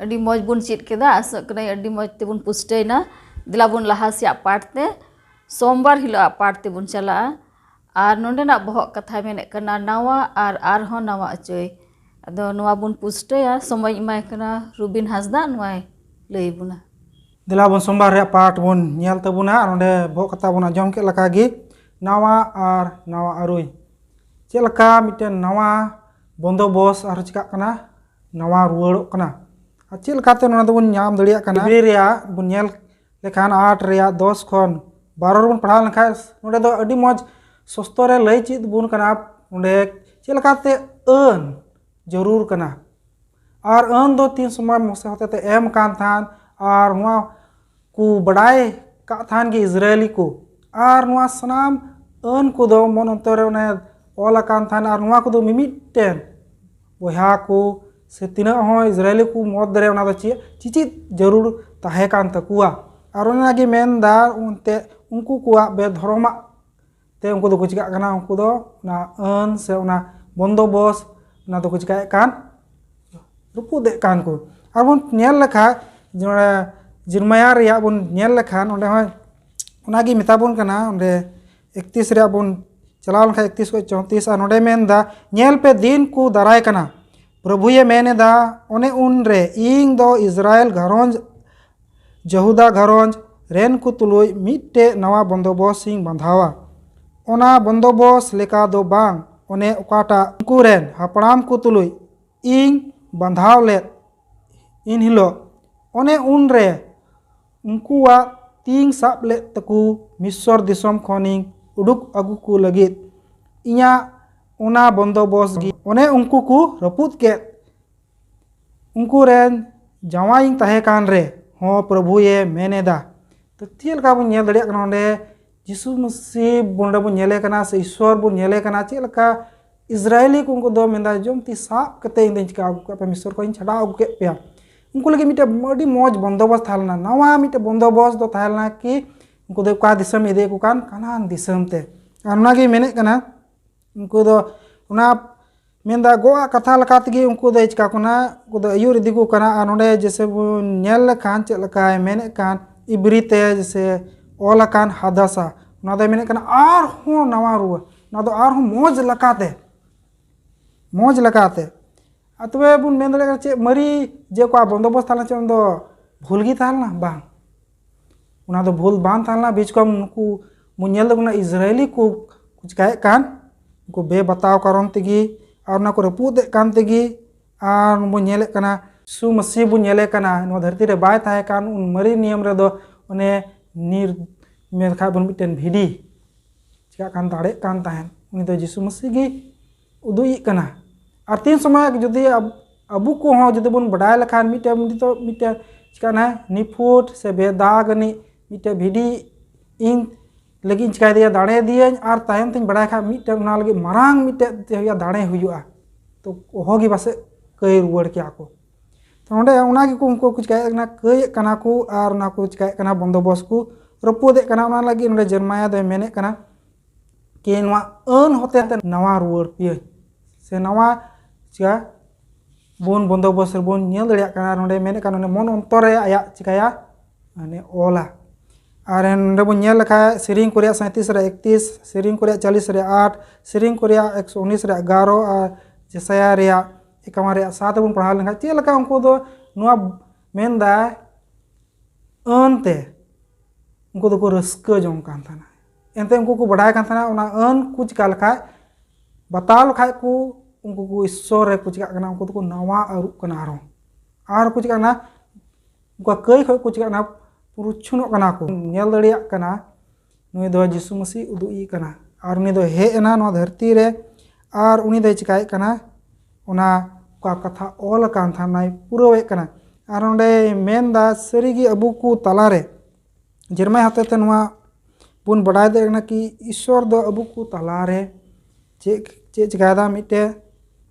ᱟᱹᱰᱤ ᱢᱚᱡᱽ ᱵᱚᱱ ᱪᱮᱫ ᱠᱮᱫᱟ, ᱟᱥᱚᱜ ᱠᱟᱹᱱᱟᱹᱧ ᱟᱹᱰᱤ ᱢᱚᱡᱽ ᱛᱮᱵᱚᱱ ᱯᱩᱥᱴᱟᱹᱭᱱᱟ᱾ ᱫᱮᱞᱟ ᱵᱚᱱ ᱞᱟᱦᱟ ᱥᱮᱭᱟᱜ ᱯᱟᱴ ᱛᱮ, ᱥᱳᱢᱵᱟᱨ ᱦᱤᱞᱳᱜ ᱟᱜ ᱯᱟᱴ ᱛᱮᱵᱚᱱ ᱪᱟᱞᱟᱜᱼᱟ᱾ ᱟᱨ ᱱᱚᱸᱰᱮᱱᱟᱜ ᱵᱚᱦᱚᱜ ᱠᱟᱛᱷᱟᱭ ᱢᱮᱱᱮᱫ ᱠᱟᱱᱟ ᱱᱟᱣᱟ ᱟᱨ ᱟᱨᱦᱚᱸ ᱱᱟᱣᱟ ᱚᱪᱚᱭ᱾ ᱟᱫᱚ ᱱᱚᱣᱟ ᱵᱚᱱ ᱯᱩᱥᱴᱟᱹᱭᱟ, ᱥᱚᱢᱚᱭ ᱮᱢᱟᱭ ᱠᱟᱱᱟ ᱨᱩᱵᱤᱱ ᱦᱟᱸᱥᱫᱟ, ᱱᱚᱣᱟᱭ ᱞᱟᱹᱭ ᱵᱚᱱᱟ᱾ ᱫᱮᱞᱟ ᱵᱚᱱ ᱥᱳᱢᱵᱟᱨ ᱨᱮᱭᱟᱜ ᱯᱟᱴ ᱵᱚᱱ ᱧᱮᱞ ᱛᱟᱵᱚᱱᱟ᱾ ᱟᱨ ᱱᱚᱸᱰᱮ ᱵᱚᱦᱚᱜ ᱠᱟᱛᱷᱟ ᱵᱚᱱ ᱟᱸᱡᱚᱢ ᱠᱮᱫ ᱞᱮᱠᱟ ᱜᱮ, ᱱᱟᱣᱟ ᱟᱨ ᱱᱟᱣᱟ ᱟᱹᱨᱩᱭ᱾ ᱪᱮᱫ ᱞᱮᱠᱟ ᱢᱤᱫᱴᱮᱱ ᱱᱟᱣᱟ ᱵᱚᱱᱫᱚᱵᱚᱥ ᱟᱨᱦᱚᱸ ᱪᱤᱠᱟᱜ ᱠᱟᱱᱟ? ᱱᱟᱣᱟ ᱨᱩᱣᱟᱹᱲᱚᱜ ᱠᱟᱱᱟ᱾ ᱟᱨ ᱪᱮᱫ ᱞᱮᱠᱟᱛᱮ ᱱᱚᱣᱟ ᱫᱚᱵᱚᱱ ᱧᱟᱢ ᱫᱟᱲᱮᱭᱟᱜ ᱠᱟᱱᱟ? ᱤᱵᱨᱤ ᱨᱮᱭᱟᱜ ᱵᱚᱱ ᱧᱮᱞ ᱞᱮᱠᱷᱟᱱ ᱟᱴ ᱨᱮᱭᱟᱜ ᱫᱚᱥ ᱠᱷᱚᱱ ᱵᱟᱨᱚ ᱨᱮᱵᱚᱱ ᱯᱟᱲᱦᱟᱣ ᱞᱮᱱᱠᱷᱟᱱ ᱱᱚᱸᱰᱮ ᱫᱚ ᱟᱹᱰᱤ ᱢᱚᱡᱽ ᱥᱚᱥᱛᱚ ᱨᱮ ᱞᱟᱹᱭ ᱪᱮᱫ ᱵᱚᱱ ᱠᱟᱱᱟ᱾ ᱚᱸᱰᱮ ᱪᱮᱫ ᱞᱮᱠᱟᱛᱮ ᱟᱹᱱ ᱡᱟᱹᱨᱩᱲ ᱠᱟᱱᱟ᱾ ᱟᱨ ᱟᱹᱱ ᱫᱚ ᱛᱤᱱ ᱥᱚᱢᱚᱭ ᱢᱚᱥᱮ ᱦᱚᱛᱮᱛᱮ ᱮᱢ ᱠᱟᱱ ᱛᱟᱦᱮᱱ, ᱟᱨ ᱱᱚᱣᱟ ᱠᱚ ᱵᱟᱰᱟᱭ ᱠᱟᱜ ᱛᱟᱦᱮᱱ ᱜᱮ ᱤᱥᱨᱟᱹᱭᱞᱤ ᱠᱚ᱾ ᱟᱨ ᱱᱚᱣᱟ ᱥᱟᱱᱟᱢ ᱟᱹᱱ ᱠᱚᱫᱚ ᱢᱚᱱ ᱚᱱᱛᱚᱨ ᱨᱮ ᱚᱱᱮ ᱚᱞ ᱟᱠᱟᱱ ᱛᱟᱦᱮᱱ, ᱟᱨ ᱱᱚᱣᱟ ᱠᱚᱫᱚ ᱢᱤᱢᱤᱫᱴᱮᱱ ᱵᱚᱭᱦᱟ ᱠᱚ ᱥᱮ ᱛᱤᱱᱟᱹᱜ ᱦᱚᱸ ᱤᱥᱨᱟᱹᱭᱞᱤ ᱠᱚ ᱢᱚᱫᱽ ᱨᱮ ᱚᱱᱟ ᱫᱚ ᱪᱮᱫ ᱪᱮᱪᱮᱫ ᱡᱟᱹᱨᱩᱲ ᱛᱟᱦᱮᱸ ᱠᱟᱱ ᱛᱟᱠᱚᱣᱟ᱾ ᱟᱨ ᱚᱱᱟᱜᱮ ᱢᱮᱱᱫᱟ ᱚᱱᱛᱮ ᱩᱱᱠᱩ ᱠᱚᱣᱟᱜ ᱵᱮᱫᱷᱚᱨᱚᱢᱟᱜ ᱛᱮ ᱩᱱᱠᱩ ᱫᱚᱠᱚ ᱪᱤᱠᱟᱹᱜ ᱠᱟᱱᱟ, ᱩᱱᱠᱩ ᱫᱚ ᱚᱱᱟ ᱟᱹᱱ ᱥᱮ ᱚᱱᱟ ᱵᱚᱱᱫᱚᱵᱚᱥ ᱚᱱᱟ ᱫᱚᱠᱚ ᱪᱤᱠᱟᱹᱭᱮᱫ ᱠᱟᱱ, ᱨᱟᱹᱯᱩᱫᱮᱫ ᱠᱟᱱ ᱠᱚ᱾ ᱟᱨ ᱵᱚᱱ ᱧᱮᱞ ᱞᱮᱠᱷᱟᱡ ᱡᱮ ᱱᱚᱰᱮ ᱡᱤᱨᱢᱟᱭᱟ ᱨᱮᱭᱟᱜ ᱵᱚᱱ ᱧᱮᱞ ᱞᱮᱠᱷᱟᱱ ᱚᱸᱰᱮ ᱦᱚᱸ ᱚᱱᱟᱜᱮ ᱢᱮᱛᱟ ᱵᱚᱱ ᱠᱟᱱᱟ, ᱚᱸᱰᱮ ᱮᱠᱛᱤᱥ ᱨᱮᱭᱟᱜ ᱵᱚᱱ ᱪᱟᱞᱟᱣ ᱞᱮᱱᱠᱷᱟᱱ ᱤᱠᱛᱤᱥ ᱠᱷᱚᱱ ᱪᱚᱣᱛᱤᱥ, ᱟᱨ ᱱᱚᱰᱮ ᱢᱮᱱᱫᱟ, ᱧᱮᱞ ᱯᱮ, ᱫᱤᱱ ᱠᱚ ᱫᱟᱨᱟᱭ ᱠᱟᱱᱟ, ᱯᱨᱚᱵᱷᱩᱭᱮ ᱢᱮᱱ ᱮᱫᱟ, ᱚᱱᱮ ᱩᱱᱨᱮ ᱤᱧ ᱫᱚ ᱤᱥᱨᱟᱭᱮᱞ ᱜᱷᱟᱨᱚᱸᱡᱽ, ᱡᱟᱹᱦᱩᱫᱟ ᱜᱷᱟᱨᱚᱸᱡᱽ ᱨᱮᱱ ᱠᱚ ᱛᱩᱞᱩᱡ ᱢᱤᱫᱴᱮᱡ ᱱᱟᱣᱟ ᱵᱚᱱᱫᱚᱵᱚᱥ ᱤᱧ ᱵᱟᱸᱫᱷᱟᱣᱟ᱾ ᱚᱱᱟ ᱵᱚᱱᱫᱚᱵᱚᱥ ᱞᱮᱠᱟ ᱫᱚ ᱵᱟᱝ, ᱚᱱᱮ ᱚᱠᱟᱴᱟᱜ ᱩᱱᱠᱩ ᱨᱮᱱ ᱦᱟᱯᱲᱟᱢ ᱠᱚ ᱛᱩᱞᱩᱡ ᱤᱧ ᱵᱟᱸᱫᱷᱟᱣ ᱞᱮᱫ ᱤᱱ ᱦᱤᱞᱳᱜ᱾ ᱚᱱᱮ ᱩᱱᱨᱮ ᱩᱱᱠᱩᱣᱟᱜ ᱛᱤᱧ ᱥᱟᱵ ᱞᱮᱫ ᱛᱟᱠᱚ ᱢᱤᱥᱚᱨ ᱫᱤᱥᱚᱢ ᱠᱷᱚᱱᱤᱧ ᱩᱰᱩᱠ ᱟᱹᱜᱩ ᱠᱚ ᱞᱟᱹᱜᱤᱫ ᱤᱧᱟᱹᱜ ᱚᱱᱟ ᱵᱚᱱᱫᱚᱵᱚᱥ ᱜᱮ ᱚᱱᱮ ᱩᱱᱠᱩ ᱠᱚ ᱨᱟᱹᱯᱩᱫ ᱠᱮᱫ᱾ ᱩᱱᱠᱩ ᱨᱮᱱ ᱡᱟᱶᱟᱭᱤᱧ ᱛᱟᱦᱮᱸ ᱠᱟᱱ ᱨᱮ ᱦᱚᱸ ᱯᱨᱚᱵᱷᱩᱭᱮ ᱢᱮᱱ ᱮᱫᱟ᱾ ᱛᱚ ᱪᱮᱫ ᱞᱮᱠᱟ ᱵᱚᱱ ᱧᱮᱞ ᱫᱟᱲᱮᱭᱟᱜ ᱠᱟᱱᱟ ᱱᱚᱰᱮ? ᱡᱤᱥᱩ ᱢᱟᱹᱥᱤ ᱱᱚᱰᱮ ᱵᱚᱱ ᱧᱮᱞᱮ ᱠᱟᱱᱟ ᱥᱮ ᱤᱥᱥᱚᱨ ᱵᱚᱱ ᱧᱮᱞᱮ ᱠᱟᱱᱟ, ᱪᱮᱫ ᱞᱮᱠᱟ ᱤᱥᱨᱟᱭᱮᱞᱤ ᱠᱚ ᱩᱱᱠᱩ ᱫᱚ ᱢᱮᱱᱫᱟ, ᱡᱚᱢ ᱛᱤ ᱥᱟᱵ ᱠᱟᱛᱮ ᱤᱧ ᱫᱚᱧ ᱪᱤᱠᱟ ᱟᱹᱜᱩ ᱠᱮᱫ ᱯᱮᱭᱟ, ᱢᱤᱥᱚᱨ ᱠᱷᱚᱱ ᱤᱧ ᱪᱷᱟᱰᱟᱣ ᱟᱹᱜᱩ ᱠᱮᱫ ᱯᱮᱭᱟ᱾ ᱩᱱᱠᱩ ᱞᱟᱹᱜᱤᱫ ᱢᱤᱫᱴᱮᱱ ᱟᱹᱰᱤ ᱢᱚᱡᱽ ᱵᱚᱱᱫᱚᱵᱚᱥ ᱛᱟᱦᱮᱸ ᱞᱮᱱᱟ᱾ ᱱᱟᱣᱟ ᱢᱤᱫᱴᱮᱱ ᱵᱚᱱᱫᱚᱵᱚᱥ ᱫᱚ ᱛᱟᱦᱮᱸ ᱞᱮᱱᱟ ᱠᱤ ᱩᱱᱠᱩ ᱫᱚ ᱚᱠᱟ ᱫᱤᱥᱚᱢ ᱤᱫᱤᱭᱮᱫ ᱠᱚ ᱠᱟᱱ? ᱠᱟᱱᱟᱱ ᱫᱤᱥᱚᱢ ᱛᱮ᱾ ᱟᱨ ᱚᱱᱟᱜᱮ ᱢᱮᱱᱮᱫ ᱠᱟᱱᱟ, ᱩᱱᱠᱩ ᱫᱚ ᱚᱱᱟ ᱢᱮᱱᱫᱟ ᱜᱚᱜ ᱟᱜ ᱠᱟᱛᱷᱟ ᱞᱮᱠᱟ ᱛᱮᱜᱮ ᱩᱱᱠᱩ ᱫᱚ ᱪᱤᱠᱟ ᱠᱟᱱᱟ, ᱩᱱᱠᱩ ᱫᱚ ᱟᱹᱭᱩᱨ ᱤᱫᱤ ᱠᱚ ᱠᱟᱱᱟ᱾ ᱟᱨ ᱱᱚᱰᱮ ᱡᱮᱥᱮ ᱵᱚᱱ ᱧᱮᱞ ᱞᱮᱠᱷᱟᱱ ᱪᱮᱫ ᱞᱮᱠᱟᱭ ᱢᱮᱱᱮᱫ ᱠᱟᱱ, ᱤᱵᱨᱤ ᱛᱮ ᱡᱮᱥᱮ ᱚᱞ ᱟᱠᱟᱱ ᱦᱟᱫᱟᱥᱟ, ᱚᱱᱟ ᱫᱚᱭ ᱢᱮᱱᱮᱫ ᱠᱟᱱᱟ ᱟᱨᱦᱚᱸ ᱱᱟᱣᱟ ᱨᱩᱣᱟᱹᱲ, ᱚᱱᱟ ᱫᱚ ᱟᱨᱦᱚᱸ ᱢᱚᱡᱽ ᱞᱮᱠᱟᱛᱮ, ᱢᱚᱡᱽ ᱞᱮᱠᱟᱛᱮ᱾ ᱟᱨ ᱛᱚᱵᱮ ᱵᱚᱱ ᱢᱮᱱ ᱫᱟᱲᱮᱭᱟᱜ ᱠᱟᱱᱟ ᱪᱮᱫ ᱢᱟᱹᱨᱤ ᱡᱮ ᱚᱠᱟ ᱵᱚᱱᱫᱚᱵᱚᱥ ᱛᱟᱦᱮᱸ ᱞᱮᱱᱟ, ᱪᱮᱫ ᱚᱱᱟ ᱫᱚ ᱵᱷᱩᱞ ᱜᱮ ᱛᱟᱦᱮᱸ ᱞᱮᱱᱟ? ᱵᱟᱝ, ᱚᱱᱟ ᱫᱚ ᱵᱷᱩᱞ ᱵᱟᱝ ᱛᱟᱦᱮᱸ ᱞᱮᱱᱟ᱾ ᱵᱤᱪᱠᱚᱢ ᱱᱩᱠᱩ ᱵᱚᱱ ᱧᱮᱞ ᱫᱟᱵᱚᱱᱟ ᱤᱥᱨᱟᱭᱮᱞᱤ ᱠᱚ ᱠᱚ ᱪᱤᱠᱟᱭᱮᱫ ᱠᱟᱱ, ᱩᱱᱠᱩ ᱵᱮᱵᱟᱛᱟᱣ ᱠᱟᱨᱚᱱ ᱛᱮᱜᱮ, ᱟᱨ ᱚᱱᱟ ᱠᱚ ᱨᱟᱹᱯᱩᱫ ᱮᱫ ᱠᱟᱱ ᱛᱮᱜᱮ, ᱟᱨ ᱵᱚᱱ ᱧᱮᱞᱮᱫ ᱠᱟᱱᱟ ᱡᱤᱥᱩ ᱢᱟᱹᱥᱤ ᱵᱚᱱ ᱧᱮᱞᱮ ᱠᱟᱱᱟ, ᱱᱚᱣᱟ ᱫᱷᱟᱹᱨᱛᱤ ᱨᱮ ᱵᱟᱭ ᱛᱟᱦᱮᱸ ᱠᱟᱱ ᱩᱱ ᱢᱟᱨᱮ ᱱᱤᱭᱚᱢ ᱨᱮᱫᱚ ᱚᱱᱮ ᱱᱤᱨ ᱢᱮᱱ ᱠᱷᱟᱡ ᱵᱚᱱ ᱢᱤᱫᱴᱮᱱ ᱵᱷᱤᱰᱤ ᱪᱤᱠᱟᱜ ᱠᱟᱱ ᱫᱟᱲᱮᱜ ᱠᱟᱱ ᱛᱟᱦᱮᱸᱫ, ᱩᱱᱤ ᱫᱚ ᱡᱤᱥᱩ ᱢᱟᱹᱥᱤ ᱜᱮ ᱩᱫᱩᱜ ᱤᱡ ᱠᱟᱱᱟ᱾ ᱟᱨ ᱛᱤᱱ ᱥᱚᱢᱚᱭ ᱡᱩᱫᱤ ᱟᱵ-, ᱟᱵᱚ ᱠᱚᱦᱚᱸ ᱡᱩᱫᱤ ᱵᱚᱱ ᱵᱟᱰᱟᱭ ᱞᱮᱠᱷᱟᱱ ᱢᱤᱫᱴᱮᱱ ᱱᱤᱛᱚᱜ ᱢᱤᱫᱴᱮᱱ ᱪᱤᱠᱟᱹᱱᱟ ᱱᱤᱯᱷᱩᱴ ᱥᱮ ᱵᱮᱫᱟᱜᱽ ᱟᱹᱱᱤᱡ ᱢᱤᱫᱴᱮᱱ ᱵᱷᱤᱰᱤ ᱤᱧ ᱞᱟᱹᱜᱤᱫ ᱤᱧ ᱪᱤᱠᱟᱭ ᱫᱤᱭᱟ, ᱫᱟᱲᱮ ᱫᱤᱭᱟᱹᱧ, ᱟᱨ ᱛᱟᱭᱚᱢ ᱛᱤᱧ ᱵᱟᱲᱟᱭ ᱠᱷᱟᱱ ᱢᱤᱫᱴᱮᱱ ᱚᱱᱟ ᱞᱟᱹᱜᱤᱫ ᱢᱟᱨᱟᱝ ᱢᱤᱫᱴᱮᱱ ᱪᱮᱫ ᱦᱩᱭᱩᱜᱼᱟ, ᱫᱟᱲᱮ ᱦᱩᱭᱩᱜᱼᱟ, ᱛᱚ ᱚᱦᱚ ᱜᱮ ᱯᱟᱥᱮᱡ ᱠᱟᱹᱭ ᱨᱩᱣᱟᱹᱲ ᱠᱮᱭᱟ ᱠᱚ᱾ ᱛᱚ ᱱᱚᱰᱮ ᱚᱱᱟ ᱜᱮᱠᱚ ᱩᱱᱠᱩ ᱠᱚ ᱪᱤᱠᱟᱭᱮᱫ ᱠᱟᱱᱟ, ᱠᱟᱹᱭᱮᱫ ᱠᱟᱱᱟ ᱠᱚ ᱟᱨ ᱚᱱᱟ ᱠᱚ ᱪᱤᱠᱟᱭᱮᱫ ᱠᱟᱱᱟ, ᱵᱚᱱᱫᱚᱵᱚᱥ ᱠᱚ ᱨᱟᱹᱯᱩᱫᱮᱫ ᱠᱟᱱᱟ᱾ ᱚᱱᱟ ᱞᱟᱹᱜᱤᱫ ᱱᱚᱰᱮ ᱡᱮᱨᱢᱟᱭᱟ ᱫᱚᱭ ᱢᱮᱱᱮᱫ ᱠᱟᱱᱟ ᱠᱤ ᱱᱚᱣᱟ ᱟᱹᱱ ᱦᱚᱛᱮ ᱛᱮ ᱱᱟᱣᱟ ᱨᱩᱣᱟᱹᱲ ᱯᱮᱭᱟᱹᱧ, ᱥᱮ ᱱᱟᱣᱟ ᱪᱤᱠᱟ ᱵᱚᱱ ᱵᱚᱱᱫᱚᱵᱚᱥ ᱨᱮᱵᱚᱱ ᱧᱮᱞ ᱫᱟᱲᱮᱭᱟᱜ ᱠᱟᱱᱟ᱾ ᱱᱚᱰᱮ ᱢᱮᱱᱮᱫ ᱠᱟᱱ ᱚᱱᱮ ᱢᱚᱱ ᱚᱱᱛᱚᱨ ᱨᱮ ᱟᱭᱟᱜ ᱪᱤᱠᱟᱭᱟ, ᱢᱟᱱᱮ ᱚᱞᱟ᱾ ᱟᱨ ᱱᱚᱰᱮ ᱵᱚᱱ ᱧᱮᱞ ᱞᱮᱠᱷᱟᱡ ᱥᱮᱨᱮᱧ ᱠᱚ ᱨᱮᱭᱟᱜ ᱥᱟᱸᱭᱛᱨᱤᱥ ᱨᱮ ᱮᱠᱛᱨᱤᱥ, ᱥᱮᱨᱮᱧ ᱠᱚ ᱨᱮᱭᱟᱜ ᱪᱟᱞᱤᱥ ᱨᱮ ᱟᱴ, ᱥᱮᱨᱮᱧ ᱠᱚ ᱨᱮᱭᱟᱜ ᱮᱠᱥᱚ ᱩᱱᱤᱥ ᱨᱮ ᱮᱜᱟᱨᱚ, ᱟᱨ ᱡᱮᱥᱟᱭᱟ ᱨᱮᱭᱟᱜ ᱮᱠᱟᱣᱟᱱ ᱨᱮᱭᱟᱜ ᱥᱟᱛ ᱵᱚᱱ ᱯᱟᱲᱦᱟᱣ ᱞᱮᱱᱠᱷᱟᱱ ᱪᱮᱫ ᱞᱮᱠᱟ ᱩᱱᱠᱩ ᱫᱚ ᱱᱚᱣᱟ ᱢᱮᱱᱫᱟ ᱟᱹᱱ ᱛᱮ ᱩᱱᱠᱩ ᱫᱚᱠᱚ ᱨᱟᱹᱥᱠᱟᱹ ᱡᱚᱝ ᱠᱟᱱ ᱛᱟᱦᱮᱱᱟ᱾ ᱮᱱᱛᱮ ᱩᱱᱠᱩ ᱠᱚ ᱵᱟᱰᱟᱭ ᱠᱟᱱ ᱛᱟᱦᱮᱱᱟ ᱚᱱᱟ ᱟᱹᱱ ᱠᱚ ᱪᱤᱠᱟ ᱞᱮᱠᱷᱟᱡ, ᱵᱟᱛᱟᱣ ᱞᱮᱠᱷᱟᱡ ᱠᱚ ᱩᱱᱠᱩ ᱠᱚ ᱤᱥᱥᱚᱨ ᱨᱮ ᱠᱚ ᱪᱤᱠᱟᱜ ᱠᱟᱱᱟ, ᱩᱱᱠᱩ ᱫᱚᱠᱚ ᱱᱟᱣᱟ ᱟᱹᱨᱩᱜ ᱠᱟᱱᱟ᱾ ᱟᱨᱦᱚᱸ ᱟᱨ ᱠᱚ ᱪᱤᱠᱟᱜ ᱠᱟᱱᱟ, ᱩᱱᱠᱩ ᱠᱟᱹᱭ ᱠᱷᱚᱡ ᱠᱚ ᱪᱤᱠᱟᱜ ᱠᱟᱱᱟ, ᱯᱩᱨᱩᱪᱷᱩᱱᱚᱜ ᱠᱟᱱᱟ ᱠᱚ, ᱧᱮᱞ ᱫᱟᱲᱮᱭᱟᱜ ᱠᱟᱱᱟ ᱱᱩᱭ ᱫᱚ ᱡᱤᱥᱩ ᱢᱟᱹᱥᱤ ᱩᱫᱩᱜ ᱤ ᱠᱟᱱᱟ᱾ ᱟᱨ ᱩᱱᱤ ᱫᱚ ᱦᱮᱡ ᱮᱱᱟ ᱱᱚᱣᱟ ᱫᱷᱟᱹᱨᱛᱤ ᱨᱮ, ᱟᱨ ᱩᱱᱤ ᱫᱚᱭ ᱪᱤᱠᱟᱭᱮᱫ ᱠᱟᱱᱟ, ᱚᱱᱟ ᱚᱠᱟ ᱠᱟᱛᱷᱟ ᱚᱞ ᱟᱠᱟᱱ ᱛᱟᱦᱮᱱᱟᱭ ᱯᱩᱨᱟᱹᱣᱮᱫ ᱠᱟᱱᱟ᱾ ᱟᱨ ᱚᱸᱰᱮᱭ ᱢᱮᱱᱫᱟ, ᱥᱟᱹᱨᱤᱜᱮ ᱟᱵᱚ ᱠᱚ ᱛᱟᱞᱟᱨᱮ ᱡᱮᱨᱢᱟᱭᱟ ᱦᱚᱛᱮᱛᱮ ᱱᱚᱣᱟ ᱵᱚᱱ ᱵᱟᱰᱟᱭ ᱫᱟᱲᱮᱭᱟᱜ ᱠᱟᱱᱟ ᱠᱤ ᱤᱥᱥᱚᱨ ᱫᱚ ᱟᱵᱚ ᱠᱚ ᱛᱟᱞᱟᱨᱮ ᱪᱮᱫ ᱪᱮᱫ ᱪᱤᱠᱟᱭᱮᱫᱟ, ᱢᱤᱫᱴᱮᱡ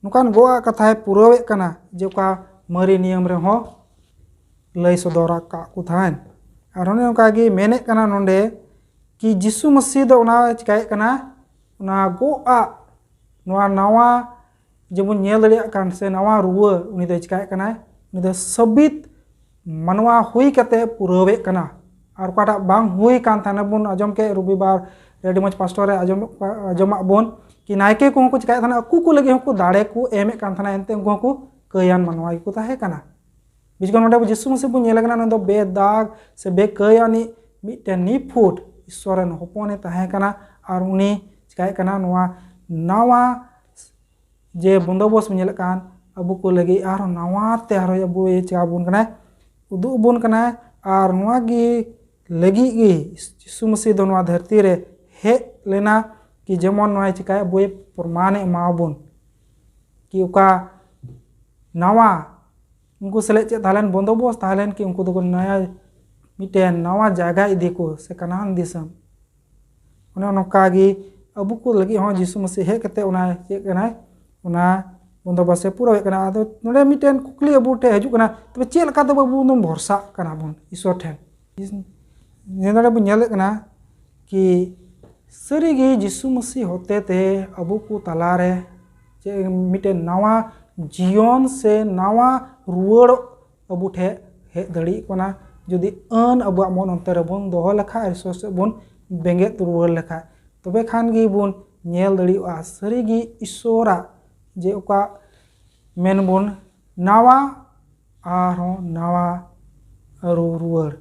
ᱱᱚᱝᱠᱟᱱ ᱜᱚᱜ ᱟᱜ ᱠᱟᱛᱷᱟᱭ ᱯᱩᱨᱟᱹᱣᱮᱫ ᱠᱟᱱᱟ ᱡᱮ ᱚᱠᱟ ᱢᱟᱨᱮ ᱱᱤᱭᱚᱢ ᱨᱮᱦᱚᱸ ᱞᱟᱹᱭ ᱥᱚᱫᱚᱨ ᱟᱠᱟᱫ ᱠᱚ ᱛᱟᱦᱮᱱ᱾ ᱟᱨ ᱚᱱᱮ ᱚᱱᱠᱟ ᱜᱮ ᱢᱮᱱᱮᱫ ᱠᱟᱱᱟ ᱱᱚᱰᱮ ᱠᱤ ᱡᱤᱥᱩ ᱢᱟᱹᱥᱤ ᱫᱚ ᱚᱱᱟ ᱪᱤᱠᱟᱭᱮᱫ ᱠᱟᱱᱟ, ᱚᱱᱟ ᱜᱚᱜ ᱟᱜ ᱱᱚᱣᱟ ᱱᱟᱣᱟ ᱡᱮᱵᱚᱱ ᱧᱮᱞ ᱫᱟᱲᱮᱭᱟᱜ ᱠᱟᱱ ᱥᱮ ᱱᱟᱣᱟ ᱨᱩᱣᱟᱹ ᱩᱱᱤ ᱫᱚᱭ ᱪᱤᱠᱟᱭᱮᱫ ᱠᱟᱱᱟᱭ, ᱩᱱᱤ ᱫᱚ ᱥᱟᱹᱵᱤᱛ ᱢᱟᱱᱣᱟ ᱦᱩᱭ ᱠᱟᱛᱮ ᱯᱩᱨᱟᱹᱣᱮᱫ ᱠᱟᱱᱟ᱾ ᱟᱨ ᱚᱠᱟᱴᱟᱜ ᱵᱟᱝ ᱦᱩᱭ ᱠᱟᱱ ᱛᱟᱦᱮᱱᱟ ᱵᱚᱱ ᱟᱸᱡᱚᱢ ᱠᱮᱫ ᱨᱚᱵᱤᱵᱟᱨ ᱨᱮ ᱟᱹᱰᱤ ᱢᱚᱡᱽ ᱯᱟᱥᱴᱚᱨ ᱨᱮ ᱟᱸᱡᱚᱢ ᱟᱸᱡᱚᱢᱟᱜ ᱵᱚᱱ ᱠᱤ ᱱᱟᱭᱠᱮ ᱠᱚᱦᱚᱸ ᱠᱚ ᱪᱤᱠᱟᱭᱮᱫ ᱛᱟᱦᱮᱱᱟ, ᱟᱠᱚ ᱠᱚ ᱞᱟᱹᱜᱤᱫ ᱦᱚᱸᱠᱚ ᱫᱟᱲᱮ ᱠᱚ ᱮᱢᱮᱫ ᱠᱟᱱ ᱛᱟᱦᱮᱱᱟ, ᱮᱱᱛᱮ ᱩᱱᱠᱩ ᱦᱚᱸᱠᱚ ᱠᱟᱹᱭᱟᱱ ᱢᱟᱱᱣᱟ ᱜᱮᱠᱚ ᱛᱟᱦᱮᱸ ᱠᱟᱱᱟ᱾ ᱵᱤᱥᱮᱥ ᱠᱚᱨᱮ ᱱᱚᱰᱮ ᱟᱵᱚ ᱡᱤᱥᱩ ᱢᱟᱹᱥᱤ ᱵᱚᱱ ᱧᱮᱞᱮ ᱠᱟᱱᱟ, ᱱᱩᱭ ᱫᱚ ᱵᱮᱫᱟᱜᱽ ᱥᱮ ᱵᱮᱠᱟᱹᱭ ᱟᱹᱱᱤᱡ ᱢᱤᱫᱴᱮᱱ ᱱᱤᱯᱷᱩᱴ ᱤᱥᱥᱚᱨ ᱨᱮᱱ ᱦᱚᱯᱚᱱᱮ ᱛᱟᱦᱮᱸ ᱠᱟᱱᱟ᱾ ᱟᱨ ᱩᱱᱤ ᱪᱤᱠᱟᱭᱮᱫ ᱠᱟᱱᱟ, ᱱᱚᱣᱟ ᱱᱟᱣᱟ ᱡᱮ ᱵᱚᱱᱫᱳᱵᱚᱥᱛ ᱵᱚᱱ ᱧᱮᱞᱮᱫ ᱠᱟᱱ, ᱟᱵᱚ ᱠᱚ ᱞᱟᱹᱜᱤᱫ ᱟᱨᱦᱚᱸ ᱱᱟᱣᱟ ᱛᱮ ᱟᱨᱦᱚᱸ ᱟᱵᱚᱭ ᱪᱤᱠᱟ ᱟᱵᱚᱱ ᱠᱟᱱᱟᱭ, ᱩᱫᱩᱜ ᱟᱵᱚᱱ ᱠᱟᱱᱟᱭ᱾ ᱟᱨ ᱱᱚᱣᱟ ᱜᱮ ᱞᱟᱹᱜᱤᱫ ᱜᱮ ᱡᱤᱥᱩ ᱢᱟᱹᱥᱤ ᱫᱚ ᱱᱚᱣᱟ ᱫᱷᱟᱹᱨᱛᱤ ᱨᱮ ᱦᱮᱡ ᱞᱮᱱᱟ ᱠᱤ ᱡᱮᱢᱚᱱ ᱱᱚᱣᱟᱭ ᱪᱤᱠᱟᱭᱟ, ᱟᱵᱚᱭ ᱯᱨᱚᱢᱟᱱᱮ ᱮᱢᱟᱣᱟᱵᱚᱱ ᱠᱤ ᱚᱠᱟ ᱱᱟᱣᱟ ᱩᱱᱠᱩ ᱥᱟᱞᱟᱜ ᱪᱮᱫ ᱛᱟᱦᱮᱸ ᱞᱮᱱ ᱵᱚᱱᱫᱳᱵᱚᱥᱛ ᱛᱟᱦᱮᱸ ᱞᱮᱱ ᱠᱤ ᱩᱱᱠᱩ ᱫᱚᱠᱚ ᱱᱟᱭᱟ ᱢᱤᱫᱴᱮᱱ ᱱᱟᱣᱟ ᱡᱟᱭᱜᱟ ᱤᱫᱤ ᱠᱚ ᱥᱮ ᱠᱟᱱᱟᱱ ᱫᱤᱥᱚᱢ᱾ ᱚᱱᱮ ᱱᱚᱝᱠᱟ ᱜᱮ ᱟᱵᱚ ᱠᱚ ᱞᱟᱹᱜᱤᱫ ᱦᱚᱸ ᱡᱤᱥᱩ ᱢᱟᱹᱥᱤ ᱦᱮᱡ ᱠᱟᱛᱮ ᱚᱱᱟ ᱪᱮᱫ ᱠᱟᱱᱟᱭ, ᱚᱱᱟ ᱵᱚᱱᱫᱳᱵᱚᱥᱛ ᱮ ᱯᱩᱨᱟᱹᱣᱮᱫ ᱠᱟᱱᱟ᱾ ᱟᱫᱚ ᱱᱚᱰᱮ ᱢᱤᱫᱴᱮᱱ ᱠᱩᱠᱞᱤ ᱟᱵᱚ ᱴᱷᱮᱱ ᱦᱤᱡᱩᱜ ᱠᱟᱱᱟ, ᱛᱚᱵᱮ ᱪᱮᱫ ᱞᱮᱠᱟ ᱛᱮ ᱟᱵᱚ ᱵᱚᱱ ᱵᱷᱚᱨᱥᱟᱜ ᱠᱟᱱᱟ ᱵᱚᱱ ᱤᱥᱥᱚᱨ ᱴᱷᱮᱱ? ᱱᱚᱰᱮ ᱵᱚᱱ ᱧᱮᱞᱮᱫ ᱠᱟᱱᱟ ᱠᱤ ᱥᱟᱹᱨᱤᱜᱮ ᱡᱤᱥᱩ ᱢᱟᱹᱥᱤ ᱦᱚᱛᱮ ᱛᱮ ᱟᱵᱚ ᱠᱚ ᱛᱟᱞᱟᱨᱮ ᱪᱮᱫ ᱢᱤᱫᱴᱮᱱ ᱱᱟᱣᱟ ᱡᱤᱭᱚᱱ ᱥᱮ ᱱᱟᱣᱟ ᱨᱩᱣᱟᱹᱲᱚᱜ ᱟᱵᱚ ᱴᱷᱮᱱ ᱦᱮᱡ ᱫᱟᱲᱮᱭᱟᱜ ᱠᱟᱱᱟ᱾ ᱡᱩᱫᱤ ᱟᱹᱱ ᱟᱵᱚᱣᱟᱜ ᱢᱚᱱ ᱚᱱᱛᱚᱨ ᱨᱮᱵᱚᱱ ᱫᱚᱦᱚ ᱞᱮᱠᱷᱟᱡ ᱟᱨ ᱤᱥᱚᱨ ᱥᱮᱫ ᱵᱚᱱ ᱵᱮᱸᱜᱮᱫ ᱨᱩᱣᱟᱹᱲ ᱞᱮᱠᱷᱟᱡ, ᱛᱚᱵᱮ ᱠᱷᱟᱱ ᱜᱮᱵᱚᱱ ᱧᱮᱞ ᱫᱟᱲᱮᱭᱟᱜᱼᱟ ᱥᱟᱹᱨᱤᱜᱮ ᱤᱥᱚᱨᱟᱜ ᱡᱮ ᱚᱠᱟ ᱢᱮᱱ ᱵᱚᱱ ᱱᱟᱣᱟ ᱟᱨᱦᱚᱸ ᱱᱟᱣᱟ ᱟᱹᱨᱩ ᱨᱩᱣᱟᱹᱲ᱾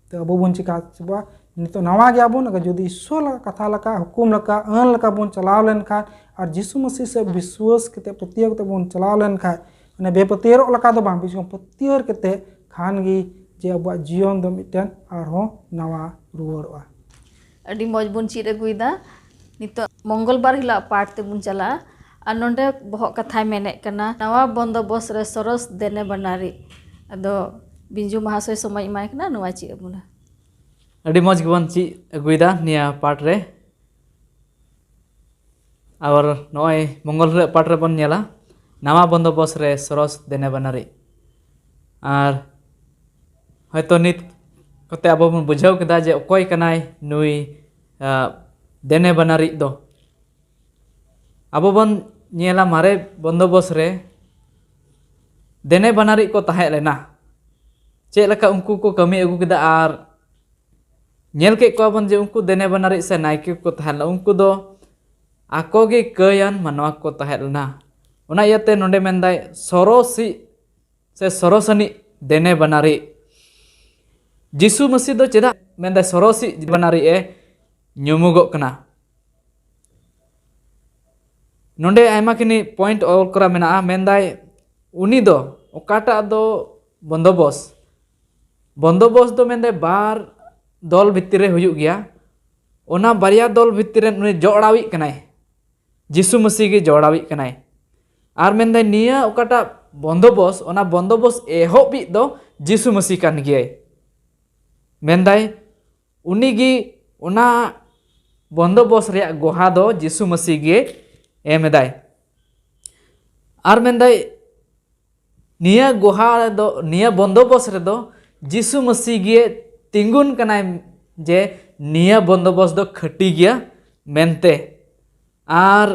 ᱛᱚ ᱟᱵᱚ ᱵᱚᱱ ᱪᱤᱠᱟ ᱪᱟᱵᱟᱜᱼᱟ? ᱱᱤᱛᱚᱜ ᱱᱟᱣᱟ ᱜᱮᱭᱟᱵᱚᱱ, ᱟᱜᱟᱨ ᱡᱩᱫᱤ ᱤᱥᱚᱨ ᱞᱮᱠᱟ ᱠᱟᱛᱷᱟ ᱞᱮᱠᱟ, ᱦᱩᱠᱩᱢ ᱞᱮᱠᱟ, ᱟᱹᱱ ᱞᱮᱠᱟ ᱵᱚᱱ ᱪᱟᱞᱟᱣ ᱞᱮᱱᱠᱷᱟᱱ ᱟᱨ ᱡᱤᱥᱩ ᱢᱟᱹᱥᱤ ᱥᱮᱫ ᱵᱤᱥᱣᱟᱹᱥ ᱠᱟᱛᱮ, ᱯᱟᱹᱛᱭᱟᱹᱣ ᱠᱟᱛᱮ ᱵᱚᱱ ᱪᱟᱞᱟᱣ ᱞᱮᱱᱠᱷᱟᱱ, ᱢᱟᱱᱮ ᱵᱮᱯᱟᱹᱛᱭᱟᱹᱨᱚᱜ ᱞᱮᱠᱟ ᱫᱚ ᱵᱟᱝ, ᱵᱤᱥᱣᱟᱹᱥ ᱯᱟᱹᱛᱭᱟᱹᱨ ᱠᱟᱛᱮ ᱠᱷᱟᱱ ᱜᱮ ᱡᱮ ᱟᱵᱚᱣᱟᱜ ᱡᱤᱭᱚᱱ ᱫᱚ ᱢᱤᱫᱴᱮᱱ ᱟᱨᱦᱚᱸ ᱱᱟᱣᱟ ᱨᱩᱣᱟᱹᱲᱚᱜᱼᱟ᱾ ᱟᱹᱰᱤ ᱢᱚᱡᱽ ᱵᱚᱱ ᱪᱮᱫ ᱟᱹᱜᱩᱭᱮᱫᱟ᱾ ᱱᱤᱛᱚᱜ ᱢᱚᱝᱜᱚᱞ ᱵᱟᱨ ᱦᱤᱞᱳᱜ ᱯᱟᱴ ᱛᱮᱵᱚᱱ ᱪᱟᱞᱟᱜᱼᱟ᱾ ᱟᱨ ᱱᱚᱰᱮ ᱵᱚᱦᱚᱜ ᱠᱟᱛᱷᱟᱭ ᱢᱮᱱᱮᱫ ᱠᱟᱱᱟ, ᱱᱟᱣᱟ ᱵᱚᱱᱫᱚᱵᱚᱥ ᱨᱮ ᱥᱚᱨᱚᱥ ᱫᱮᱱᱮ ᱵᱟᱱᱟᱨᱤ᱾ ᱟᱫᱚ ᱵᱤᱧᱡᱩ ᱢᱟᱦᱟᱥᱚᱭ ᱥᱚᱢᱚᱭ ᱮᱢᱟᱭ ᱠᱟᱱᱟ, ᱱᱚᱣᱟ ᱪᱮᱫ ᱟᱵᱚᱱᱟ᱾ ᱟᱹᱰᱤ ᱢᱚᱡᱽ ᱜᱮᱵᱚᱱ ᱪᱮᱫ ᱟᱹᱜᱩᱭᱮᱫᱟ ᱱᱤᱭᱟᱹ ᱯᱟᱴ ᱨᱮ᱾ ᱟᱨ ᱱᱚᱜᱼᱚᱭ ᱢᱚᱝᱜᱚᱞ ᱦᱤᱞᱳᱜ ᱯᱟᱴ ᱨᱮᱵᱚᱱ ᱧᱮᱞᱟ ᱱᱟᱣᱟ ᱵᱚᱱᱫᱚᱵᱚᱥ ᱨᱮ ᱥᱚᱨᱚᱥ ᱫᱮᱱᱮ ᱵᱟᱱᱟᱨᱤ᱾ ᱟᱨ ᱦᱚᱭᱛᱚ ᱱᱤᱛ ᱠᱚᱛᱮ ᱟᱵᱚ ᱵᱚᱱ ᱵᱩᱡᱷᱟᱹᱣ ᱠᱮᱫᱟ ᱡᱮ ᱚᱠᱚᱭ ᱠᱟᱱᱟᱭ ᱱᱩᱭ ᱟᱸ, ᱫᱮᱱᱮ ᱵᱟᱱᱟᱨᱤᱡ ᱫᱚ᱾ ᱟᱵᱚ ᱵᱚᱱ ᱧᱮᱞᱟ ᱢᱟᱨᱮ ᱵᱚᱱᱫᱚᱵᱚᱥ ᱨᱮ ᱫᱮᱱᱮ ᱵᱟᱱᱟᱨᱤᱡ ᱠᱚ ᱛᱟᱦᱮᱸ ᱞᱮᱱᱟ᱾ ᱪᱮᱫ ᱞᱮᱠᱟ ᱩᱱᱠᱩ ᱠᱚ ᱠᱟᱹᱢᱤ ᱟᱹᱜᱩ ᱠᱮᱫᱟ ᱟᱨ ᱧᱮᱞ ᱠᱮᱫ ᱠᱚᱣᱟ ᱵᱚᱱ ᱡᱮ ᱩᱱᱠᱩ ᱫᱮᱱᱮ ᱵᱟᱱᱟᱨᱤᱡ ᱥᱮ ᱱᱟᱭᱠᱮ ᱠᱚ ᱛᱟᱦᱮᱸ ᱞᱮᱱᱟ, ᱩᱱᱠᱩ ᱫᱚ ᱟᱠᱚ ᱜᱮ ᱠᱟᱹᱭᱟᱱ ᱢᱟᱱᱣᱟ ᱠᱚ ᱛᱟᱦᱮᱸ ᱞᱮᱱᱟ᱾ ᱚᱱᱟ ᱤᱭᱟᱹᱛᱮ ᱱᱚᱰᱮ ᱢᱮᱱᱫᱟᱭ ᱥᱚᱨᱚᱥᱤᱡ ᱥᱮ ᱥᱚᱨᱚᱥᱟᱱᱤᱡ ᱫᱮᱱᱮ ᱵᱟᱱᱟᱨᱤᱡ᱾ ᱡᱤᱥᱩ ᱢᱟᱹᱥᱤ ᱫᱚ ᱪᱮᱫᱟᱜ ᱢᱮᱱᱫᱟᱭ ᱥᱚᱨᱚᱥᱤᱡ ᱵᱟᱱᱟᱨᱤᱡ ᱮ ᱧᱩᱢᱩᱜᱚᱜ ᱠᱟᱱᱟ? ᱱᱚᱰᱮ ᱟᱭᱢᱟ ᱠᱤᱱᱤ ᱯᱚᱭᱮᱱᱴ ᱚᱞ ᱠᱚᱨᱟ ᱢᱮᱱᱟᱜᱼᱟ᱾ ᱢᱮᱱᱫᱟᱭ ᱩᱱᱤ ᱫᱚ ᱚᱠᱟᱴᱟᱜ ᱫᱚ ᱵᱚᱱᱫᱚᱵᱚᱥ, ᱵᱚᱱᱫᱚᱵᱚᱥ ᱫᱚ ᱢᱮᱱᱫᱟᱭ ᱵᱟᱨ ᱫᱚᱞ ᱵᱷᱤᱛᱤᱨ ᱨᱮ ᱦᱩᱭᱩᱜ ᱜᱮᱭᱟ᱾ ᱚᱱᱟ ᱵᱟᱨᱭᱟ ᱫᱚᱞ ᱵᱷᱤᱛᱤᱨ ᱨᱮ ᱩᱱᱤ ᱡᱚᱲᱟᱣᱤᱡ ᱠᱟᱱᱟᱭ, ᱡᱤᱥᱩ ᱢᱟᱹᱥᱤ ᱜᱮ ᱡᱚᱲᱟᱣᱤᱡ ᱠᱟᱱᱟᱭ᱾ ᱟᱨ ᱢᱮᱱᱫᱟᱭ ᱱᱤᱭᱟᱹ ᱚᱠᱟᱴᱟᱜ ᱵᱚᱱᱫᱚᱵᱚᱥ, ᱚᱱᱟ ᱵᱚᱱᱫᱚᱵᱚᱥ ᱮᱦᱚᱵᱤᱡ ᱫᱚ ᱡᱤᱥᱩ ᱢᱟᱹᱥᱤ ᱠᱟᱱ ᱜᱮᱭᱟᱭ᱾ ᱢᱮᱱᱫᱟᱭ ᱩᱱᱤᱜᱮ ᱚᱱᱟ ᱵᱚᱱᱫᱚᱵᱚᱥ ᱨᱮᱭᱟᱜ ᱜᱚᱦᱟ ᱫᱚ ᱡᱤᱥᱩ ᱢᱟᱹᱥᱤ ᱜᱮ ᱮᱢ ᱮᱫᱟᱭ᱾ ᱟᱨ ᱢᱮᱱᱫᱟᱭ ᱱᱤᱭᱟᱹ ᱜᱚᱦᱟ ᱨᱮᱫᱚ, ᱱᱤᱭᱟᱹ ᱵᱚᱱᱫᱚᱵᱚᱥ ᱨᱮᱫᱚ ᱡᱤᱥᱩ ᱢᱟᱹᱥᱤ ᱜᱮ ᱛᱤᱸᱜᱩᱱ ᱠᱟᱱᱟᱭ ᱡᱮ ᱱᱤᱭᱟᱹ ᱵᱚᱱᱫᱚᱵᱚᱥ ᱫᱚ ᱠᱷᱟᱹᱴᱤ ᱜᱮᱭᱟ ᱢᱮᱱᱛᱮ᱾ ᱟᱨ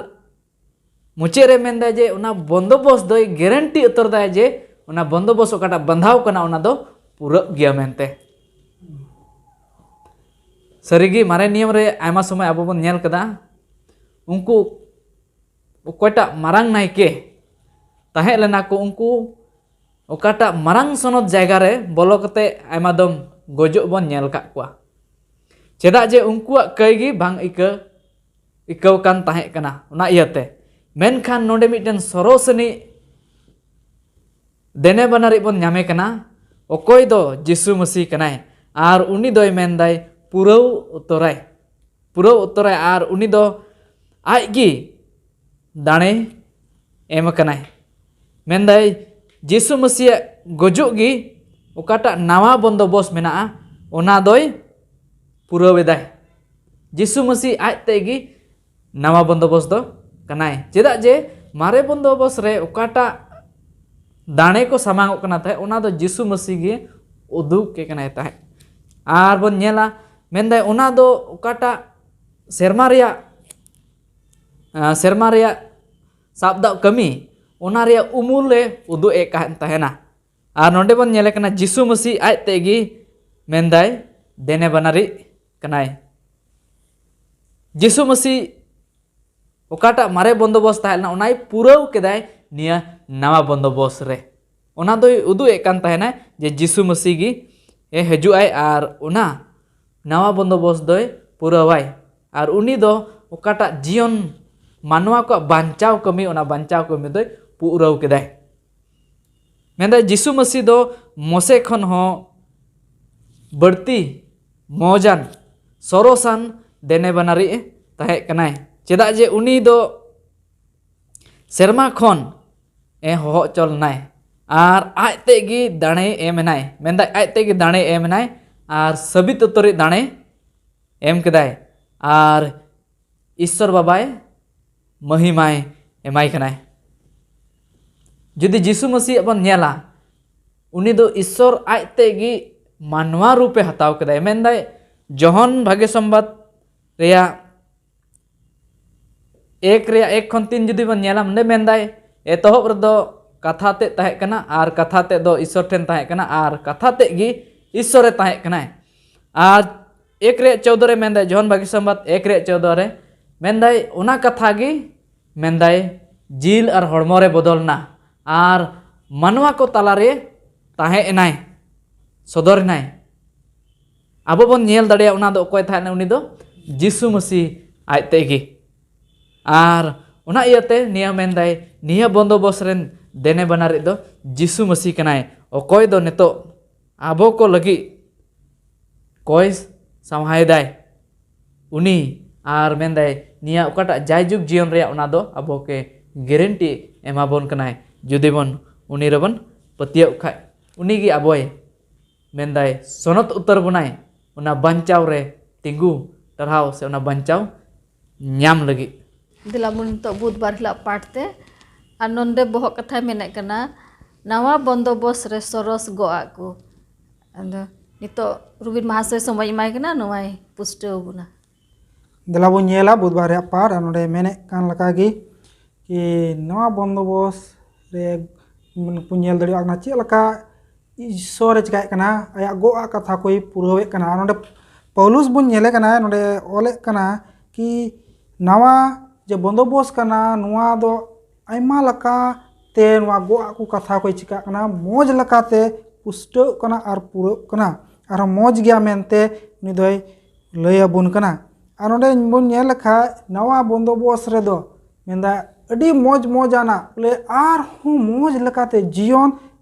ᱢᱩᱪᱟᱹᱫ ᱨᱮ ᱢᱮᱱᱫᱟᱭ ᱡᱮ ᱚᱱᱟ ᱵᱚᱱᱫᱚᱵᱚᱥ ᱫᱚᱭ ᱜᱮᱨᱮᱱᱴᱤ ᱩᱛᱟᱹᱨ ᱫᱟᱭ ᱡᱮ ᱚᱱᱟ ᱵᱚᱱᱫᱚᱵᱚᱥ ᱚᱠᱟᱴᱟᱜ ᱵᱟᱸᱫᱷᱟᱣ ᱠᱟᱱᱟ ᱚᱱᱟ ᱫᱚ ᱯᱩᱨᱟᱹᱜ ᱜᱮᱭᱟ ᱢᱮᱱᱛᱮ᱾ ᱥᱟᱹᱨᱤᱜᱮ ᱢᱟᱨᱮ ᱱᱤᱭᱚᱢ ᱨᱮ ᱟᱭᱢᱟ ᱥᱚᱢᱚᱭ ᱟᱵᱚ ᱵᱚᱱ ᱧᱮᱞ ᱠᱟᱫᱟ, ᱩᱱᱠᱩ ᱚᱠᱚᱭᱴᱟᱜ ᱢᱟᱨᱟᱝ ᱱᱟᱭᱠᱮ ᱛᱟᱦᱮᱸ ᱞᱮᱱᱟ ᱠᱚ, ᱩᱱᱠᱩ ᱚᱠᱟᱴᱟᱜ ᱢᱟᱨᱟᱝ ᱥᱚᱱᱚᱛ ᱡᱟᱭᱜᱟ ᱨᱮ ᱵᱚᱞᱚ ᱠᱟᱛᱮ ᱟᱭᱢᱟ ᱫᱚᱢ ᱜᱚᱡᱚᱜ ᱵᱚᱱ ᱧᱮᱞ ᱟᱠᱟᱫ ᱠᱚᱣᱟ᱾ ᱪᱮᱫᱟᱜ ᱡᱮ ᱩᱱᱠᱩᱣᱟᱜ ᱠᱟᱹᱭ ᱜᱮ ᱵᱟᱝ ᱤᱠᱟᱹ ᱤᱠᱟᱹᱣ ᱠᱟᱱ ᱛᱟᱦᱮᱸ ᱠᱟᱱᱟ, ᱚᱱᱟ ᱤᱭᱟᱹᱛᱮ᱾ ᱢᱮᱱᱠᱷᱟᱱ ᱱᱚᱰᱮ ᱢᱤᱫᱴᱮᱱ ᱥᱚᱨᱚᱥ ᱟᱹᱱᱤᱡ ᱫᱮᱱᱮ ᱵᱟᱱᱟᱨᱤᱡ ᱵᱚᱱ ᱧᱟᱢᱮ ᱠᱟᱱᱟ, ᱚᱠᱚᱭ ᱫᱚ ᱡᱤᱥᱩ ᱢᱟᱹᱥᱤ ᱠᱟᱱᱟᱭ᱾ ᱟᱨ ᱩᱱᱤ ᱫᱚᱭ ᱢᱮᱱᱫᱟᱭ, ᱯᱩᱨᱟᱹᱣ ᱩᱛᱟᱹᱨᱟᱭ, ᱯᱩᱨᱟᱹᱣ ᱩᱛᱟᱹᱨᱟᱭ᱾ ᱟᱨ ᱩᱱᱤ ᱫᱚ ᱟᱡ ᱜᱮ ᱫᱟᱲᱮ ᱮᱢ ᱟᱠᱟᱱᱟᱭ᱾ ᱢᱮᱱᱫᱟᱭ, ᱡᱤᱥᱩ ᱢᱟᱹᱥᱤᱭᱟᱜ ᱜᱩᱡᱩᱜ ᱜᱮ ᱚᱠᱟᱴᱟᱜ ᱱᱟᱣᱟ ᱵᱚᱱᱫᱚᱵᱚᱥ ᱢᱮᱱᱟᱜᱼᱟ, ᱚᱱᱟ ᱫᱚᱭ ᱯᱩᱨᱟᱹᱣ ᱮᱫᱟᱭ᱾ ᱡᱤᱥᱩ ᱢᱟᱹᱥᱤ ᱟᱡ ᱛᱮ ᱜᱮ ᱱᱟᱣᱟ ᱵᱚᱱᱫᱚᱵᱚᱥ ᱫᱚ ᱠᱟᱱᱟᱭ᱾ ᱪᱮᱫᱟᱜ ᱡᱮ ᱢᱟᱨᱮ ᱵᱚᱱᱫᱚᱵᱚᱥ ᱨᱮ ᱚᱠᱟᱴᱟᱜ ᱫᱟᱲᱮ ᱠᱚ ᱥᱟᱢᱟᱝᱚᱜ ᱠᱟᱱᱟ ᱛᱟᱦᱮᱸᱫ, ᱚᱱᱟ ᱫᱚ ᱡᱤᱥᱩ ᱢᱟᱹᱥᱤ ᱜᱮ ᱩᱫᱩᱜ ᱮ ᱠᱟᱱᱟᱭ ᱛᱟᱦᱮᱸᱫ᱾ ᱟᱨ ᱵᱚᱱ ᱧᱮᱞᱟ, ᱢᱮᱱᱫᱟᱭ ᱚᱱᱟ ᱫᱚ ᱚᱠᱟᱴᱟᱜ ᱥᱮᱨᱢᱟ ᱨᱮᱭᱟᱜ, ᱟᱸ, ᱥᱮᱨᱢᱟ ᱨᱮᱭᱟᱜ ᱥᱟᱵ ᱫᱟᱜ ᱠᱟᱹᱢᱤ, ᱚᱱᱟ ᱨᱮᱭᱟᱜ ᱩᱢᱩᱞ ᱮ ᱩᱫᱩᱜ ᱮ ᱠᱟᱱ ᱛᱟᱦᱮᱱᱟ᱾ ᱟᱨ ᱱᱚᱰᱮ ᱵᱚᱱ ᱧᱮᱞᱮ ᱠᱟᱱᱟ, ᱡᱤᱥᱩ ᱢᱟᱹᱥᱤ ᱟᱡ ᱛᱮ ᱜᱮ ᱢᱮᱱᱫᱟᱭ, ᱫᱮᱱᱮ ᱵᱟᱱᱟᱨᱤᱡ ᱠᱟᱱᱟᱭ᱾ ᱡᱤᱥᱩ ᱢᱟᱹᱥᱤ ᱚᱠᱟᱴᱟᱜ ᱢᱟᱨᱮ ᱵᱚᱱᱫᱚᱵᱚᱥ ᱛᱟᱦᱮᱸ ᱞᱮᱱᱟ, ᱚᱱᱟᱭ ᱯᱩᱨᱟᱹᱣ ᱠᱮᱫᱟᱭ ᱱᱤᱭᱟᱹ ᱱᱟᱣᱟ ᱵᱚᱱᱫᱚᱵᱚᱥ ᱨᱮ᱾ ᱚᱱᱟ ᱫᱚᱭ ᱩᱫᱩᱜ ᱮᱫ ᱠᱟᱱ ᱛᱟᱦᱮᱱᱟ ᱡᱮ ᱡᱤᱥᱩ ᱢᱟᱹᱥᱤ ᱜᱮ ᱮ ᱦᱤᱡᱩᱜ ᱟᱭ ᱟᱨ ᱚᱱᱟ ᱱᱟᱣᱟ ᱵᱚᱱᱫᱚᱵᱚᱥ ᱫᱚᱭ ᱯᱩᱨᱟᱹᱣᱟᱭ᱾ ᱟᱨ ᱩᱱᱤ ᱫᱚ ᱚᱠᱟᱴᱟᱜ ᱡᱤᱭᱚᱱ ᱢᱟᱱᱣᱟ ᱠᱚᱣᱟᱜ ᱵᱟᱧᱪᱟᱣ ᱠᱟᱹᱢᱤ, ᱚᱱᱟ ᱵᱟᱧᱪᱟᱣ ᱠᱟᱹᱢᱤ ᱫᱚᱭ ᱯᱩᱨᱟᱹᱣ ᱠᱮᱫᱟᱭ᱾ ᱢᱮᱱᱫᱟᱭ, ᱡᱤᱥᱩ ᱢᱟᱹᱥᱤ ᱫᱚ ᱢᱚᱥᱮ ᱠᱷᱚᱱ ᱦᱚᱸ ᱵᱟᱹᱲᱛᱤ ᱢᱚᱡᱟᱱ, ᱥᱚᱨᱚᱥᱟᱱ ᱫᱮᱱᱮ ᱵᱟᱱᱟᱨᱤᱡ ᱮ ᱛᱟᱦᱮᱸ ᱠᱟᱱᱟᱭ᱾ ᱪᱮᱫᱟᱜ ᱡᱮ ᱩᱱᱤ ᱫᱚ ᱥᱮᱨᱢᱟ ᱠᱷᱚᱱ ᱮ ᱦᱚᱦᱚ ᱦᱚᱪᱚ ᱞᱮᱱᱟᱭ ᱟᱨ ᱟᱡ ᱛᱮ ᱜᱮ ᱫᱟᱲᱮ ᱮᱢ ᱮᱱᱟᱭ᱾ ᱢᱮᱱᱫᱟᱭ, ᱟᱡ ᱛᱮ ᱜᱮ ᱫᱟᱲᱮ ᱮᱢ ᱮᱱᱟᱭ ᱟᱨ ᱥᱟᱹᱵᱤᱛ ᱩᱛᱟᱹᱨᱤᱡ ᱫᱟᱲᱮ ᱮᱢ ᱠᱮᱫᱟᱭ ᱟᱨ ᱤᱥᱥᱚᱨ ᱵᱟᱵᱟᱭ ᱢᱟᱹᱦᱤᱢᱟᱭ ᱮᱢᱟᱭ ᱠᱟᱱᱟᱭ᱾ ᱡᱩᱫᱤ ᱡᱤᱥᱩ ᱢᱟᱹᱥᱤᱭᱟᱜ ᱵᱚᱱ ᱧᱮᱞᱟ, ᱩᱱᱤ ᱫᱚ ᱤᱥᱥᱚᱨ ᱟᱡ ᱛᱮ ᱜᱮ ᱢᱟᱱᱣᱟ ᱨᱩᱯᱮ ᱦᱟᱛᱟᱣ ᱠᱮᱫᱟᱭ᱾ ᱢᱮᱱᱫᱟᱭ, ᱡᱚᱦᱚᱱ ᱵᱷᱟᱜᱮ ᱥᱚᱢᱵᱟᱫ ᱨᱮᱭᱟᱜ ᱮᱠ ᱨᱮᱭᱟᱜ ᱮᱠ ᱠᱷᱚᱱ ᱛᱤᱱ ᱡᱩᱫᱤ ᱵᱚᱱ ᱧᱮᱞᱟ, ᱚᱸᱰᱮ ᱢᱮᱱᱫᱟᱭ, ᱮᱛᱚᱦᱚᱵ ᱨᱮᱫᱚ ᱠᱟᱛᱷᱟ ᱛᱮᱫ ᱛᱟᱦᱮᱸ ᱠᱟᱱᱟ ᱟᱨ ᱠᱟᱛᱷᱟ ᱛᱮᱫ ᱫᱚ ᱤᱥᱥᱚᱨ ᱴᱷᱮᱱ ᱛᱟᱦᱮᱸ ᱠᱟᱱᱟ ᱟᱨ ᱠᱟᱛᱷᱟ ᱛᱮᱫ ᱜᱮ ᱤᱥᱥᱚᱨᱮ ᱛᱟᱦᱮᱸ ᱠᱟᱱᱟᱭ᱾ ᱟᱨ ᱮᱠ ᱨᱮᱭᱟᱜ ᱪᱳᱫᱚ ᱨᱮ ᱢᱮᱱᱫᱟᱭ, ᱡᱚᱦᱚᱱ ᱵᱷᱟᱹᱜᱤ ᱥᱚᱢᱵᱟᱫ ᱮᱠ ᱨᱮᱭᱟᱜ ᱪᱳᱫᱚ ᱨᱮ ᱢᱮᱱᱫᱟᱭ, ᱚᱱᱟ ᱠᱟᱛᱷᱟ ᱜᱮ ᱢᱮᱱᱫᱟᱭ, ᱡᱤᱞ ᱟᱨ ᱦᱚᱲᱢᱚ ᱨᱮ ᱵᱚᱫᱚᱞ ᱮᱱᱟ ᱟᱨ ᱢᱟᱱᱣᱟ ᱠᱚ ᱛᱟᱞᱟᱨᱮ ᱛᱟᱦᱮᱸ ᱮᱱᱟᱭ, ᱥᱚᱫᱚᱨ ᱮᱱᱟᱭ᱾ ᱟᱵᱚ ᱵᱚᱱ ᱧᱮᱞ ᱫᱟᱲᱮᱭᱟᱜᱼᱟ, ᱚᱱᱟ ᱫᱚ ᱚᱠᱚᱭ ᱛᱟᱦᱮᱸ ᱞᱮᱱᱟ? ᱩᱱᱤ ᱫᱚ ᱡᱤᱥᱩ ᱢᱟᱹᱥᱤ ᱟᱡ ᱛᱮᱜᱮ᱾ ᱟᱨ ᱚᱱᱟ ᱤᱭᱟᱹᱛᱮ ᱱᱤᱭᱟᱹ ᱢᱮᱱᱫᱟᱭ, ᱱᱤᱭᱟᱹ ᱵᱚᱱᱫᱚᱵᱚᱥ ᱨᱮᱱ ᱫᱮᱱᱮ ᱵᱟᱱᱟᱨᱤᱡ ᱫᱚ ᱡᱤᱥᱩ ᱢᱟᱹᱥᱤ ᱠᱟᱱᱟᱭ, ᱚᱠᱚᱭ ᱫᱚ ᱱᱤᱛᱚᱜ ᱟᱵᱚ ᱠᱚ ᱞᱟᱹᱜᱤᱫ ᱠᱚᱭ ᱥᱟᱶᱦᱟᱭᱮᱫᱟᱭ᱾ ᱩᱱᱤ ᱟᱨ ᱢᱮᱱᱫᱟᱭ, ᱱᱤᱭᱟᱹ ᱚᱠᱟᱴᱟᱜ ᱡᱟᱭᱡᱩᱜᱽ ᱡᱤᱭᱚᱱ ᱨᱮᱭᱟᱜ, ᱚᱱᱟ ᱫᱚ ᱟᱵᱚ ᱠᱮ ᱜᱮᱨᱮᱱᱴᱤ ᱮᱢᱟᱵᱚᱱ ᱠᱟᱱᱟᱭ, ᱡᱩᱫᱤ ᱵᱚᱱ ᱩᱱᱤ ᱨᱮᱵᱚᱱ ᱯᱟᱹᱛᱭᱟᱹᱣ ᱠᱷᱟᱡ᱾ ᱩᱱᱤᱜᱮ ᱟᱵᱚᱭ ᱢᱮᱱᱫᱟᱭ, ᱥᱚᱱᱚᱛ ᱩᱛᱟᱹᱨ ᱵᱚᱱᱟᱭ ᱚᱱᱟ ᱵᱟᱧᱪᱟᱣ ᱨᱮ ᱛᱤᱸᱜᱩ ᱴᱟᱨᱦᱟᱣ ᱥᱮ ᱚᱱᱟ ᱵᱟᱧᱪᱟᱣ ᱧᱟᱢ ᱞᱟᱹᱜᱤᱫ᱾ ᱫᱮᱞᱟ ᱵᱚᱱ ᱱᱤᱛᱚᱜ ᱵᱩᱫᱷᱵᱟᱨ ᱦᱤᱞᱳᱜ ᱯᱟᱴ ᱛᱮ᱾ ᱟᱨ ᱱᱚᱰᱮ ᱵᱚᱦᱚᱜ ᱠᱟᱛᱷᱟᱭ ᱢᱮᱱᱮᱫ ᱠᱟᱱᱟ, ᱱᱟᱣᱟ ᱵᱚᱱᱫᱚᱵᱚᱥ ᱨᱮ ᱥᱚᱨᱚᱥ ᱜᱚᱜ ᱟᱜ ᱠᱚ᱾ ᱟᱫᱚ ᱱᱤᱛᱚᱜ ᱨᱚᱵᱤᱱ ᱢᱟᱦᱟᱥᱚᱭ ᱥᱚᱢᱚᱭ ᱮᱢᱟᱭ ᱠᱟᱱᱟ, ᱱᱚᱣᱟᱭ ᱯᱩᱥᱴᱟᱹᱣ ᱵᱚᱱᱟ᱾ ᱫᱮᱞᱟ ᱵᱚᱱ ᱧᱮᱞᱟ ᱵᱩᱫᱷᱵᱟᱨ ᱨᱮᱭᱟᱜ ᱯᱟᱴ᱾ ᱟᱨ ᱱᱚᱰᱮ ᱢᱮᱱᱮᱫ ᱠᱟᱱ ᱞᱮᱠᱟ ᱜᱮ ᱠᱤ ᱱᱚᱣᱟ ᱵᱚᱱᱫᱚᱵᱚᱥ ᱨᱮ ᱵᱚᱱ ᱧᱮᱞ ᱫᱟᱲᱮᱭᱟᱜ ᱠᱟᱱᱟ ᱪᱮᱫ ᱞᱮᱠᱟ ᱤᱥᱥᱚᱨᱮ ᱪᱤᱠᱟᱭᱮᱫ ᱠᱟᱱᱟ, ᱟᱭᱟᱜ ᱜᱚᱜ ᱟᱜ ᱠᱟᱛᱷᱟ ᱠᱚᱭ ᱯᱩᱨᱟᱹᱣᱮᱫ ᱠᱟᱱᱟ᱾ ᱟᱨ ᱱᱚᱰᱮ ᱯᱟᱣᱞᱩᱥ ᱵᱚᱱ ᱧᱮᱞᱮ ᱠᱟᱱᱟ, ᱱᱚᱰᱮ ᱚᱞᱮᱫ ᱠᱟᱱᱟ ᱠᱤ ᱱᱟᱣᱟ ᱡᱮ ᱵᱚᱱᱫᱚᱵᱚᱥ ᱠᱟᱱᱟ, ᱱᱚᱣᱟ ᱫᱚ ᱟᱭᱢᱟ ᱞᱮᱠᱟᱛᱮ ᱱᱚᱣᱟ ᱜᱚᱜ ᱟᱜ ᱠᱚ ᱠᱟᱛᱷᱟ ᱠᱚᱭ ᱪᱤᱠᱟᱜ ᱠᱟᱱᱟ, ᱢᱚᱡᱽ ᱞᱮᱠᱟᱛᱮ ᱯᱩᱥᱴᱟᱹᱜ ᱠᱟᱱᱟ ᱟᱨ ᱯᱩᱨᱟᱹᱜ ᱠᱟᱱᱟ, ᱟᱨᱦᱚᱸ ᱢᱚᱡᱽ ᱜᱮᱭᱟ ᱢᱮᱱᱛᱮ ᱩᱱᱤ ᱫᱚᱭ ᱞᱟᱹᱭ ᱟᱵᱚᱱ ᱠᱟᱱᱟ᱾ ᱟᱨ ᱱᱚᱰᱮ ᱵᱚᱱ ᱧᱮᱞ ᱞᱮᱠᱷᱟᱡ ᱱᱟᱣᱟ ᱵᱚᱱᱫᱚᱵᱚᱥ ᱨᱮᱫᱚ ᱢᱮᱱᱫᱟ ᱟᱹᱰᱤ ᱢᱚᱡᱽ ᱢᱚᱡᱽ ᱟᱱᱟᱜ, ᱵᱚᱞᱮ ᱟᱨᱦᱚᱸ ᱢᱚᱡᱽ ᱞᱮᱠᱟᱛᱮ ᱡᱤᱭᱚᱱ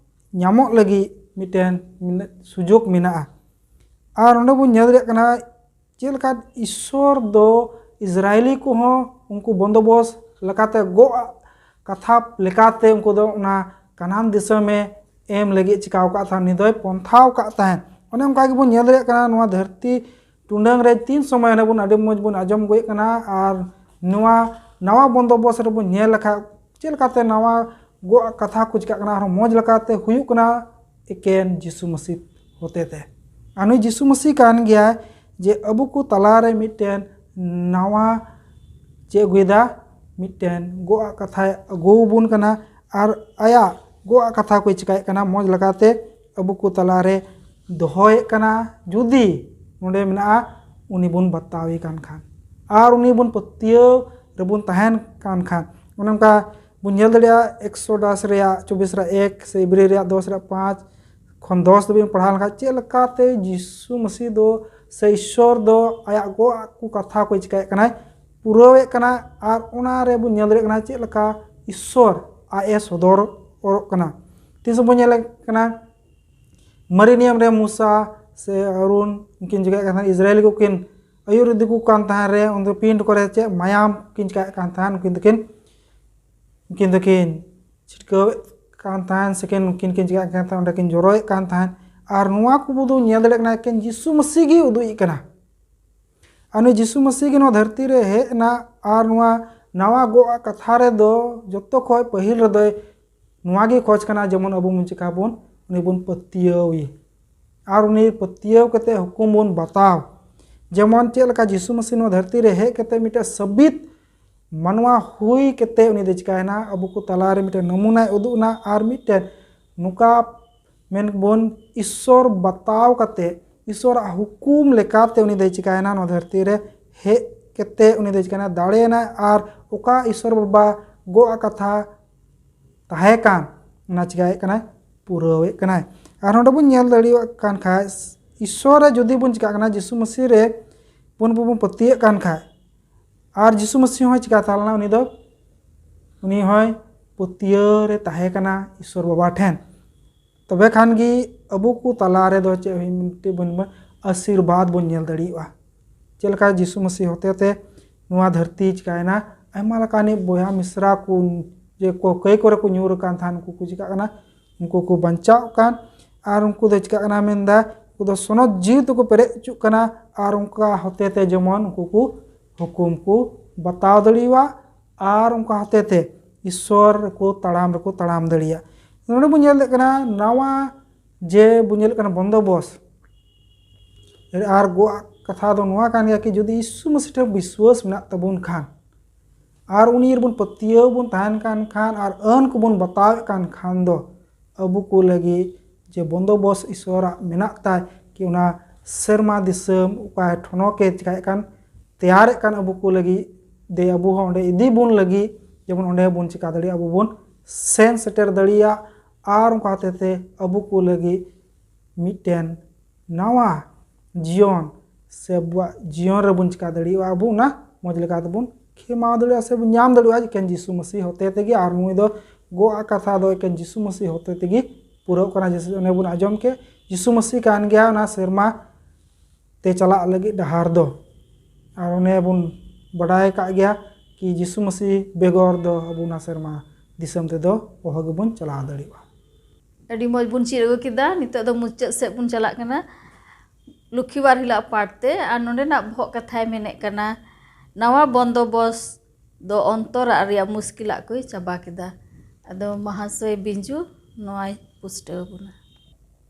ᱧᱟᱢᱚᱜ ᱞᱟᱹᱜᱤᱫ ᱢᱤᱫᱴᱮᱱ ᱥᱩᱡᱳᱜᱽ ᱢᱮᱱᱟᱜᱼᱟ᱾ ᱟᱨ ᱚᱸᱰᱮ ᱵᱚᱱ ᱧᱮᱞ ᱫᱟᱲᱮᱭᱟᱜ ᱠᱟᱱᱟ ᱪᱮᱫ ᱞᱮᱠᱟ ᱤᱥᱥᱚᱨ ᱫᱚ ᱤᱥᱨᱟᱭᱮᱞᱤ ᱠᱚᱦᱚᱸ ᱩᱱᱠᱩ ᱵᱚᱱᱫᱚᱵᱚᱥ ᱞᱮᱠᱟᱛᱮ ᱜᱚᱜ ᱠᱟᱛᱷᱟ ᱞᱮᱠᱟᱛᱮ ᱩᱱᱠᱩ ᱫᱚ ᱚᱱᱟ ᱠᱟᱱᱟᱱ ᱫᱤᱥᱚᱢᱮ ᱮᱢ ᱞᱟᱹᱜᱤᱫ ᱪᱤᱠᱟᱹ ᱟᱠᱟᱫ ᱛᱟᱦᱮᱸᱫ, ᱩᱱᱤ ᱫᱚᱭ ᱯᱚᱱᱛᱷᱟ ᱟᱠᱟᱫ ᱛᱟᱦᱮᱸᱫ᱾ ᱚᱱᱮ ᱚᱱᱠᱟ ᱜᱮᱵᱚᱱ ᱧᱮᱞ ᱫᱟᱲᱮᱭᱟᱜ ᱠᱟᱱᱟ ᱱᱚᱣᱟ ᱫᱷᱟᱹᱨᱛᱤ ᱴᱩᱰᱟᱹᱝ ᱨᱮ ᱛᱤᱱ ᱥᱚᱢᱚᱭ ᱚᱱᱮ ᱵᱚᱱ ᱟᱹᱰᱤ ᱢᱚᱡᱽ ᱵᱚᱱ ᱟᱸᱡᱚᱢ ᱟᱹᱜᱩᱭᱮᱫ ᱠᱟᱱᱟ᱾ ᱟᱨ ᱱᱚᱣᱟ ᱱᱟᱣᱟ ᱵᱚᱱᱫᱚᱵᱚᱥ ᱨᱮᱵᱚᱱ ᱧᱮᱞ ᱞᱮᱠᱷᱟᱡ ᱪᱮᱫ ᱞᱮᱠᱟᱛᱮ ᱱᱟᱣᱟ ᱜᱚᱜ ᱠᱟᱛᱷᱟ ᱠᱚ ᱪᱤᱠᱟᱹᱜ ᱠᱟᱱᱟ, ᱟᱨᱦᱚᱸ ᱢᱚᱡᱽ ᱞᱮᱠᱟᱛᱮ ᱦᱩᱭᱩᱜ ᱠᱟᱱᱟ ᱮᱠᱮᱱ ᱡᱤᱥᱩ ᱢᱟᱹᱥᱤ ᱦᱚᱛᱮᱛᱮ᱾ ᱟᱨ ᱱᱩᱭ ᱡᱤᱥᱩ ᱢᱟᱹᱥᱤ ᱠᱟᱱ ᱜᱮᱭᱟᱭ ᱡᱮ ᱟᱵᱚ ᱠᱚ ᱛᱟᱞᱟᱨᱮ ᱢᱤᱫᱴᱮᱱ ᱱᱟᱣᱟ ᱪᱮᱫ ᱟᱹᱜᱩᱭᱮᱫᱟ, ᱢᱤᱫᱴᱮᱱ ᱜᱚᱜ ᱟᱜ ᱠᱟᱛᱷᱟᱭ ᱟᱹᱜᱩ ᱟᱵᱚᱱ ᱠᱟᱱᱟ᱾ ᱟᱨ ᱟᱭᱟᱜ ᱜᱚᱜ ᱟᱜ ᱠᱟᱛᱷᱟ ᱠᱚᱭ ᱪᱤᱠᱟᱭᱮᱫ ᱠᱟᱱᱟ, ᱢᱚᱡᱽ ᱞᱮᱠᱟᱛᱮ ᱟᱵᱚ ᱠᱚ ᱛᱟᱞᱟᱨᱮ ᱫᱚᱦᱚᱭᱮᱫ ᱠᱟᱱᱟ᱾ ᱡᱩᱫᱤ ᱱᱚᱰᱮ ᱢᱮᱱᱟᱜᱼᱟ, ᱩᱱᱤ ᱵᱚᱱ ᱵᱟᱛᱟᱣᱮ ᱠᱟᱱ ᱠᱷᱟᱱ ᱟᱨ ᱩᱱᱤ ᱵᱚᱱ ᱯᱟᱹᱛᱭᱟᱹᱣ ᱨᱮᱵᱚᱱ ᱛᱟᱦᱮᱱ ᱠᱟᱱ ᱠᱷᱟᱱ᱾ ᱚᱱᱮ ᱚᱱᱠᱟ ᱵᱚᱱ ᱧᱮᱞ ᱫᱟᱲᱮᱭᱟᱜᱼᱟ, ᱮᱠᱥᱚᱰᱟᱥ ᱨᱮᱭᱟᱜ ᱪᱚᱵᱵᱤᱥ ᱨᱮ ᱮᱠ ᱥᱮ ᱤᱵᱨᱤ ᱨᱮᱭᱟᱜ ᱫᱚᱥ ᱨᱮᱭᱟᱜ ᱯᱟᱸᱪ ᱠᱷᱚᱱ ᱫᱚᱥ ᱫᱷᱟᱹᱵᱤᱡ ᱵᱚᱱ ᱯᱟᱲᱦᱟᱣ ᱞᱮᱱᱠᱷᱟᱱ, ᱪᱮᱫ ᱞᱮᱠᱟᱛᱮ ᱡᱤᱥᱩ ᱢᱟᱹᱥᱤ ᱫᱚ ᱥᱮ ᱤᱥᱥᱚᱨ ᱫᱚ ᱟᱭᱟᱜ ᱜᱚᱜ ᱠᱚ ᱠᱟᱛᱷᱟ ᱠᱚᱭ ᱪᱤᱠᱟᱹᱭᱮᱫ ᱠᱟᱱᱟᱭ, ᱯᱩᱨᱟᱹᱣᱮᱫ ᱠᱟᱱᱟ᱾ ᱟᱨ ᱚᱱᱟ ᱨᱮ ᱵᱚᱱ ᱧᱮᱞ ᱫᱟᱲᱮᱭᱟᱜ ᱠᱟᱱᱟ ᱪᱮᱫ ᱞᱮᱠᱟ ᱤᱥᱥᱚᱨ ᱟᱡ ᱮ ᱥᱚᱫᱚᱨᱚᱜ ᱠᱟᱱᱟ᱾ ᱛᱤᱥ ᱵᱚᱱ ᱧᱮᱞᱮᱫ ᱠᱟᱱᱟ, ᱢᱟᱨᱮ ᱱᱤᱭᱚᱢ ᱨᱮ ᱢᱩᱥᱟ ᱥᱮ ᱟᱨᱩᱱ ᱩᱱᱠᱤᱱ ᱪᱤᱠᱟᱹᱭᱮᱫ ᱠᱟᱱ ᱛᱟᱦᱮᱸᱫ, ᱤᱥᱨᱟᱭᱮᱞ ᱠᱚᱠᱤᱱ ᱟᱹᱭᱩᱨ ᱤᱫᱤ ᱠᱚ ᱠᱟᱱ ᱛᱟᱦᱮᱸᱫ ᱨᱮ, ᱩᱱᱫᱚ ᱯᱤᱸᱰ ᱠᱚᱨᱮ ᱪᱮᱫ ᱢᱟᱭᱟᱢ ᱠᱤᱱ ᱪᱤᱠᱟᱹᱭᱮᱫ ᱠᱟᱱ ᱛᱟᱦᱮᱸᱫ, ᱩᱱᱠᱤᱱ ᱫᱚᱠᱤᱱ ᱩᱱᱠᱤᱱ ᱫᱚᱠᱤᱱ ᱪᱷᱤᱴᱠᱟᱹᱣᱮᱫ ᱠᱟᱱ ᱛᱟᱦᱮᱸᱫ, ᱥᱮᱠᱤᱱ ᱩᱱᱠᱤᱱ ᱠᱤᱱ ᱪᱤᱠᱟᱹᱭᱮᱫ ᱠᱟᱱ ᱛᱟᱦᱮᱸᱫ, ᱚᱸᱰᱮ ᱠᱤᱱ ᱡᱚᱨᱚᱭᱮᱫ ᱠᱟᱱ ᱛᱟᱦᱮᱸᱫ᱾ ᱟᱨ ᱱᱚᱣᱟ ᱠᱚᱵᱚ ᱫᱚ ᱧᱮᱞ ᱫᱟᱲᱮᱭᱟᱜ ᱠᱟᱱᱟ, ᱮᱠᱮᱱ ᱡᱤᱥᱩ ᱢᱟᱹᱥᱤ ᱜᱮ ᱩᱫᱩᱜ ᱮᱫ ᱠᱟᱱᱟ᱾ ᱟᱨ ᱱᱩᱭ ᱡᱤᱥᱩ ᱢᱟᱹᱥᱤ ᱜᱮ ᱱᱚᱣᱟ ᱫᱷᱟᱹᱨᱛᱤ ᱨᱮ ᱦᱮᱡ ᱮᱱᱟ ᱟᱨ ᱱᱚᱣᱟ ᱱᱟᱣᱟ ᱜᱚᱜ ᱟᱜ ᱠᱟᱛᱷᱟ ᱨᱮᱫᱚ ᱡᱚᱛᱚ ᱠᱷᱚᱡ ᱯᱟᱹᱦᱤᱞ ᱨᱮᱫᱚᱭ ᱱᱚᱣᱟ ᱜᱮ ᱠᱷᱚᱡᱽ ᱠᱟᱱᱟ, ᱡᱮᱢᱚᱱ ᱟᱵᱚ ᱵᱚᱱ ᱪᱤᱠᱟ ᱵᱚᱱ, ᱩᱱᱤ ᱵᱚᱱ ᱯᱟᱹᱛᱭᱟᱹᱣ ᱮ᱾ ᱟᱨ ᱩᱱᱤ ᱯᱟᱹᱛᱭᱟᱹᱣ ᱠᱟᱛᱮ ᱦᱩᱠᱩᱢ ᱵᱚᱱ ᱵᱟᱛᱟᱣ᱾ ᱡᱮᱢᱚᱱ ᱪᱮᱫ ᱞᱮᱠᱟ ᱡᱤᱥᱩ ᱢᱟᱹᱥᱤ ᱱᱚᱣᱟ ᱫᱷᱟᱹᱨᱛᱤ ᱨᱮ ᱦᱮᱡ ᱠᱟᱛᱮ ᱢᱤᱫᱴᱮᱱ ᱥᱟᱹᱵᱤᱛ ᱢᱟᱱᱣᱟ ᱦᱩᱭ ᱠᱟᱛᱮ ᱩᱱᱤ ᱫᱚ ᱪᱤᱠᱟᱭᱮᱱᱟ, ᱟᱵᱚ ᱠᱚ ᱛᱟᱞᱟᱨᱮ ᱢᱤᱫᱴᱮᱱ ᱱᱚᱢᱩᱱᱟᱭ ᱩᱫᱩᱜ ᱮᱱᱟ ᱟᱨ ᱢᱤᱫᱴᱮᱱ ᱱᱚᱝᱠᱟ ᱢᱮᱱ ᱵᱚᱱ ᱤᱥᱥᱚᱨ ᱵᱟᱛᱟᱣ ᱠᱟᱛᱮ, ᱤᱥᱥᱚᱨᱟᱜ ᱦᱩᱠᱩᱢ ᱞᱮᱠᱟᱛᱮ ᱩᱱᱤ ᱫᱚᱭ ᱪᱤᱠᱟᱭᱮᱱᱟ, ᱱᱚᱣᱟ ᱫᱷᱟᱹᱨᱛᱤ ᱨᱮ ᱦᱮᱡ ᱠᱟᱛᱮ ᱩᱱᱤ ᱫᱚᱭ ᱪᱤᱠᱟᱭᱮᱱᱟ, ᱫᱟᱲᱮᱭᱮᱱᱟᱭ᱾ ᱟᱨ ᱚᱠᱟ ᱤᱥᱥᱚᱨ ᱵᱟᱵᱟ ᱜᱚᱜ ᱟᱜ ᱠᱟᱛᱷᱟ ᱛᱟᱦᱮᱸ ᱠᱟᱱ, ᱚᱱᱟ ᱪᱤᱠᱟᱭᱮᱫ ᱠᱟᱱᱟᱭ, ᱯᱩᱨᱟᱹᱣᱮᱫ ᱠᱟᱱᱟᱭ᱾ ᱟᱨ ᱱᱚᱰᱮ ᱵᱚᱱ ᱧᱮᱞ ᱫᱟᱲᱮᱭᱟᱜ ᱠᱟᱱ ᱠᱷᱟᱡ, ᱤᱥᱥᱚᱨ ᱨᱮ ᱡᱩᱫᱤ ᱵᱚᱱ ᱪᱤᱠᱟᱜ ᱠᱟᱱᱟ, ᱡᱤᱥᱩ ᱢᱟᱹᱥᱤ ᱨᱮ ᱵᱚᱱ, ᱵᱚᱱ ᱯᱟᱹᱛᱭᱟᱹᱜ ᱠᱟᱱ ᱠᱷᱟᱡ, ᱟᱨ ᱡᱤᱥᱩ ᱢᱟᱹᱥᱤ ᱦᱚᱸᱭ ᱪᱤᱠᱟ ᱛᱟᱦᱮᱸ ᱞᱮᱱᱟ, ᱩᱱᱤ ᱫᱚ, ᱩᱱᱤ ᱦᱚᱸᱭ ᱯᱟᱹᱛᱭᱟᱹᱣ ᱨᱮ ᱛᱟᱦᱮᱸ ᱠᱟᱱᱟ ᱤᱥᱥᱚᱨ ᱵᱟᱵᱟ ᱴᱷᱮᱱ᱾ ᱛᱚᱵᱮ ᱠᱷᱟᱱ ᱜᱮ ᱟᱵᱚ ᱠᱚ ᱛᱟᱞᱟ ᱨᱮᱫᱚ ᱪᱮᱫ ᱦᱩᱭ, ᱢᱤᱫᱴᱮᱡ ᱵᱚᱱ, ᱵᱚᱱ ᱟᱥᱤᱨᱵᱟᱫᱽ ᱵᱚᱱ ᱧᱮᱞ ᱫᱟᱲᱮᱭᱟᱜᱼᱟ᱾ ᱪᱮᱫ ᱞᱮᱠᱟ ᱡᱤᱥᱩ ᱢᱟᱹᱥᱤ ᱦᱚᱛᱮ ᱛᱮ ᱱᱚᱣᱟ ᱫᱷᱟᱹᱨᱛᱤ ᱪᱤᱠᱟᱭᱮᱱᱟ, ᱟᱭᱢᱟ ᱞᱮᱠᱟᱱᱤᱡ ᱵᱚᱭᱦᱟ ᱢᱤᱥᱨᱟ ᱠᱚ ᱡᱮ ᱠᱚ ᱠᱟᱹᱭ ᱠᱚᱨᱮ ᱠᱚ ᱧᱩᱨ ᱟᱠᱟᱱ ᱛᱟᱦᱮᱱ, ᱩᱱᱠᱩ ᱠᱚ ᱪᱤᱠᱟᱜ ᱠᱟᱱᱟ, ᱩᱱᱠᱩ ᱠᱚ ᱵᱟᱧᱪᱟᱣ ᱠᱟᱱ᱾ ᱟᱨ ᱩᱱᱠᱩ ᱫᱚ ᱪᱤᱠᱟᱜ ᱠᱟᱱᱟ ᱢᱮᱱᱫᱟ, ᱩᱱᱠᱩ ᱫᱚ ᱥᱚᱱᱚᱛ ᱡᱤᱣᱤ ᱛᱮᱠᱚ ᱯᱮᱨᱮᱡ ᱦᱚᱪᱚᱜ ᱠᱟᱱᱟ᱾ ᱟᱨ ᱚᱱᱠᱟ ᱦᱚᱛᱮ ᱛᱮ ᱡᱮᱢᱚᱱ ᱩᱱᱠᱩ ᱠᱚ ᱦᱩᱠᱩᱢ ᱠᱚ ᱵᱟᱛᱟᱣ ᱫᱟᱲᱮᱭᱟᱜᱼᱟ ᱟᱨ ᱚᱱᱠᱟ ᱦᱚᱛᱮ ᱛᱮ ᱤᱥᱥᱚᱨ ᱨᱮᱠᱚ ᱛᱟᱲᱟᱢ ᱨᱮᱠᱚ ᱛᱟᱲᱟᱢ ᱫᱟᱲᱮᱭᱟᱜ᱾ ᱱᱚᱰᱮ ᱵᱚᱱ ᱧᱮᱞ ᱫᱟᱲᱮᱭᱟᱜ ᱠᱟᱱᱟ, ᱱᱟᱣᱟ ᱡᱮ ᱵᱚᱱ ᱧᱮᱞᱮᱫ ᱠᱟᱱᱟ ᱵᱚᱱᱫᱚᱵᱚᱥ ᱟᱨ ᱜᱚᱜ ᱠᱟᱛᱷᱟ ᱫᱚ ᱱᱚᱣᱟ ᱠᱟᱱ ᱜᱮᱭᱟ ᱠᱤ, ᱡᱩᱫᱤ ᱭᱤᱥᱩ ᱢᱟᱹᱥᱤ ᱴᱷᱮᱱ ᱵᱤᱥᱣᱟᱹᱥ ᱢᱮᱱᱟᱜ ᱛᱟᱵᱚᱱ ᱠᱷᱟᱱ ᱟᱨ ᱩᱱᱤ ᱨᱮᱵᱚᱱ ᱯᱟᱹᱛᱭᱟᱹᱣ ᱵᱚᱱ ᱛᱟᱦᱮᱱ ᱠᱟᱱ ᱠᱷᱟᱱ ᱟᱨ ᱟᱹᱱ ᱠᱚᱵᱚᱱ ᱵᱟᱛᱟᱣᱮᱫ ᱠᱟᱱ ᱠᱷᱟᱱ ᱫᱚ ᱟᱵᱚ ᱠᱚ ᱞᱟᱹᱜᱤᱫ ᱡᱮ ᱵᱚᱱᱫᱚᱵᱚᱥ ᱤᱥᱚᱨᱟᱜ ᱢᱮᱱᱟᱜ ᱛᱟᱭ ᱠᱤ ᱚᱱᱟ ᱥᱮᱨᱢᱟ ᱫᱤᱥᱚᱢ ᱚᱠᱟ ᱴᱷᱚᱱᱚᱠ ᱮ ᱪᱤᱠᱟᱭᱮᱫ ᱠᱟᱱ, ᱛᱮᱭᱟᱨᱮᱫ ᱠᱟᱱ ᱟᱵᱚ ᱠᱚ ᱞᱟᱹᱜᱤᱫ, ᱫᱮ ᱟᱵᱚ ᱦᱚᱸ ᱚᱸᱰᱮ ᱤᱫᱤ ᱵᱚᱱ ᱞᱟᱹᱜᱤᱫ, ᱡᱮᱢᱚᱱ ᱚᱸᱰᱮ ᱵᱚᱱ ᱪᱤᱠᱟ ᱫᱟᱲᱮᱭᱟᱜᱼᱟ, ᱟᱵᱚ ᱵᱚᱱ ᱥᱮᱱ ᱥᱮᱴᱮᱨ ᱫᱟᱲᱮᱭᱟᱜ᱾ ᱟᱨ ᱚᱱᱠᱟ ᱦᱚᱛᱮᱛᱮ ᱟᱵᱚ ᱠᱚ ᱞᱟᱹᱜᱤᱫ ᱢᱤᱫᱴᱮᱱ ᱱᱟᱣᱟ ᱡᱤᱭᱚᱱ ᱥᱮ ᱟᱵᱚᱣᱟᱜ ᱡᱤᱭᱚᱱ ᱨᱮᱵᱚᱱ ᱪᱤᱠᱟ ᱫᱟᱲᱮᱭᱟᱜᱼᱟ, ᱟᱵᱚ ᱚᱱᱟ ᱢᱚᱡᱽ ᱞᱮᱠᱟ ᱛᱮᱵᱚᱱ ᱠᱷᱮᱢᱟᱣ ᱫᱟᱲᱮᱭᱟᱜᱼᱟ ᱥᱮ ᱵᱚᱱ ᱧᱟᱢ ᱫᱟᱲᱮᱭᱟᱜᱼᱟ ᱮᱠᱮᱱ ᱡᱤᱥᱩ ᱢᱟᱹᱥᱤ ᱦᱚᱛᱮ ᱛᱮᱜᱮ᱾ ᱟᱨ ᱱᱩᱭ ᱫᱚ ᱜᱚᱜ ᱟᱜ ᱠᱟᱛᱷᱟ ᱫᱚ ᱮᱠᱮᱱ ᱡᱤᱥᱩ ᱢᱟᱹᱥᱤ ᱦᱚᱛᱮ ᱛᱮᱜᱮ ᱯᱩᱨᱟᱹᱜ ᱠᱟᱱᱟ᱾ ᱡᱮᱥᱮ ᱚᱱᱮ ᱵᱚᱱ ᱟᱸᱡᱚᱢ ᱠᱮᱫ, ᱡᱤᱥᱩ ᱢᱟᱹᱥᱤ ᱠᱟᱱ ᱜᱮᱭᱟ ᱚᱱᱟ ᱥᱮᱨᱢᱟ ᱛᱮ ᱪᱟᱞᱟᱜ ᱞᱟᱹᱜᱤᱫ ᱰᱟᱦᱟᱨ ᱫᱚ᱾ ᱟᱨ ᱚᱱᱮ ᱵᱚᱱ ᱵᱟᱰᱟᱭ ᱟᱠᱟᱫ ᱜᱮᱭᱟ ᱠᱤ ᱡᱤᱥᱩ ᱢᱟᱹᱥᱤ ᱵᱮᱜᱚᱨ ᱫᱚ ᱟᱵᱚ ᱚᱱᱟ ᱥᱮᱨᱢᱟ ᱫᱤᱥᱚᱢ ᱛᱮᱫᱚ ᱚᱦᱚ ᱜᱮᱵᱚᱱ ᱪᱟᱞᱟᱣ ᱫᱟᱲᱮᱭᱟᱜᱼᱟ᱾ ᱟᱹᱰᱤ ᱢᱚᱡᱽ ᱵᱚᱱ ᱪᱮᱫ ᱟᱹᱜᱩ ᱠᱮᱫᱟ᱾ ᱱᱤᱛᱚᱜ ᱫᱚ ᱢᱩᱪᱟᱹᱫ ᱥᱮᱫ ᱵᱚᱱ ᱪᱟᱞᱟᱜ ᱠᱟᱱᱟ᱾ ᱞᱚᱠᱠᱷᱤᱵᱟᱨ ᱦᱤᱞᱳᱜ ᱯᱟᱴ ᱛᱮ, ᱟᱨ ᱱᱚᱰᱮᱱᱟᱜ ᱵᱚᱦᱚᱜ ᱠᱟᱛᱷᱟᱭ ᱢᱮᱱᱮᱫ ᱠᱟᱱᱟ, ᱱᱟᱣᱟ ᱵᱚᱱᱫᱚᱵᱚᱥ ᱫᱚ ᱚᱱᱛᱚᱨᱟᱜ ᱨᱮᱭᱟᱜ ᱢᱩᱥᱠᱤᱞᱟᱜ ᱠᱚᱭ ᱪᱟᱵᱟ ᱠᱮᱫᱟ᱾ ᱟᱫᱚ ᱢᱟᱦᱟᱥᱚᱭ ᱵᱤᱧᱡᱩ ᱱᱚᱣᱟᱭ ᱯᱩᱥᱴᱟᱹᱣ ᱟᱵᱚᱱᱟ᱾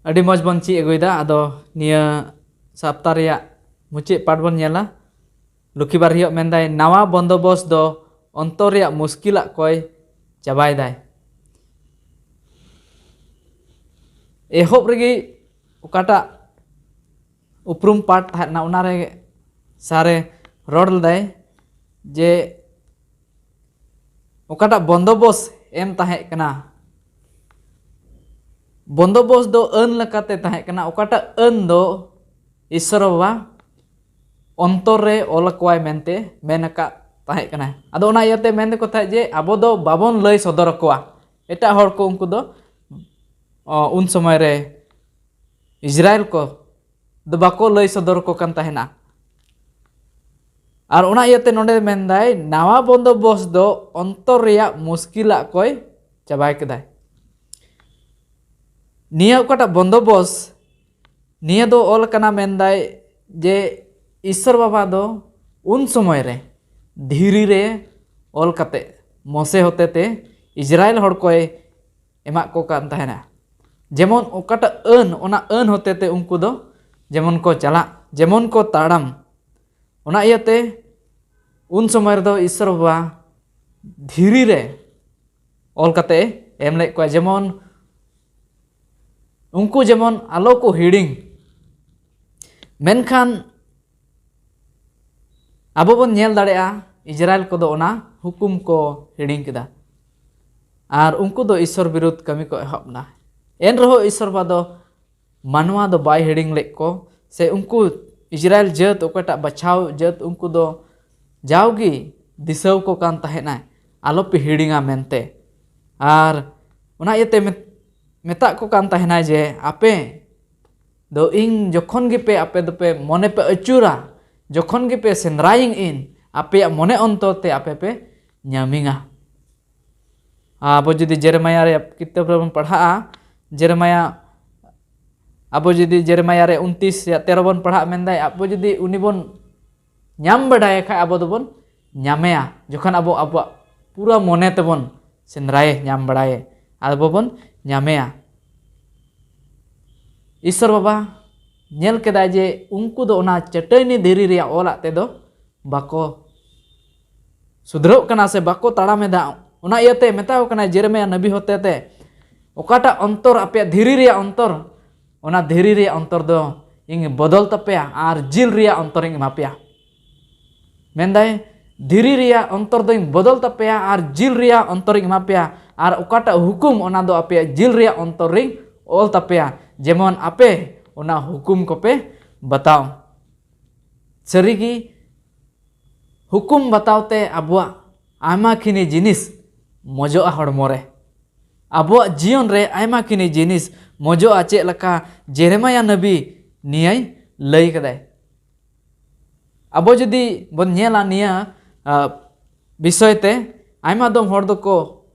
ᱟᱹᱰᱤ ᱢᱚᱡᱽ ᱵᱚᱱ ᱪᱮᱫ ᱟᱹᱜᱩᱭᱮᱫᱟ᱾ ᱟᱫᱚ ᱱᱤᱭᱟᱹ ᱥᱟᱯᱛᱟ ᱨᱮᱭᱟᱜ ᱢᱩᱪᱟᱹᱫ ᱯᱟᱴ ᱵᱚᱱ ᱧᱮᱞᱟ᱾ ᱞᱚᱠᱠᱷᱤᱵᱟᱨ ᱦᱤᱞᱳᱜ ᱢᱮᱱᱫᱟᱭ, ᱱᱟᱣᱟ ᱵᱚᱱᱫᱚᱵᱚᱥ ᱫᱚ ᱚᱱᱛᱚᱨ ᱨᱮᱭᱟᱜ ᱢᱩᱥᱠᱤᱞᱟᱜ ᱠᱚᱭ ᱪᱟᱵᱟᱭᱮᱫᱟᱭ᱾ ᱮᱦᱚᱵ ᱨᱮᱜᱮ ᱚᱠᱟᱴᱟᱜ ᱩᱯᱨᱩᱢ ᱯᱟᱴ ᱛᱟᱦᱮᱸ ᱞᱮᱱᱟ, ᱚᱱᱟᱨᱮ ᱥᱟᱨᱮ ᱨᱚᱲ ᱞᱮᱫᱟᱭ ᱡᱮ ᱚᱠᱟᱴᱟᱜ ᱵᱚᱱᱫᱚᱵᱚᱥ ᱮᱢ ᱛᱟᱦᱮᱸ ᱠᱟᱱᱟ, ᱵᱚᱱᱫᱚᱵᱚᱥ ᱫᱚ ᱟᱹᱱ ᱞᱮᱠᱟᱛᱮ ᱛᱟᱦᱮᱸ ᱠᱟᱱᱟ, ᱚᱠᱟᱴᱟᱜ ᱟᱹᱱ ᱫᱚ ᱤᱥᱥᱚᱨ ᱵᱟᱵᱟ ᱚᱱᱛᱚᱨ ᱨᱮ ᱚᱞ ᱟᱠᱚᱣᱟᱭ ᱢᱮᱱᱛᱮ ᱢᱮᱱ ᱟᱠᱟᱫ ᱛᱟᱦᱮᱸ ᱠᱟᱱᱟ᱾ ᱟᱫᱚ ᱚᱱᱟ ᱤᱭᱟᱹᱛᱮ ᱢᱮᱱ ᱛᱮᱠᱚ ᱛᱟᱦᱮᱸᱫ ᱡᱮ ᱟᱵᱚ ᱫᱚ ᱵᱟᱵᱚᱱ ᱞᱟᱹᱭ ᱥᱚᱫᱚᱨ ᱟᱠᱚᱣᱟ᱾ ᱮᱴᱟᱜ ᱦᱚᱲ ᱠᱚ ᱩᱱᱠᱩ ᱫᱚ ᱚ, ᱩᱱ ᱥᱚᱢᱚᱭ ᱨᱮ ᱤᱥᱨᱟᱭᱮᱞ ᱠᱚ ᱫᱚ ᱵᱟᱠᱚ ᱞᱟᱹᱭ ᱥᱚᱫᱚᱨ ᱟᱠᱚ ᱠᱟᱱ ᱛᱟᱦᱮᱱᱟ᱾ ᱟᱨ ᱚᱱᱟ ᱤᱭᱟᱹᱛᱮ ᱱᱚᱰᱮ ᱢᱮᱱᱫᱟᱭ, ᱱᱟᱣᱟ ᱵᱚᱱᱫᱚᱵᱚᱥ ᱫᱚ ᱚᱱᱛᱚᱨ ᱨᱮᱭᱟᱜ ᱢᱩᱥᱠᱤᱞᱟᱜ ᱠᱚᱭ ᱪᱟᱵᱟᱭ ᱠᱮᱫᱟᱭ᱾ ᱱᱤᱭᱟᱹ ᱚᱠᱟᱴᱟᱜ ᱵᱚᱱᱫᱚᱵᱚᱥ, ᱱᱤᱭᱟᱹ ᱫᱚ ᱚᱞ ᱠᱟᱱᱟ ᱢᱮᱱᱫᱟᱭ ᱡᱮ ᱤᱥᱥᱚᱨ ᱵᱟᱵᱟ ᱫᱚ ᱩᱱ ᱥᱚᱢᱚᱭ ᱨᱮ ᱫᱷᱤᱨᱤ ᱨᱮ ᱚᱞ ᱠᱟᱛᱮ ᱢᱚᱥᱮ ᱦᱚᱛᱮᱛᱮ ᱤᱥᱨᱟᱭᱮᱞ ᱦᱚᱲ ᱠᱚᱭ ᱮᱢᱟᱜ ᱠᱚ ᱠᱟᱱ ᱛᱟᱦᱮᱱᱟ᱾ ᱡᱮᱢᱚᱱ ᱚᱠᱟᱴᱟᱜ ᱟᱹᱱ, ᱚᱱᱟ ᱟᱹᱱ ᱦᱚᱛᱮᱛᱮ ᱩᱱᱠᱩ ᱫᱚ ᱡᱮᱢᱚᱱ ᱠᱚ ᱪᱟᱞᱟᱜ, ᱡᱮᱢᱚᱱ ᱠᱚ ᱛᱟᱲᱟᱢ᱾ ᱚᱱᱟ ᱤᱭᱟᱹᱛᱮ ᱩᱱ ᱥᱚᱢᱚᱭ ᱨᱮᱫᱚ ᱤᱥᱥᱚᱨ ᱵᱟᱵᱟ ᱫᱷᱤᱨᱤ ᱨᱮ ᱚᱞ ᱠᱟᱛᱮ ᱮᱢ ᱞᱮᱫ ᱠᱚᱣᱟ, ᱡᱮᱢᱚᱱ ᱩᱱᱠᱩ ᱡᱮᱢᱚᱱ ᱟᱞᱚ ᱠᱚ ᱦᱤᱲᱤᱧ᱾ ᱢᱮᱱᱠᱷᱟᱱ ᱟᱵᱚ ᱵᱚᱱ ᱧᱮᱞ ᱫᱟᱲᱮᱭᱟᱜᱼᱟ, ᱤᱡᱽᱨᱟᱭᱮᱞ ᱠᱚᱫᱚ ᱚᱱᱟ ᱦᱩᱠᱩᱢ ᱠᱚ ᱦᱤᱲᱤᱧ ᱠᱮᱫᱟ ᱟᱨ ᱩᱱᱠᱩ ᱫᱚ ᱤᱥᱥᱚᱨ ᱵᱤᱨᱩᱫᱷ ᱠᱟᱹᱢᱤ ᱠᱚ ᱮᱦᱚᱵ ᱮᱱᱟ᱾ ᱮᱱ ᱨᱮᱦᱚᱸ ᱤᱥᱥᱚᱨ ᱵᱟᱵᱟ ᱫᱚ ᱢᱟᱱᱣᱟ ᱫᱚ ᱵᱟᱭ ᱦᱤᱲᱤᱧ ᱞᱮᱫ ᱠᱚ, ᱥᱮ ᱩᱱᱠᱩ ᱤᱡᱽᱨᱟᱭᱮᱞ ᱡᱟᱹᱛ, ᱚᱠᱚᱭᱴᱟᱜ ᱵᱟᱪᱷᱟᱣ ᱡᱟᱹᱛ, ᱩᱱᱠᱩ ᱫᱚ ᱡᱟᱣᱜᱮ ᱫᱤᱥᱟᱹᱣ ᱠᱚ ᱠᱟᱱ ᱛᱟᱦᱮᱱᱟᱭ, "ᱟᱞᱚᱯᱮ ᱦᱤᱲᱤᱧᱟ" ᱢᱮᱱᱛᱮ᱾ ᱟᱨ ᱚᱱᱟ ᱤᱭᱟᱹᱛᱮ ᱢᱮᱛᱟᱜ ᱠᱚ ᱠᱟᱱ ᱛᱟᱦᱮᱱᱟᱭ ᱡᱮ, "ᱟᱯᱮ ᱫᱚ ᱤᱧ ᱡᱚᱠᱷᱚᱱ ᱜᱮᱯᱮ, ᱟᱯᱮ ᱫᱚᱯᱮ ᱢᱚᱱᱮ ᱯᱮ ᱟᱹᱪᱩᱨᱟ, ᱡᱚᱠᱷᱚᱱ ᱜᱮᱯᱮ ᱥᱮᱸᱫᱽᱨᱟᱭᱤᱧ ᱤᱧ, ᱟᱯᱮᱭᱟᱜ ᱢᱚᱱᱮ ᱚᱱᱛᱚᱨ ᱛᱮ ᱟᱯᱮ ᱯᱮ ᱧᱟᱢᱤᱧᱟ᱾" ᱟᱵᱚ ᱡᱩᱫᱤ ᱡᱮᱨᱮᱢᱟᱭᱟ ᱨᱮᱭᱟᱜ ᱠᱤᱛᱟᱹᱵ ᱨᱮᱵᱚᱱ ᱯᱟᱲᱦᱟᱜᱼᱟ, ᱡᱮᱨᱮᱢᱟᱭᱟ, ᱟᱵᱚ ᱡᱩᱫᱤ ᱡᱮᱨᱮᱢᱟᱭᱟ ᱨᱮ ᱩᱱᱛᱤᱥ ᱨᱮᱭᱟᱜ ᱛᱮᱨᱚ ᱵᱚᱱ ᱯᱟᱲᱦᱟᱜ, ᱢᱮᱱᱫᱟᱭ, ᱟᱵᱚ ᱡᱩᱫᱤ ᱩᱱᱤ ᱵᱚᱱ ᱧᱟᱢ ᱵᱟᱲᱟᱭᱮ ᱠᱷᱟᱡ, ᱟᱵᱚ ᱫᱚᱵᱚᱱ ᱧᱟᱢᱮᱭᱟ᱾ ᱡᱚᱠᱷᱚᱱ ᱟᱵᱚ ᱟᱵᱚᱣᱟᱜ ᱯᱩᱨᱟᱹ ᱢᱚᱱᱮ ᱛᱮᱵᱚᱱ ᱥᱮᱸᱫᱽᱨᱟᱭᱮ, ᱧᱟᱢ ᱵᱟᱲᱟᱭᱮ, ᱟᱵᱚ ᱵᱚᱱ ᱧᱟᱢᱮᱭᱟ᱾ ᱤᱥᱥᱚᱨ ᱵᱟᱵᱟ ᱧᱮᱞ ᱠᱮᱫᱟᱭ ᱡᱮ ᱩᱱᱠᱩ ᱫᱚ ᱚᱱᱟ ᱪᱟᱹᱴᱟᱹᱭᱱᱤ ᱫᱷᱤᱨᱤ ᱨᱮᱭᱟᱜ ᱚᱞᱟᱜ ᱛᱮᱫᱚ ᱵᱟᱠᱚ ᱥᱩᱫᱷᱨᱟᱹᱜ ᱠᱟᱱᱟ ᱥᱮ ᱵᱟᱠᱚ ᱛᱟᱲᱟᱢ ᱮᱫᱟ᱾ ᱚᱱᱟ ᱤᱭᱟᱹᱛᱮ ᱢᱮᱛᱟᱣ ᱠᱟᱱᱟᱭ ᱡᱮᱨᱮᱢᱤᱭᱟ ᱱᱟᱵᱤ ᱦᱚᱛᱮᱛᱮ, "ᱚᱠᱟᱴᱟᱜ ᱚᱱᱛᱚᱨ, ᱟᱯᱮᱭᱟᱜ ᱫᱷᱤᱨᱤ ᱨᱮᱭᱟᱜ ᱚᱱᱛᱚᱨ, ᱚᱱᱟ ᱫᱷᱤᱨᱤ ᱨᱮᱭᱟᱜ ᱚᱱᱛᱚᱨ ᱫᱚ ᱤᱧ ᱵᱚᱫᱚᱞ ᱛᱟᱯᱮᱭᱟ ᱟᱨ ᱡᱤᱞ ᱨᱮᱭᱟᱜ ᱚᱱᱛᱚᱨ ᱤᱧ ᱮᱢᱟ ᱯᱮᱭᱟ᱾" ᱢᱮᱱᱫᱟᱭ, ᱫᱷᱤᱨᱤ ᱨᱮᱭᱟᱜ ᱚᱱᱛᱚᱨ ᱫᱚᱧ ᱵᱚᱫᱚᱞ ᱛᱟᱯᱮᱭᱟ ᱟᱨ ᱡᱤᱞ ᱨᱮᱭᱟᱜ ᱚᱱᱛᱚᱨ ᱤᱧ ᱮᱢᱟ ᱯᱮᱭᱟ, ᱟᱨ ᱚᱠᱟᱴᱟᱜ ᱦᱩᱠᱩᱢ, ᱚᱱᱟ ᱫᱚ ᱟᱯᱮᱭᱟᱜ ᱡᱤᱞ ᱨᱮᱭᱟᱜ ᱚᱱᱛᱚᱨ ᱨᱤᱧ ᱚᱞ ᱛᱟᱯᱮᱭᱟ, ᱡᱮᱢᱚᱱ ᱟᱯᱮ ᱚᱱᱟ ᱦᱩᱠᱩᱢ ᱠᱚᱯᱮ ᱵᱟᱛᱟᱣ᱾ ᱥᱟᱹᱨᱤᱜᱮ, ᱦᱩᱠᱩᱢ ᱵᱟᱛᱟᱣ ᱛᱮ ᱟᱵᱚᱣᱟᱜ ᱟᱭᱢᱟ ᱠᱷᱤᱱᱤ ᱡᱤᱱᱤᱥ ᱢᱚᱡᱚᱜᱼᱟ ᱦᱚᱲᱢᱚ ᱨᱮ᱾ ᱟᱵᱚᱣᱟᱜ ᱡᱤᱭᱚᱱ ᱨᱮ ᱟᱭᱢᱟ ᱠᱷᱤᱱᱤ ᱡᱤᱱᱤᱥ ᱢᱚᱡᱚᱜᱼᱟ, ᱪᱮᱫ ᱞᱮᱠᱟ ᱡᱮᱨᱮᱢᱟᱭᱟ ᱱᱟᱵᱤ ᱱᱤᱭᱟᱹᱭ ᱞᱟᱹᱭ ᱠᱟᱫᱟᱭ᱾ ᱟᱵᱚ ᱡᱩᱫᱤ ᱵᱚᱱ ᱧᱮᱞᱟ ᱱᱤᱭᱟᱹ, ᱟ, ᱵᱤᱥᱚᱭ ᱛᱮ, ᱟᱭᱢᱟ ᱫᱚᱢ ᱦᱚᱲ ᱫᱚᱠᱚ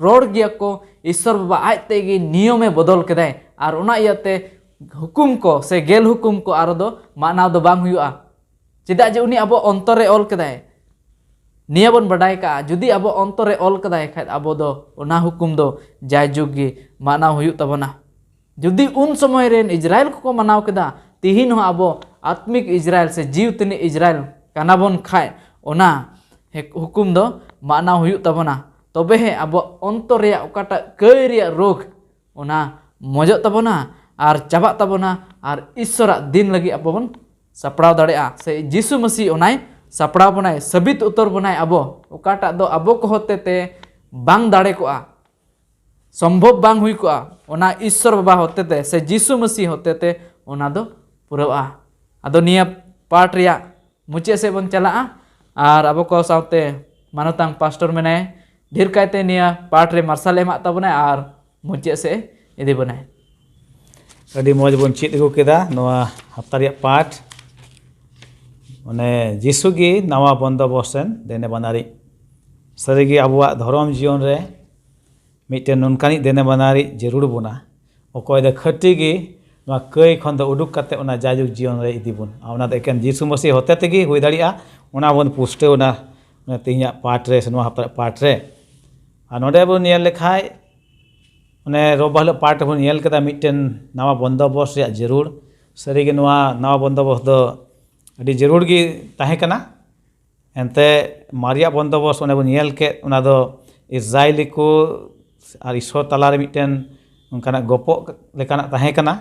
ᱨᱚᱲ ᱜᱮᱭᱟ ᱠᱚ, ᱤᱥᱥᱚᱨ ᱵᱟᱵᱟ ᱟᱡ ᱛᱮᱜᱮ ᱱᱤᱭᱚᱢᱮ ᱵᱚᱫᱚᱞ ᱠᱮᱫᱟᱭ ᱟᱨ ᱚᱱᱟ ᱤᱭᱟᱹᱛᱮ ᱦᱩᱠᱩᱢ ᱠᱚ ᱥᱮ ᱜᱮᱞ ᱦᱩᱠᱩᱢ ᱠᱚ ᱟᱨᱚ ᱫᱚ ᱢᱟᱱᱟᱣ ᱫᱚ ᱵᱟᱝ ᱦᱩᱭᱩᱜᱼᱟ᱾ ᱪᱮᱫᱟᱜ ᱡᱮ ᱩᱱᱤ ᱟᱵᱚ ᱚᱱᱛᱚᱨ ᱨᱮ ᱚᱞ ᱠᱮᱫᱟᱭ᱾ ᱱᱤᱭᱟᱹ ᱵᱚᱱ ᱵᱟᱰᱟᱭ ᱠᱟᱜᱼᱟ, ᱡᱩᱫᱤ ᱟᱵᱚ ᱚᱱᱛᱚᱨ ᱨᱮ ᱚᱞ ᱠᱟᱫᱟᱭ ᱠᱷᱟᱡ, ᱟᱵᱚ ᱫᱚ ᱚᱱᱟ ᱦᱩᱠᱩᱢ ᱫᱚ ᱡᱟᱭᱡᱩᱜᱽ ᱜᱮ ᱢᱟᱱᱟᱣ ᱦᱩᱭᱩᱜ ᱛᱟᱵᱚᱱᱟ᱾ ᱡᱩᱫᱤ ᱩᱱ ᱥᱚᱢᱚᱭ ᱨᱮᱱ ᱤᱡᱽᱨᱟᱭᱮᱞ ᱠᱚᱠᱚ ᱢᱟᱱᱟᱣ ᱠᱮᱫᱟ, ᱛᱤᱦᱤᱧ ᱦᱚᱸ ᱟᱵᱚ ᱟᱛᱢᱤᱠ ᱤᱡᱽᱨᱟᱭᱮᱞ ᱥᱮ ᱡᱤᱣᱤ ᱛᱟᱹᱱᱤᱡ ᱤᱡᱽᱨᱟᱭᱮᱞ ᱠᱟᱱᱟ ᱵᱚᱱ ᱠᱷᱟᱡ, ᱚᱱᱟ ᱦᱮ-, ᱦᱩᱠᱩᱢ ᱫᱚ ᱢᱟᱱᱟᱣ ᱦᱩᱭᱩᱜ ᱛᱟᱵᱚᱱᱟ᱾ ᱛᱚᱵᱮ ᱦᱮᱸ ᱟᱵᱚ ᱚᱱᱛᱚᱨ ᱨᱮᱭᱟᱜ ᱚᱠᱟᱴᱟᱜ ᱠᱟᱹᱭ ᱨᱮᱭᱟᱜ ᱨᱳᱜᱽ, ᱚᱱᱟ ᱢᱚᱡᱚᱜ ᱛᱟᱵᱚᱱᱟ ᱟᱨ ᱪᱟᱵᱟᱜ ᱛᱟᱵᱚᱱᱟ, ᱟᱨ ᱤᱥᱥᱚᱨᱟᱜ ᱫᱤᱱ ᱞᱟᱹᱜᱤᱫ ᱟᱵᱚ ᱵᱚᱱ ᱥᱟᱯᱲᱟᱣ ᱫᱟᱲᱮᱭᱟᱜᱼᱟ᱾ ᱥᱮ ᱡᱤᱥᱩ ᱢᱟᱹᱥᱤ ᱚᱱᱟᱭ ᱥᱟᱯᱲᱟᱣ ᱵᱚᱱᱟᱭ, ᱥᱟᱹᱵᱤᱛ ᱩᱛᱟᱹᱨ ᱵᱚᱱᱟᱭ ᱟᱵᱚ, ᱚᱠᱟᱴᱟᱜ ᱫᱚ ᱟᱵᱚ ᱠᱚ ᱦᱚᱛᱮ ᱛᱮ ᱵᱟᱝ ᱫᱟᱲᱮ ᱠᱚᱜᱼᱟ, ᱥᱚᱢᱵᱷᱚᱵ ᱵᱟᱝ ᱦᱩᱭ ᱠᱚᱜᱼᱟ, ᱚᱱᱟ ᱤᱥᱥᱚᱨ ᱵᱟᱵᱟ ᱦᱚᱛᱮ ᱛᱮ ᱥᱮ ᱡᱤᱥᱩ ᱢᱟᱹᱥᱤ ᱦᱚᱛᱮ ᱛᱮ ᱚᱱᱟ ᱫᱚ ᱯᱩᱨᱟᱹᱜᱼᱟ᱾ ᱟᱫᱚ ᱱᱤᱭᱟᱹ ᱯᱟᱴ ᱨᱮᱭᱟᱜ ᱢᱩᱪᱟᱹᱫ ᱥᱮᱫ ᱵᱚᱱ ᱪᱟᱞᱟᱜᱼᱟ, ᱟᱨ ᱟᱵᱚ ᱠᱚ ᱥᱟᱶᱛᱮ ᱢᱟᱱᱚᱛᱟᱝ ᱯᱟᱥᱴᱚᱨ ᱢᱮᱱᱟᱭ, ᱰᱷᱮᱨ ᱠᱟᱭᱛᱮ ᱱᱤᱭᱟᱹ ᱯᱟᱴ ᱨᱮ ᱢᱟᱨᱥᱟᱞ ᱮ ᱮᱢᱟᱜ ᱛᱟᱵᱚᱱᱟᱭ ᱟᱨ ᱢᱩᱪᱟᱹᱫ ᱥᱮᱫ ᱮ ᱤᱫᱤ ᱵᱚᱱᱟᱭ᱾ ᱟᱹᱰᱤ ᱢᱚᱡᱽ ᱵᱚᱱ ᱪᱮᱫ ᱟᱹᱜᱩ ᱠᱮᱫᱟ ᱱᱚᱣᱟ ᱦᱟᱯᱛᱟ ᱨᱮᱭᱟᱜ ᱯᱟᱴ, ᱢᱟᱱᱮ ᱡᱤᱥᱩ ᱜᱮ ᱱᱟᱣᱟ ᱵᱚᱱᱫᱚᱵᱚᱥ ᱨᱮᱱ ᱫᱮᱱᱮ ᱵᱟᱱᱟᱨᱤᱡ᱾ ᱥᱟᱹᱨᱤᱜᱮ ᱟᱵᱚᱣᱟᱜ ᱫᱷᱚᱨᱚᱢ ᱡᱤᱭᱚᱱ ᱨᱮ ᱢᱤᱫᱴᱮᱱ ᱱᱚᱝᱠᱟᱱᱤᱡ ᱫᱮᱱᱮ ᱵᱟᱱᱟᱨᱤᱡ ᱡᱟᱹᱨᱩᱲ ᱵᱚᱱᱟ, ᱚᱠᱚᱭ ᱫᱚ ᱠᱷᱟᱹᱴᱤ ᱜᱮ ᱱᱚᱣᱟ ᱠᱟᱹᱭ ᱠᱷᱚᱱ ᱫᱚ ᱩᱰᱩᱠ ᱠᱟᱛᱮ ᱚᱱᱟ ᱡᱟᱭᱡᱩᱜᱽ ᱡᱤᱭᱚᱱ ᱨᱮ ᱤᱫᱤ ᱵᱚᱱ᱾ ᱟᱨ ᱚᱱᱟ ᱫᱚ ᱮᱠᱮᱱ ᱡᱤᱥᱩ ᱢᱟᱹᱥᱤ ᱦᱚᱛᱮ ᱛᱮᱜᱮ ᱦᱩᱭ ᱫᱟᱲᱮᱭᱟᱜᱼᱟ᱾ ᱚᱱᱟ ᱵᱚᱱ ᱯᱩᱥᱴᱟᱹᱣ ᱮᱱᱟ ᱛᱮᱦᱮᱧᱟᱜ ᱯᱟᱴ ᱨᱮ ᱥᱮ ᱱᱚᱣᱟ ᱦᱟᱯᱛᱟ ᱨᱮᱭᱟᱜ ᱯᱟᱴ ᱨᱮ᱾ ᱟᱨ ᱱᱚᱰᱮ ᱵᱚᱱ ᱧᱮᱞ ᱞᱮᱠᱷᱟᱡ, ᱚᱱᱮ ᱨᱳᱵ ᱦᱤᱞᱳᱜ ᱯᱟᱴ ᱨᱮᱵᱚᱱ ᱧᱮᱞ ᱠᱮᱫᱟ, ᱢᱤᱫᱴᱮᱱ ᱱᱟᱣᱟ ᱵᱚᱱᱫᱚᱵᱚᱥ ᱨᱮᱭᱟᱜ ᱡᱟᱹᱨᱩᱲ᱾ ᱥᱟᱹᱨᱤᱜᱮ ᱱᱚᱣᱟ ᱱᱟᱣᱟ ᱵᱚᱱᱫᱚᱵᱚᱥ ᱫᱚ ᱟᱹᱰᱤ ᱡᱟᱹᱨᱩᱲ ᱜᱮ ᱛᱟᱦᱮᱸ ᱠᱟᱱᱟ᱾ ᱮᱱᱛᱮ ᱢᱟᱨᱮᱭᱟᱜ ᱵᱚᱱᱫᱚᱵᱚᱥ ᱚᱱᱮ ᱵᱚᱱ ᱧᱮᱞ ᱠᱮᱫ, ᱚᱱᱟ ᱫᱚ ᱤᱥᱨᱟᱭᱮᱞᱤ ᱠᱚ ᱟᱨ ᱤᱥᱥᱚᱨ ᱛᱟᱞᱟᱨᱮ ᱢᱤᱫᱴᱮᱱ ᱚᱱᱠᱟᱱᱟᱜ ᱜᱚᱯᱚᱜ ᱞᱮᱠᱟᱱᱟᱜ ᱛᱟᱦᱮᱸ ᱠᱟᱱᱟ,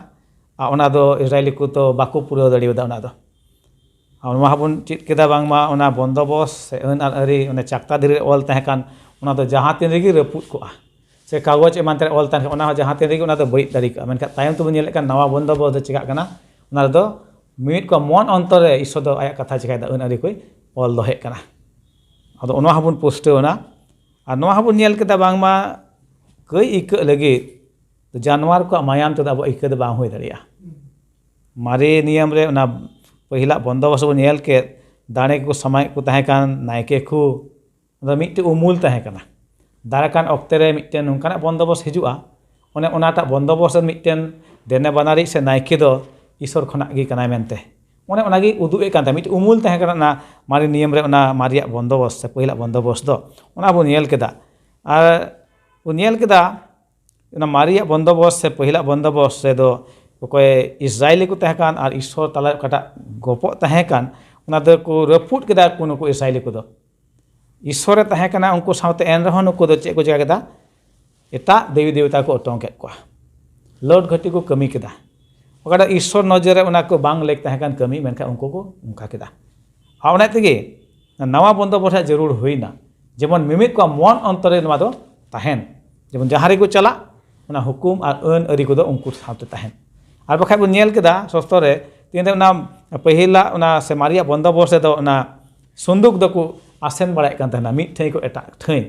ᱟᱨ ᱚᱱᱟ ᱫᱚ ᱤᱥᱨᱟᱭᱮᱞᱤ ᱠᱚ ᱫᱚ ᱵᱟᱠᱚ ᱯᱩᱨᱟᱹᱣ ᱫᱟᱲᱮᱭᱟᱫᱟ ᱚᱱᱟ ᱫᱚ᱾ ᱟᱨ ᱱᱚᱣᱟ ᱦᱚᱸᱵᱚᱱ ᱪᱮᱫ ᱠᱮᱫᱟ ᱵᱟᱝᱢᱟ ᱚᱱᱟ ᱵᱚᱱᱫᱚᱵᱚᱥ ᱥᱮ ᱟᱹᱱ ᱟᱨ ᱟᱹᱨᱤ ᱚᱱᱟ ᱪᱟᱠᱛᱟ ᱫᱷᱤᱨᱤ ᱨᱮ ᱚᱞ ᱛᱟᱦᱮᱸ ᱠᱟᱱ, ᱚᱱᱟ ᱫᱚ ᱡᱟᱦᱟᱸ ᱛᱤᱱ ᱨᱮᱜᱮ ᱨᱟᱹᱯᱩᱫ ᱠᱚᱜᱼᱟ, ᱥᱮ ᱠᱟᱜᱚᱡᱽ ᱮᱢᱟᱱ ᱛᱮ ᱨᱮ ᱚᱞ ᱛᱟᱦᱮᱸ ᱠᱟᱱ, ᱚᱱᱟ ᱦᱚᱸ ᱡᱟᱦᱟᱸ ᱛᱤᱱ ᱨᱮᱜᱮ ᱚᱱᱟ ᱫᱚ ᱵᱟᱹᱲᱤᱡ ᱫᱟᱲᱮ ᱠᱚᱜᱼᱟ᱾ ᱢᱮᱱᱠᱷᱟᱱ ᱛᱟᱭᱚᱢ ᱛᱮᱵᱚᱱ ᱧᱮᱞᱮᱫ ᱠᱟᱱ ᱱᱟᱣᱟ ᱵᱚᱱᱫᱚᱵᱚᱥ ᱫᱚ ᱪᱤᱠᱟᱹᱜ ᱠᱟᱱᱟ, ᱚᱱᱟ ᱨᱮᱫᱚ ᱢᱤᱢᱤᱫ ᱠᱚ ᱢᱚᱱ ᱚᱱᱛᱚᱨ ᱨᱮ ᱤᱥᱥᱚᱨ ᱫᱚ ᱟᱭᱟᱜ ᱠᱟᱛᱷᱟ ᱪᱤᱠᱟᱹᱭᱮᱫᱟ, ᱟᱹᱱ ᱟᱹᱨᱤ ᱠᱚᱭ ᱚᱞ ᱫᱚᱦᱚᱭᱮᱫ ᱠᱟᱱᱟ᱾ ᱟᱫᱚ ᱚᱱᱟ ᱦᱚᱸᱵᱚᱱ ᱯᱩᱥᱴᱟᱹᱣ ᱮᱱᱟ᱾ ᱟᱨ ᱱᱚᱣᱟ ᱦᱚᱸᱵᱚᱱ ᱧᱮᱞ ᱠᱮᱫᱟ ᱵᱟᱝᱢᱟ ᱠᱟᱹᱭ ᱟᱹᱭᱠᱟᱹᱜ ᱞᱟᱹᱜᱤᱫ ᱡᱟᱱᱣᱟᱨ ᱠᱚᱣᱟᱜ ᱢᱟᱭᱟᱢ ᱛᱮᱫᱚ ᱟᱵᱚᱣᱟᱜ ᱟᱹᱭᱠᱟᱹ ᱫᱚ ᱵᱟᱝ ᱦᱩᱭ ᱫᱟᱲᱮᱭᱟᱜᱼᱟ᱾ ᱢᱟᱨᱮ ᱱᱤᱭᱚᱢ ᱨᱮ ᱚᱱᱟ ᱯᱟᱹᱦᱤᱞᱟᱜ ᱵᱚᱱᱫᱚᱵᱚᱥ ᱵᱚᱱ ᱧᱮᱞ ᱠᱮᱫ, ᱫᱟᱲᱮ ᱠᱚ ᱥᱟᱢᱟᱭᱮᱫ ᱠᱚ ᱛᱟᱦᱮᱸ ᱠᱟᱱ ᱱᱟᱭᱠᱮ ᱠᱚ, ᱚᱱᱟ ᱫᱚ ᱢᱤᱫᱴᱮᱱ ᱩᱢᱩᱞ ᱛᱟᱦᱮᱸ ᱠᱟᱱᱟ᱾ ᱫᱟᱨᱟᱭ ᱠᱟᱱ ᱚᱠᱛᱮ ᱨᱮ ᱢᱤᱫᱴᱮᱱ ᱱᱚᱝᱠᱟᱱᱟᱜ ᱵᱚᱱᱫᱚᱵᱚᱥ ᱦᱤᱡᱩᱜᱼᱟ, ᱚᱱᱮ ᱚᱱᱟᱴᱟᱜ ᱵᱚᱱᱫᱚᱵᱚᱥ ᱨᱮ ᱢᱤᱫᱴᱮᱱ ᱫᱮᱱᱮ ᱵᱟᱱᱟᱨᱤᱡ ᱥᱮ ᱱᱟᱭᱠᱮ ᱫᱚ ᱤᱥᱚᱨ ᱠᱷᱚᱱᱟᱜ ᱜᱮ ᱠᱟᱱᱟᱭ ᱢᱮᱱᱛᱮ᱾ ᱚᱱᱮ ᱚᱱᱟᱜᱮ ᱩᱫᱩᱜ ᱮᱫ ᱠᱟᱱ ᱛᱟᱦᱮᱸᱫ᱾ ᱢᱤᱫᱴᱮᱱ ᱩᱢᱩᱞ ᱛᱟᱦᱮᱸ ᱠᱟᱱᱟ ᱚᱱᱟ ᱢᱟᱨᱮ ᱱᱤᱭᱚᱢ ᱨᱮ, ᱚᱱᱟ ᱢᱟᱨᱮᱭᱟᱜ ᱵᱚᱱᱫᱚᱵᱚᱥ ᱥᱮ ᱯᱟᱹᱦᱤᱞᱟᱜ ᱵᱚᱱᱫᱚᱵᱚᱥ ᱫᱚ, ᱚᱱᱟ ᱵᱚᱱ ᱧᱮᱞ ᱠᱮᱫᱟ᱾ ᱟᱨ ᱵᱚᱱ ᱧᱮᱞ ᱠᱮᱫᱟ, ᱚᱱᱟ ᱢᱟᱨᱮᱭᱟᱜ ᱵᱚᱱᱫᱚᱵᱚᱥ ᱥᱮ ᱯᱟᱹᱦᱤᱞᱟᱜ ᱵᱚᱱᱫᱚᱵᱚᱥ ᱨᱮᱫᱚ ᱚᱠᱚᱭ ᱤᱥᱨᱟᱭᱮᱞᱤ ᱠᱚ ᱛᱟᱦᱮᱸ ᱠᱟᱱ ᱟᱨ ᱤᱥᱚᱨ ᱛᱟᱞᱟ ᱨᱮ ᱚᱠᱟᱴᱟᱜ ᱜᱚᱯᱚᱜ ᱛᱟᱦᱮᱸ ᱠᱟᱱ, ᱚᱱᱟ ᱫᱚᱠᱚ ᱨᱟᱹᱯᱩᱫ ᱠᱮᱫᱟ ᱠᱚ ᱱᱩᱠᱩ ᱤᱥᱨᱟᱭᱮᱞᱤ ᱠᱚᱫᱚ᱾ ᱤᱥᱚᱨᱮ ᱛᱟᱦᱮᱸ ᱠᱟᱱᱟ ᱩᱱᱠᱩ ᱥᱟᱶᱛᱮ, ᱮᱱ ᱨᱮᱦᱚᱸ ᱱᱩᱠᱩ ᱫᱚ ᱪᱮᱫ ᱠᱚ ᱪᱤᱠᱟ ᱠᱮᱫᱟ? ᱮᱴᱟᱜ ᱫᱮᱵᱤ ᱫᱮᱵᱤᱛᱟ ᱠᱚ ᱚᱴᱚᱝ ᱠᱮᱫ ᱠᱚᱣᱟ᱾ ᱞᱚᱴ ᱜᱷᱟᱹᱴᱤ ᱠᱚ ᱠᱟᱹᱢᱤ ᱠᱮᱫᱟ᱾ ᱚᱠᱟᱴᱟᱜ ᱤᱥᱥᱚᱨ ᱱᱚᱡᱚᱨ ᱨᱮ ᱚᱱᱟ ᱠᱚ ᱵᱟᱝ ᱞᱮᱠ ᱛᱟᱦᱮᱸ ᱠᱟᱱ ᱠᱟᱹᱢᱤ, ᱢᱮᱱᱠᱷᱟᱱ ᱩᱱᱠᱩ ᱠᱚ ᱚᱱᱠᱟ ᱠᱮᱫᱟ᱾ ᱟᱨ ᱚᱱᱟ ᱛᱮᱜᱮ ᱱᱟᱣᱟ ᱵᱚᱱᱫᱚᱵᱚᱥ ᱨᱮᱭᱟᱜ ᱡᱟᱹᱨᱩᱲ ᱦᱩᱭᱱᱟ, ᱡᱮᱢᱚᱱ ᱢᱤᱢᱤᱫ ᱠᱚᱣᱟᱜ ᱢᱚᱱ ᱚᱱᱛᱚᱨ ᱨᱮ ᱱᱚᱣᱟ ᱫᱚ ᱛᱟᱦᱮᱱ, ᱡᱮᱢᱚᱱ ᱡᱟᱦᱟᱸ ᱨᱮᱠᱚ ᱪᱟᱞᱟᱜ ᱚᱱᱟ ᱦᱩᱠᱩᱢ ᱟᱨ ᱟᱹᱱ ᱟᱹᱨᱤ ᱠᱚᱫᱚ ᱩᱱᱠᱩ ᱥᱟᱶᱛᱮ ᱛᱟᱦᱮᱱ᱾ ᱟᱨ ᱵᱟᱠᱷᱟᱡ ᱵᱚᱱ ᱧᱮᱞ ᱠᱮᱫᱟ ᱥᱚᱥᱛᱚ ᱨᱮ, ᱛᱤᱱᱨᱮ ᱚᱱᱟ ᱯᱟᱹᱦᱤᱞᱟᱜ ᱚᱱᱟ ᱥᱮ ᱢᱟᱨᱮᱭᱟᱜ ᱵᱚᱱᱫᱚᱵᱚᱥ ᱨᱮᱫᱚ ᱚᱱᱟ ᱥᱩᱱᱫᱩᱠ ᱫᱚᱠᱚ ᱟᱥᱮᱱ ᱵᱟᱲᱟᱭᱮᱫ ᱠᱟᱱ ᱛᱟᱦᱮᱱᱟ, ᱢᱤᱫ ᱴᱷᱮᱱ ᱠᱚ ᱮᱴᱟᱜ ᱴᱷᱮᱱ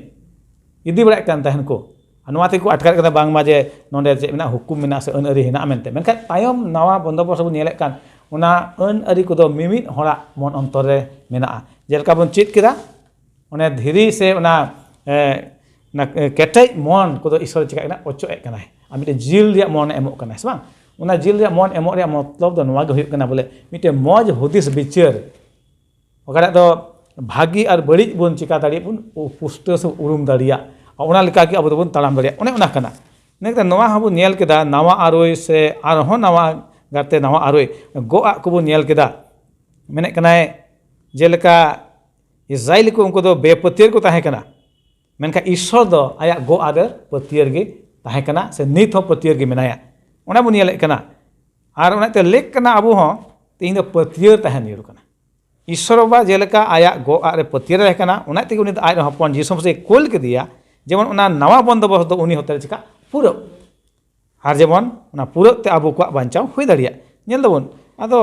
ᱤᱫᱤ ᱵᱟᱲᱟᱭᱮᱫ ᱠᱟᱱ ᱛᱟᱦᱮᱱ ᱠᱚ᱾ ᱟᱨ ᱱᱚᱣᱟ ᱛᱮᱜᱮ ᱠᱚ ᱟᱴᱠᱟᱨᱮᱫ ᱠᱟᱱᱟ ᱵᱟᱝᱢᱟ ᱡᱮ ᱱᱚᱰᱮ ᱪᱮᱫ ᱢᱮᱱᱟᱜᱼᱟ, ᱦᱩᱠᱩᱢ ᱢᱮᱱᱟᱜᱼᱟ ᱥᱮ ᱟᱹᱱ ᱟᱹᱨᱤ ᱦᱮᱱᱟᱜᱼᱟ ᱢᱮᱱᱛᱮ᱾ ᱢᱮᱱᱠᱷᱟᱱ ᱛᱟᱭᱚᱢ ᱱᱟᱣᱟ ᱵᱚᱱᱫᱚᱵᱚᱥ ᱵᱚᱱ ᱧᱮᱞᱮᱫ ᱠᱟᱱ, ᱚᱱᱟ ᱟᱹᱱ ᱟᱹᱨᱤ ᱠᱚᱫᱚ ᱢᱤᱢᱤᱫ ᱦᱚᱲᱟᱜ ᱢᱚᱱ ᱚᱱᱛᱚᱨ ᱨᱮ ᱢᱮᱱᱟᱜᱼᱟ᱾ ᱡᱮᱞᱮᱠᱟ ᱵᱚᱱ ᱪᱮᱫ ᱠᱮᱫᱟ, ᱚᱱᱮ ᱫᱷᱤᱨᱤ ᱥᱮ ᱚᱱᱟ, ᱮ, ᱚᱱᱟ, ᱮ, ᱠᱮᱴᱮᱡ ᱢᱚᱱ ᱠᱚᱫᱚ ᱤᱥᱚᱨ ᱪᱤᱠᱟᱹᱜ ᱠᱟᱱᱟ? ᱚᱪᱚᱜ ᱮᱫ ᱠᱟᱱᱟᱭ᱾ ᱟᱨ ᱢᱤᱫᱴᱮᱱ ᱡᱤᱞ ᱨᱮᱭᱟᱜ ᱢᱚᱱ ᱮ ᱮᱢᱚᱜ ᱠᱟᱱᱟ, ᱥᱮ ᱵᱟᱝ? ᱚᱱᱟ ᱡᱤᱞ ᱨᱮᱭᱟᱜ ᱢᱚᱱ ᱮᱢᱚᱜ ᱨᱮᱭᱟᱜ ᱢᱚᱛᱞᱚᱵ ᱫᱚ ᱱᱚᱣᱟ ᱜᱮ ᱦᱩᱭᱩᱜ ᱠᱟᱱᱟ, ᱵᱚᱞᱮ ᱢᱤᱫᱴᱮᱱ ᱢᱚᱡᱽ ᱦᱩᱫᱤᱥ ᱵᱤᱪᱟᱹᱨ, ᱚᱠᱟᱴᱟᱜ ᱫᱚ ᱵᱷᱟᱹᱜᱤ ᱟᱨ ᱵᱟᱹᱲᱤᱡ ᱵᱚᱱ ᱪᱤᱠᱟ ᱫᱟᱲᱮᱭᱟᱜ ᱵᱚᱱ ᱩ-, ᱯᱩᱥᱴᱟᱹᱣ ᱥᱮ ᱩᱨᱩᱢ ᱫᱟᱲᱮᱭᱟᱜ, ᱟᱨ ᱚᱱᱟ ᱞᱮᱠᱟ ᱜᱮ ᱟᱵᱚ ᱫᱚᱵᱚᱱ ᱛᱟᱲᱟᱢ ᱫᱟᱲᱮᱭᱟᱜ, ᱚᱱᱮ ᱚᱱᱟ ᱠᱟᱱᱟ᱾ ᱤᱱᱟᱹ ᱠᱟᱛᱮ ᱱᱚᱣᱟ ᱦᱚᱸᱵᱚᱱ ᱧᱮᱞ ᱠᱮᱫᱟ, ᱱᱟᱣᱟ ᱟᱨᱳᱭ ᱥᱮ ᱟᱨᱦᱚᱸ ᱱᱟᱣᱟ ᱜᱟᱨᱛᱮ ᱱᱟᱣᱟ ᱟᱨᱳᱭ ᱜᱚᱜ ᱟᱜ ᱠᱚᱵᱚᱱ ᱧᱮᱞ ᱠᱮᱫᱟ᱾ ᱢᱮᱱᱮᱫ ᱠᱟᱱᱟᱭ, ᱡᱮᱞᱮᱠᱟ ᱤᱥᱨᱟᱭᱮᱞᱤ ᱠᱚ, ᱩᱱᱠᱩ ᱫᱚ ᱵᱮᱯᱟᱹᱛᱭᱟᱹᱨ ᱠᱚ ᱛᱟᱦᱮᱸ ᱠᱟᱱᱟ, ᱢᱮᱱᱠᱷᱟᱱ ᱤᱥᱥᱚᱨ ᱫᱚ ᱟᱭᱟᱜ ᱜᱚᱜ ᱟᱨ ᱯᱟᱹᱛᱭᱟᱹᱨ ᱜᱮ ᱛᱟᱦᱮᱸ ᱠᱟᱱᱟ, ᱥᱮ ᱱᱤᱛ ᱦᱚᱸ ᱯᱟᱹᱛᱭᱟᱹᱨ ᱜᱮ ᱢᱮᱱᱟᱭᱟ᱾ ᱚᱱᱟ ᱵᱚᱱ ᱧᱮᱞᱮᱫ ᱠᱟᱱᱟ᱾ ᱟᱨ ᱚᱱᱟᱛᱮ ᱞᱮᱠ ᱠᱟᱱᱟ ᱟᱵᱚ ᱦᱚᱸ ᱛᱮᱦᱮᱧ ᱫᱚ ᱯᱟᱹᱛᱭᱟᱹᱨ ᱛᱟᱦᱮᱱ ᱡᱟᱹᱨᱩᱲ ᱠᱟᱱᱟ᱾ ᱤᱥᱥᱚᱨ ᱵᱟᱵᱟ ᱡᱮᱞᱮᱠᱟ ᱟᱭᱟᱜ ᱜᱚᱜ ᱟᱜ ᱨᱮ ᱯᱟᱹᱛᱭᱟᱹᱨ ᱛᱟᱦᱮᱸ ᱠᱟᱱᱟ, ᱚᱱᱟ ᱛᱮᱜᱮ ᱩᱱᱤ ᱫᱚ ᱟᱡ ᱨᱮᱱ ᱦᱚᱯᱚᱱ ᱡᱤᱥᱩ ᱢᱟᱥᱤ ᱠᱩᱞ ᱠᱮᱫᱮᱭᱟ, ᱡᱮᱢᱚᱱ ᱚᱱᱟ ᱱᱟᱣᱟ ᱵᱚᱱᱫᱚᱵᱚᱥ ᱫᱚ ᱩᱱᱤ ᱦᱚᱛᱮ ᱨᱮ ᱪᱮᱠᱟ ᱯᱩᱨᱟᱹᱜ᱾ ᱟᱨ ᱡᱮᱢᱚᱱ ᱚᱱᱟ ᱯᱩᱨᱟᱹᱜ ᱛᱮ ᱟᱵᱚ ᱠᱚᱣᱟᱜ ᱵᱟᱧᱪᱟᱣ ᱦᱩᱭ ᱫᱟᱲᱮᱭᱟᱜ᱾ ᱧᱮᱞ ᱫᱟᱵᱚᱱ, ᱟᱫᱚ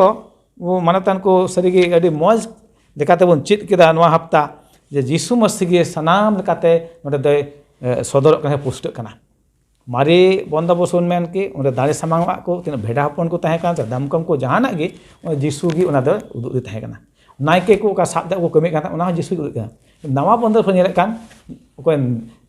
ᱢᱟᱱᱚᱛᱟᱱ ᱠᱚ ᱥᱟᱹᱨᱤᱜᱮ ᱟᱹᱰᱤ ᱢᱚᱡᱽ ᱞᱮᱠᱟᱛᱮᱵᱚᱱ ᱪᱮᱫ ᱠᱮᱫᱟ ᱱᱚᱣᱟ ᱦᱟᱯᱛᱟ, ᱡᱮ ᱡᱤᱥᱩ ᱢᱟᱹᱥᱤ ᱜᱮ ᱥᱟᱱᱟᱢ ᱞᱮᱠᱟᱛᱮ ᱱᱚᱰᱮ ᱫᱚᱭ, ᱮ, ᱥᱚᱫᱚᱨᱚᱜ ᱠᱟᱱᱟ, ᱯᱩᱥᱴᱟᱹᱜ ᱠᱟᱱᱟ᱾ ᱢᱟᱨᱮ ᱵᱚᱱᱫᱚᱵᱚᱥ ᱵᱚᱱ ᱢᱮᱱ ᱠᱮ, ᱚᱸᱰᱮ ᱫᱟᱲᱮ ᱥᱟᱢᱟᱝ ᱟᱜ ᱠᱚ, ᱛᱤᱱᱟᱹᱜ ᱵᱷᱮᱰᱟ ᱦᱚᱯᱚᱱ ᱠᱚ ᱛᱟᱦᱮᱸ ᱠᱟᱱ, ᱥᱮ ᱫᱟᱢᱠᱚᱢ ᱠᱚ, ᱡᱟᱦᱟᱱᱟᱜ ᱜᱮ, ᱚᱱᱟ ᱡᱤᱥᱩ ᱜᱮ ᱚᱱᱟ ᱫᱚ ᱩᱫᱩᱜ ᱫᱤ ᱛᱟᱦᱮᱸ ᱠᱟᱱᱟ᱾ ᱱᱟᱭᱠᱮ ᱠᱚ ᱚᱠᱟ ᱥᱟᱵ ᱫᱟᱜ ᱠᱚ ᱠᱟᱹᱢᱤᱭᱮᱫ ᱠᱟᱱ ᱛᱟᱦᱮᱸ, ᱚᱱᱟ ᱦᱚᱸ ᱡᱤᱥᱩ ᱜᱮ ᱩᱫᱩᱜ ᱠᱟᱱᱟ᱾ ᱱᱟᱣᱟ ᱵᱚᱱᱫᱚᱵᱚᱥ ᱵᱚᱱ ᱧᱮᱞᱮᱫ ᱠᱟᱱ, ᱚᱠᱚᱭ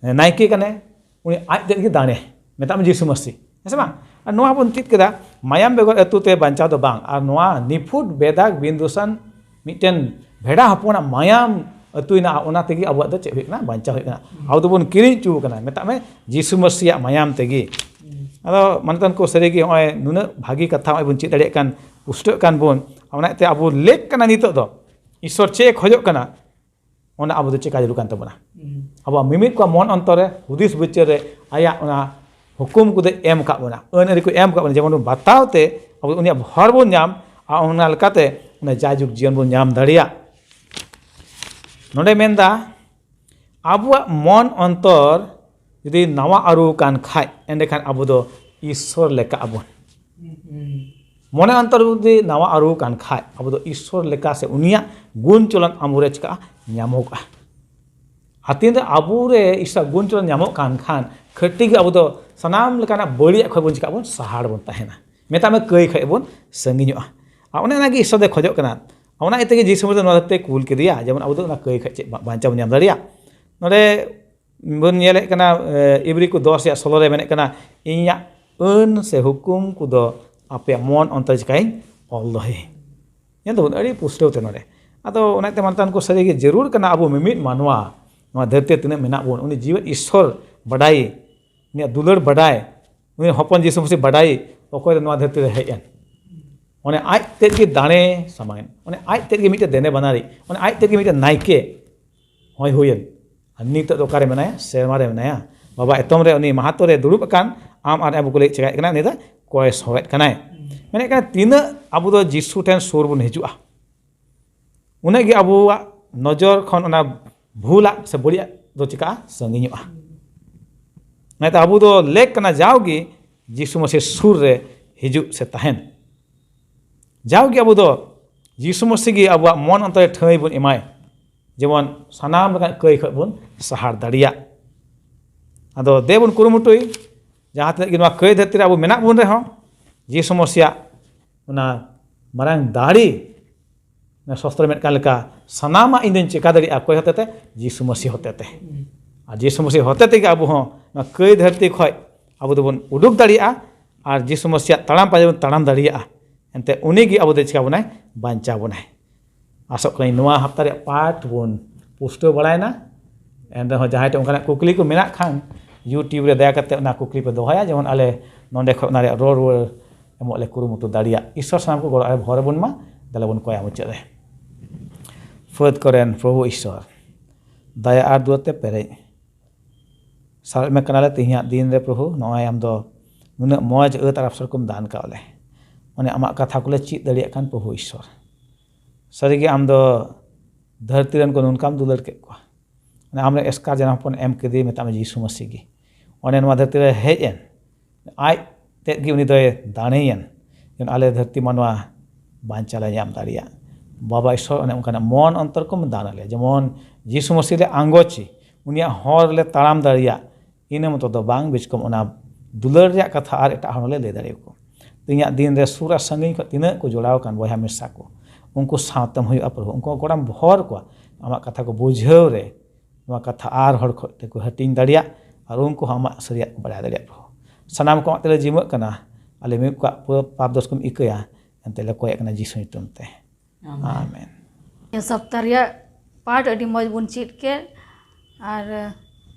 ᱱᱟᱭᱠᱮ ᱠᱟᱱᱟᱭ, ᱩᱱᱤ ᱟᱡ ᱛᱮᱫ ᱜᱮ ᱫᱟᱲᱮ, ᱢᱮᱛᱟᱜ ᱢᱮ ᱡᱤᱥᱩ ᱢᱟᱹᱥᱤ, ᱦᱮᱸ ᱥᱮ ᱵᱟᱝ? ᱟᱨ ᱱᱚᱣᱟ ᱵᱚᱱ ᱪᱮᱫ ᱠᱮᱫᱟ, ᱢᱟᱭᱟᱢ ᱵᱮᱜᱚᱨ ᱟᱹᱛᱩ ᱛᱮ ᱵᱟᱧᱪᱟᱣ ᱫᱚ ᱵᱟᱝ, ᱟᱨ ᱱᱚᱣᱟ ᱱᱤᱯᱷᱩᱴ ᱵᱮᱫᱟᱜᱽ ᱵᱤᱱ ᱫᱩᱥᱟᱱ ᱢᱤᱫᱴᱮᱱ ᱵᱷᱮᱰᱟ ᱦᱚᱯᱚᱱᱟᱜ ᱢᱟᱭᱟᱢ ᱟᱹᱛᱩᱭᱮᱱᱟ, ᱟᱨ ᱚᱱᱟ ᱛᱮᱜᱮ ᱟᱵᱚᱣᱟᱜ ᱫᱚ ᱪᱮᱫ ᱦᱩᱭᱩᱜ ᱠᱟᱱᱟ? ᱵᱟᱧᱪᱟᱣ ᱦᱩᱭᱩᱜ ᱠᱟᱱᱟ᱾ ᱟᱵᱚ ᱫᱚᱵᱚᱱ ᱠᱤᱨᱤᱧ ᱦᱚᱪᱚ ᱠᱟᱱᱟ, ᱢᱮᱛᱟᱜ ᱢᱮ ᱡᱤᱥᱩ ᱢᱟᱹᱥᱤᱭᱟᱜ ᱢᱟᱭᱟᱢ ᱛᱮᱜᱮ᱾ ᱟᱫᱚ ᱢᱟᱱᱚᱛᱟᱱ ᱠᱚ, ᱥᱟᱹᱨᱤᱜᱮ ᱱᱚᱜᱼᱚᱭ ᱱᱩᱱᱟᱹᱜ ᱵᱷᱟᱹᱜᱤ ᱠᱟᱛᱷᱟ ᱱᱚᱜᱼᱚᱭ ᱵᱚᱱ ᱪᱮᱫ ᱫᱟᱲᱮᱭᱟᱜ ᱠᱟᱱ, ᱯᱩᱥᱴᱟᱹᱜ ᱠᱟᱱ ᱵᱚᱱ, ᱚᱱᱟᱛᱮ ᱟᱵᱚ ᱞᱮᱠ ᱠᱟᱱᱟ ᱱᱤᱛᱚᱜ ᱫᱚ ᱤᱥᱥᱚᱨ ᱪᱮᱫ ᱮ ᱠᱷᱚᱡᱚᱜ ᱠᱟᱱᱟ, ᱚᱱᱟ ᱟᱵᱚ ᱫᱚ ᱪᱮᱠᱟ ᱡᱟᱹᱨᱩᱲ ᱠᱟᱱ ᱛᱟᱵᱚᱱᱟ᱾ ᱟᱵᱚᱣᱟᱜ ᱢᱤᱢᱤᱫ ᱠᱚᱣᱟᱜ ᱢᱚᱱ ᱚᱱᱛᱚᱨ ᱨᱮ ᱦᱩᱫᱤᱥ ᱵᱤᱪᱟᱹᱨ ᱨᱮ ᱟᱭᱟᱜ ᱚᱱᱟ ᱦᱩᱠᱩᱢ ᱠᱚᱫᱚᱭ ᱮᱢ ᱟᱠᱟᱫ ᱵᱚᱱᱟ, ᱟᱹᱱ ᱟᱹᱨᱤ ᱠᱚ ᱮᱢ ᱟᱠᱟᱫ ᱵᱚᱱᱟ, ᱡᱮᱢᱚᱱ ᱵᱚᱱ ᱵᱟᱛᱟᱣ ᱛᱮ ᱟᱵᱚ ᱩᱱᱤᱭᱟᱜ ᱦᱚᱨ ᱵᱚᱱ ᱧᱟᱢ ᱟᱨ ᱚᱱᱟ ᱞᱮᱠᱟᱛᱮ ᱚᱱᱟ ᱡᱟᱭᱡᱩᱜᱽ ᱡᱤᱭᱚᱱ ᱵᱚᱱ ᱧᱟᱢ ᱫᱟᱲᱮᱭᱟᱜ᱾ ᱱᱚᱰᱮ ᱢᱮᱱᱫᱟ, ᱟᱵᱚᱣᱟᱜ ᱢᱚᱱ ᱚᱱᱛᱚᱨ ᱡᱩᱫᱤ ᱱᱟᱣᱟ ᱟᱹᱨᱩ ᱠᱟᱱ ᱠᱷᱟᱡ, ᱮᱸᱰᱮᱠᱷᱟᱱ ᱟᱵᱚ ᱫᱚ ᱤᱥᱥᱚᱨ ᱞᱮᱠᱟ ᱟᱵᱚᱱ᱾ ᱢᱚᱱᱮ ᱚᱱᱛᱚᱨ ᱡᱩᱫᱤ ᱱᱟᱣᱟ ᱟᱹᱨᱩ ᱠᱟᱱ ᱠᱷᱟᱡ, ᱟᱵᱚ ᱫᱚ ᱤᱥᱥᱚᱨ ᱞᱮᱠᱟ ᱥᱮ ᱩᱱᱤᱭᱟᱜ ᱜᱩᱱ ᱪᱚᱞᱚᱱ ᱟᱵᱚᱨᱮ ᱪᱤᱠᱟᱜᱼᱟ? ᱧᱟᱢᱚᱜᱚᱜᱼᱟ᱾ ᱟᱨ ᱛᱤᱱᱨᱮ ᱟᱵᱚᱨᱮ ᱤᱥᱥᱚᱨ ᱜᱩᱱ ᱪᱚᱞᱚᱱ ᱧᱟᱢᱚᱜ ᱠᱟᱱ ᱠᱷᱟᱱ, ᱠᱷᱟᱹᱴᱤ ᱜᱮ ᱟᱵᱚ ᱫᱚ ᱥᱟᱱᱟᱢ ᱞᱮᱠᱟᱱᱟᱜ ᱵᱟᱹᱲᱤᱡᱟᱜ ᱠᱷᱚᱱ ᱵᱚᱱ ᱪᱤᱠᱟᱜ ᱵᱚᱱ? ᱥᱟᱦᱟᱲ ᱵᱚᱱ ᱛᱟᱦᱮᱱᱟ᱾ ᱢᱮᱛᱟᱜ ᱢᱮ ᱠᱟᱹᱭ ᱠᱷᱚᱡ ᱵᱚᱱ ᱥᱟᱺᱜᱤᱧᱚᱜᱼᱟ᱾ ᱟᱨ ᱚᱱᱮ ᱚᱱᱟᱜᱮ ᱤᱥᱥᱚᱨ ᱫᱚᱭ ᱠᱷᱚᱡᱚᱜ ᱠᱟᱱᱟ᱾ ᱚᱱᱟ ᱤᱭᱟᱹ ᱛᱮᱜᱮ ᱡᱤᱥᱩ ᱢᱟᱥᱤ ᱱᱚᱣᱟ ᱫᱷᱟᱹᱨᱛᱤ ᱠᱩᱞ ᱠᱮᱫᱮᱭᱟ, ᱡᱮᱢᱚᱱ ᱟᱵᱚ ᱫᱚ ᱚᱱᱟ ᱠᱟᱹᱭ ᱠᱷᱚᱡ ᱪᱮᱫ ᱵᱟ-, ᱵᱟᱧᱪᱟᱣ ᱵᱚᱱ ᱧᱟᱢ ᱫᱟᱲᱮᱭᱟᱜ᱾ ᱱᱚᱰᱮ ᱵᱚᱱ ᱧᱮᱞᱮᱫ ᱠᱟᱱᱟ, ᱮ, ᱤᱵᱨᱤ ᱠᱚ ᱫᱚᱥ ᱨᱮᱭᱟᱜ ᱥᱳᱞᱳ ᱨᱮ ᱢᱮᱱᱮᱫ ᱠᱟᱱᱟ, "ᱤᱧᱟᱹᱜ ᱟᱹᱱ ᱥᱮ ᱦᱩᱠᱩᱢ ᱠᱚᱫᱚ ᱟᱯᱮᱭᱟᱜ ᱢᱚᱱ ᱚᱱᱛᱚᱨ ᱪᱤᱠᱟᱹᱧ ᱚᱞ ᱫᱚᱦᱚᱭ?" ᱧᱮᱞ ᱛᱟᱵᱚᱱ ᱟᱹᱰᱤ ᱯᱩᱥᱴᱟᱹᱣ ᱛᱮ ᱱᱚᱰᱮ᱾ ᱟᱫᱚ ᱚᱱᱟᱛᱮ ᱢᱟᱱᱛᱟᱱ ᱠᱚ ᱥᱟᱹᱨᱤ ᱜᱮ ᱡᱟᱹᱨᱩᱲ ᱠᱟᱱᱟ ᱟᱵᱚ ᱢᱤᱢᱤᱫ ᱢᱟᱱᱣᱟ ᱱᱚᱣᱟ ᱫᱷᱟᱹᱨᱛᱤ ᱨᱮ ᱛᱤᱱᱟᱹᱜ ᱢᱮᱱᱟᱜ ᱵᱚᱱ, ᱩᱱᱤ ᱡᱤᱣᱮᱫ ᱤᱥᱥᱚᱨ ᱵᱟᱰᱟᱭ, ᱩᱱᱤᱭᱟᱜ ᱫᱩᱞᱟᱹᱲ ᱵᱟᱰᱟᱭ, ᱩᱱᱤ ᱦᱚᱯᱚᱱ ᱡᱤᱥᱩ ᱢᱟᱹᱥᱤ ᱵᱟᱰᱟᱭ, ᱚᱠᱚᱭ ᱫᱚ ᱱᱚᱣᱟ ᱫᱷᱟᱹᱨᱛᱤ ᱨᱮ ᱦᱮᱡ ᱮᱱ᱾ ᱚᱱᱮ ᱟᱡ ᱛᱮᱫ ᱜᱮ ᱫᱟᱲᱮ ᱥᱟᱢᱟᱭᱮᱱ, ᱚᱱᱮ ᱟᱡ ᱛᱮᱫ ᱜᱮ ᱢᱤᱫᱴᱮᱱ ᱫᱮᱱᱮ ᱵᱟᱱᱟᱨᱤᱡ, ᱚᱱᱮ ᱟᱡ ᱛᱮᱫ ᱜᱮ ᱢᱤᱫᱴᱮᱱ ᱱᱟᱭᱠᱮ ᱦᱚᱸᱭ ᱦᱩᱭᱮᱱ᱾ ᱟᱨ ᱱᱤᱛᱚᱜ ᱫᱚ ᱚᱠᱟᱨᱮ ᱢᱮᱱᱟᱭᱟ? ᱥᱮᱨᱢᱟ ᱨᱮ ᱢᱮᱱᱟᱭᱟ᱾ ᱵᱟᱵᱟ ᱮᱛᱚᱢ ᱨᱮ ᱩᱱᱤ ᱢᱟᱦᱟᱛᱚ ᱨᱮ ᱫᱩᱲᱩᱵ ᱟᱠᱟᱱ, ᱟᱢ ᱟᱨ ᱟᱵᱚ ᱠᱚ ᱞᱟᱹᱭ ᱪᱮᱠᱟᱭᱮᱫ ᱠᱟᱱᱟ, ᱩᱱᱤ ᱫᱚ ᱠᱚᱭ ᱥᱚᱦᱮᱫ ᱠᱟᱱᱟᱭ᱾ ᱢᱮᱱᱮᱫ ᱠᱟᱱᱟ, ᱛᱤᱱᱟᱹᱜ ᱟᱵᱚ ᱫᱚ ᱡᱤᱥᱩ ᱴᱷᱮᱱ ᱥᱩᱨ ᱵᱚᱱ ᱦᱤᱡᱩᱜᱼᱟ, ᱩᱱᱟᱹᱜ ᱜᱮ ᱟᱵᱚᱣᱟᱜ ᱱᱚᱡᱚᱨ ᱠᱷᱚᱱ ᱚᱱᱟ ᱵᱷᱩᱞᱟᱜ ᱥᱮ ᱵᱟᱹᱲᱤᱡᱟᱜ ᱫᱚ ᱪᱤᱠᱟᱜᱼᱟ? ᱥᱟᱺᱜᱤᱧᱚᱜᱼᱟ᱾ ᱚᱱᱟᱛᱮ ᱟᱵᱚ ᱫᱚ ᱞᱮᱠ ᱠᱟᱱᱟ ᱡᱟᱣᱜᱮ ᱡᱤᱥᱩ ᱢᱟᱹᱥᱤ ᱥᱩᱨ ᱨᱮ ᱦᱤᱡᱩᱜ ᱥᱮ ᱛᱟᱦᱮᱱ᱾ ᱡᱟᱣᱜᱮ ᱟᱵᱚ ᱫᱚ ᱡᱤᱥᱩ ᱢᱟᱹᱥᱤ ᱜᱮ ᱟᱵᱚᱣᱟᱜ ᱢᱚᱱ ᱚᱱᱛᱚᱨ ᱨᱮ ᱴᱷᱟᱹᱭ ᱵᱚᱱ ᱮᱢᱟᱭ, ᱡᱮᱢᱚᱱ ᱥᱟᱱᱟᱢ ᱞᱮᱠᱟᱱ ᱠᱟᱹᱭ ᱠᱷᱚᱱ ᱵᱚᱱ ᱥᱟᱦᱟᱲ ᱫᱟᱲᱮᱭᱟᱜ᱾ ᱟᱫᱚ ᱫᱮ ᱵᱚᱱ ᱠᱩᱨᱩᱢᱩᱴᱩᱭ, ᱡᱟᱦᱟᱸ ᱛᱤᱱᱟᱹᱜ ᱜᱮ ᱱᱚᱣᱟ ᱠᱟᱹᱭ ᱫᱷᱟᱹᱨᱛᱤ ᱨᱮ ᱟᱵᱚ ᱢᱮᱱᱟᱜ ᱵᱚᱱ ᱨᱮᱦᱚᱸ, ᱡᱤᱥᱩ ᱢᱟᱹᱥᱤᱭᱟᱜ ᱚᱱᱟ ᱢᱟᱨᱟᱝ ᱫᱟᱲᱮ, ᱚᱱᱟ ᱥᱚᱥᱛᱨᱚ ᱢᱮᱱ ᱠᱟᱱ ᱞᱮᱠᱟ, ᱥᱟᱱᱟᱢᱟᱜ ᱤᱧ ᱫᱚᱧ ᱪᱮᱠᱟ ᱫᱟᱲᱮᱭᱟᱜᱼᱟ᱾ ᱚᱠᱚᱭ ᱦᱚᱛᱮᱛᱮ? ᱡᱤᱥᱩ ᱢᱟᱹᱥᱤ ᱦᱚᱛᱮᱛᱮ᱾ ᱟᱨ ᱡᱤᱥᱩ ᱢᱟᱹᱥᱤ ᱦᱚᱛᱮ ᱛᱮᱜᱮ ᱟᱵᱚ ᱦᱚᱸ ᱱᱚᱣᱟ ᱠᱟᱹᱭ ᱫᱷᱟᱹᱨᱛᱤ ᱠᱷᱚᱡ ᱟᱵᱚ ᱫᱚᱵᱚᱱ ᱩᱰᱩᱠ ᱫᱟᱲᱮᱭᱟᱜᱼᱟ ᱟᱨ ᱡᱤᱥᱩ ᱢᱟᱹᱥᱤᱭᱟᱜ ᱛᱟᱲᱟᱢ ᱯᱟᱸᱡᱟ ᱵᱚᱱ ᱛᱟᱲᱟᱢ ᱫᱟᱲᱮᱭᱟᱜᱼᱟ᱾ ᱮᱱᱛᱮ ᱩᱱᱤ ᱜᱮ ᱟᱵᱚ ᱫᱚ ᱪᱮᱠᱟ ᱵᱚᱱᱟᱭ? ᱵᱟᱧᱪᱟᱣ ᱵᱚᱱᱟᱭ᱾ ᱟᱥᱚᱜ ᱠᱟᱹᱱᱟᱹᱧ ᱱᱚᱣᱟ ᱦᱟᱯᱛᱟ ᱨᱮᱭᱟᱜ ᱯᱟᱴ ᱵᱚᱱ ᱯᱩᱥᱴᱟᱹᱣ ᱵᱟᱲᱟᱭᱮᱱᱟ᱾ ᱮᱱ ᱨᱮᱦᱚᱸ ᱡᱟᱦᱟᱸᱭ ᱴᱷᱮᱱ ᱚᱱᱠᱟᱱᱟᱜ ᱠᱩᱠᱞᱤ ᱠᱚ ᱢᱮᱱᱟᱜ ᱠᱷᱟᱱ, YouTube ᱨᱮ ᱫᱟᱭᱟ ᱠᱟᱛᱮ ᱚᱱᱟ ᱠᱩᱠᱞᱤ ᱯᱮ ᱫᱚᱦᱚᱭᱟ, ᱡᱮᱢᱚᱱ ᱟᱞᱮ ᱱᱚᱸᱰᱮ ᱠᱷᱚᱱ ᱚᱱᱟ ᱨᱮᱭᱟᱜ ᱨᱚᱲ ᱨᱩᱣᱟᱹᱲ ᱮᱢᱚᱜ ᱞᱮ ᱠᱩᱨᱩᱢᱩᱴᱩ ᱫᱟᱲᱮᱭᱟᱜ᱾ ᱤᱥᱥᱚᱨ ᱥᱟᱱᱟᱢ ᱠᱚ ᱜᱚᱲᱚ ᱟᱞᱮ ᱵᱷᱚᱨ ᱟᱵᱚᱱ ᱢᱟ᱾ ᱫᱮᱞᱟ ᱵᱚᱱ ᱠᱚᱭᱟ ᱢᱩᱪᱟᱹᱫ ᱨᱮ᱾ ᱯᱷᱟᱹᱫ ᱠᱚᱨᱮᱱ ᱯᱨᱚᱵᱷᱩ ᱤᱥᱥᱚᱨ, ᱫᱟᱭᱟ ᱟᱨ ᱫᱩᱞᱟᱹᱲ ᱛᱮ ᱯᱮᱨᱮᱡ, ᱥᱟᱨᱮᱡ ᱢᱮ ᱠᱟᱱᱟᱞᱮ ᱛᱮᱦᱮᱧᱟᱜ ᱫᱤᱱ ᱨᱮ ᱯᱨᱚᱵᱷᱩ, ᱱᱚᱜᱼᱚᱭ ᱟᱢ ᱫᱚ ᱱᱩᱱᱟᱹᱜ ᱢᱚᱡᱽ ᱟᱹᱛ ᱟᱨ ᱟᱯᱥᱚᱨ ᱠᱚᱢ ᱫᱟᱱ ᱠᱟᱣ ᱞᱮ᱾ ᱢᱟᱱᱮ ᱟᱢᱟᱜ ᱠᱟᱛᱷᱟ ᱠᱚᱞᱮ ᱪᱮᱫ ᱫᱟᱲᱮᱭᱟᱜ ᱠᱟᱱ ᱯᱨᱚᱵᱷᱩ ᱤᱥᱥᱚᱨ᱾ ᱥᱟᱹᱨᱤᱜᱮ ᱟᱢ ᱫᱚ ᱫᱷᱟᱹᱨᱛᱤ ᱨᱮᱱ ᱠᱚ ᱱᱚᱝᱠᱟᱢ ᱫᱩᱞᱟᱹᱲ ᱠᱮᱫ ᱠᱚᱣᱟ᱾ ᱢᱟᱱᱮ ᱟᱢᱨᱮᱱ ᱮᱥᱠᱟᱨ ᱡᱟᱱᱟᱢ ᱦᱚᱯᱚᱱ ᱮᱢ ᱠᱮᱫᱮ ᱢᱮᱛᱟᱜ ᱢᱮ ᱡᱤᱥᱩ ᱢᱟᱹᱥᱤ ᱜᱮ᱾ ᱚᱱᱮ ᱱᱚᱣᱟ ᱫᱷᱟᱹᱨᱛᱤ ᱨᱮ ᱦᱮᱡ ᱮᱱ, ᱟᱡ ᱛᱮᱫ ᱜᱮ ᱩᱱᱤ ᱫᱚᱭ ᱫᱟᱲᱮᱭᱮᱱ, ᱡᱮᱢᱚᱱ ᱟᱞᱮ ᱫᱷᱟᱹᱨᱛᱤ ᱢᱟᱱᱣᱟ ᱵᱟᱧᱪᱟᱣ ᱞᱮ ᱧᱟᱢ ᱫᱟᱲᱮᱭᱟᱜ᱾ ᱵᱟᱵᱟ ᱤᱥᱥᱚᱨ ᱚᱱᱮ ᱚᱱᱠᱟᱱᱟᱜ ᱢᱚᱱ ᱚᱱᱛᱚᱨ ᱠᱚᱢ ᱫᱟᱱ ᱟᱞᱮᱭᱟ, ᱡᱮᱢᱚᱱ ᱡᱤᱥᱩ ᱢᱟᱹᱥᱤ ᱞᱮ ᱟᱸᱜᱚᱪ, ᱩᱱᱤᱭᱟᱜ ᱦᱚᱨ ᱨᱮᱞᱮ ᱛᱟᱲᱟᱢ ᱫᱟᱲᱮᱭᱟᱜ᱾ ᱤᱱᱟᱹ ᱢᱚᱛᱚ ᱫᱚ ᱵᱟᱝ, ᱵᱮᱪᱠᱚᱢ ᱚᱱᱟ ᱫᱩᱞᱟᱹᱲ ᱨᱮᱭᱟᱜ ᱠᱟᱛᱷᱟ ᱟᱨ ᱮᱴᱟᱜ ᱦᱚᱲ ᱦᱚᱸᱞᱮ ᱞᱟᱹᱭ ᱫᱟᱲᱮᱭᱟᱠᱚ᱾ ᱛᱮᱦᱮᱧᱟᱜ ᱫᱤᱱ ᱨᱮ ᱥᱩᱨ ᱟᱨ ᱥᱟᱺᱜᱤᱧ ᱠᱷᱚᱱ ᱛᱤᱱᱟᱹᱜ ᱠᱚ ᱡᱚᱲᱟᱣ ᱟᱠᱟᱱ ᱵᱚᱭᱦᱟ ᱢᱤᱥᱨᱟ ᱠᱚ, ᱩᱱᱠᱩ ᱥᱟᱶᱛᱮᱢ ᱦᱩᱭᱩᱜᱼᱟ ᱯᱨᱚᱵᱷᱩ, ᱩᱱᱠᱩᱣᱟᱜ ᱜᱚᱲᱟᱢ ᱵᱷᱚᱨ ᱠᱚᱣᱟ, ᱟᱢᱟᱜ ᱠᱟᱛᱷᱟ ᱠᱚ ᱵᱩᱡᱷᱟᱹᱣ ᱨᱮ ᱱᱚᱣᱟ ᱠᱟᱛᱷᱟ ᱟᱨ ᱦᱚᱲ ᱠᱚ ᱴᱷᱮᱱ ᱠᱚ ᱦᱟᱹᱴᱤᱧ ᱫᱟᱲᱮᱭᱟᱜ ᱟᱨ ᱩᱱᱠᱩ ᱦᱚᱸ ᱟᱢᱟᱜ ᱥᱟᱹᱨᱤᱭᱟᱜ ᱠᱚ ᱵᱟᱲᱟᱭ ᱫᱟᱲᱮᱭᱟᱜ ᱯᱨᱚᱵᱷᱩ᱾ ᱥᱟᱱᱟᱢ ᱠᱚ ᱟᱢᱟᱜ ᱛᱮᱞᱮ ᱡᱤᱢᱟᱹᱜ ᱠᱟᱱᱟ, ᱟᱞᱮ ᱢᱤᱫ ᱠᱚᱣᱟᱜ ᱯᱩᱨᱟᱹ ᱯᱟᱯ ᱫᱳᱥ ᱠᱚᱢ ᱤᱠᱟᱹᱭᱟ, ᱮᱱᱛᱮ ᱞᱮ ᱠᱚᱭᱮᱜ ᱠᱟᱱᱟ ᱡᱤᱥᱩ ᱧᱩᱛᱩᱢ ᱛᱮ᱾ ᱟᱢᱮᱱ᱾ ᱱᱤᱭᱟᱹ ᱥᱚᱯᱛᱟ ᱨᱮᱭᱟᱜ ᱯᱟᱴ ᱟᱹᱰᱤ ᱢᱚᱡᱽ ᱵᱚᱱ ᱪᱮᱫ ᱠᱮᱫ, ᱟᱨ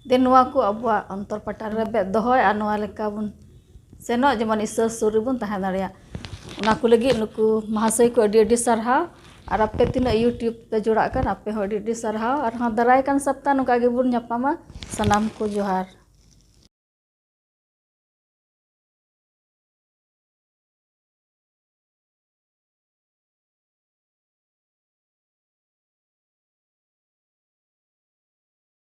ᱫᱮᱱ ᱱᱚᱣᱟ ᱠᱚ ᱟᱵᱚᱣᱟᱜ ᱚᱱᱛᱚᱨ ᱯᱟᱴᱟ ᱨᱮ ᱨᱮᱵᱮᱫ ᱫᱚᱦᱚᱭ ᱟᱨ ᱱᱚᱣᱟ ᱞᱮᱠᱟ ᱵᱚᱱ ᱥᱮᱱᱚᱜ, ᱡᱮᱢᱚᱱ ᱤᱥᱥᱚᱨ ᱥᱩᱨ ᱨᱮᱵᱚᱱ ᱛᱟᱦᱮᱸ ᱫᱟᱲᱮᱭᱟᱜ᱾ ᱚᱱᱟ ᱠᱚ ᱞᱟᱹᱜᱤᱫ ᱱᱩᱠᱩ ᱢᱟᱦᱟᱥᱚᱭ ᱠᱚ ᱟᱹᱰᱤ ᱟᱹᱰᱤ ᱥᱟᱨᱦᱟᱣ᱾ ᱟᱨ ᱟᱯᱮ ᱛᱤᱱᱟᱹᱜ YouTube ᱯᱮ ᱡᱚᱲᱟᱜ ᱠᱟᱱ, ᱟᱯᱮ ᱦᱚᱸ ᱟᱹᱰᱤ ᱟᱹᱰᱤ ᱥᱟᱨᱦᱟᱣ᱾ ᱟᱨᱦᱚᱸ ᱫᱟᱨᱟᱭ ᱠᱟᱱ ᱥᱚᱯᱛᱟ ᱱᱚᱝᱠᱟ ᱜᱮᱵᱚᱱ ᱧᱟᱯᱟᱢᱟ᱾ ᱥᱟᱱᱟᱢ ᱠᱚ ᱡᱚᱦᱟᱨ᱾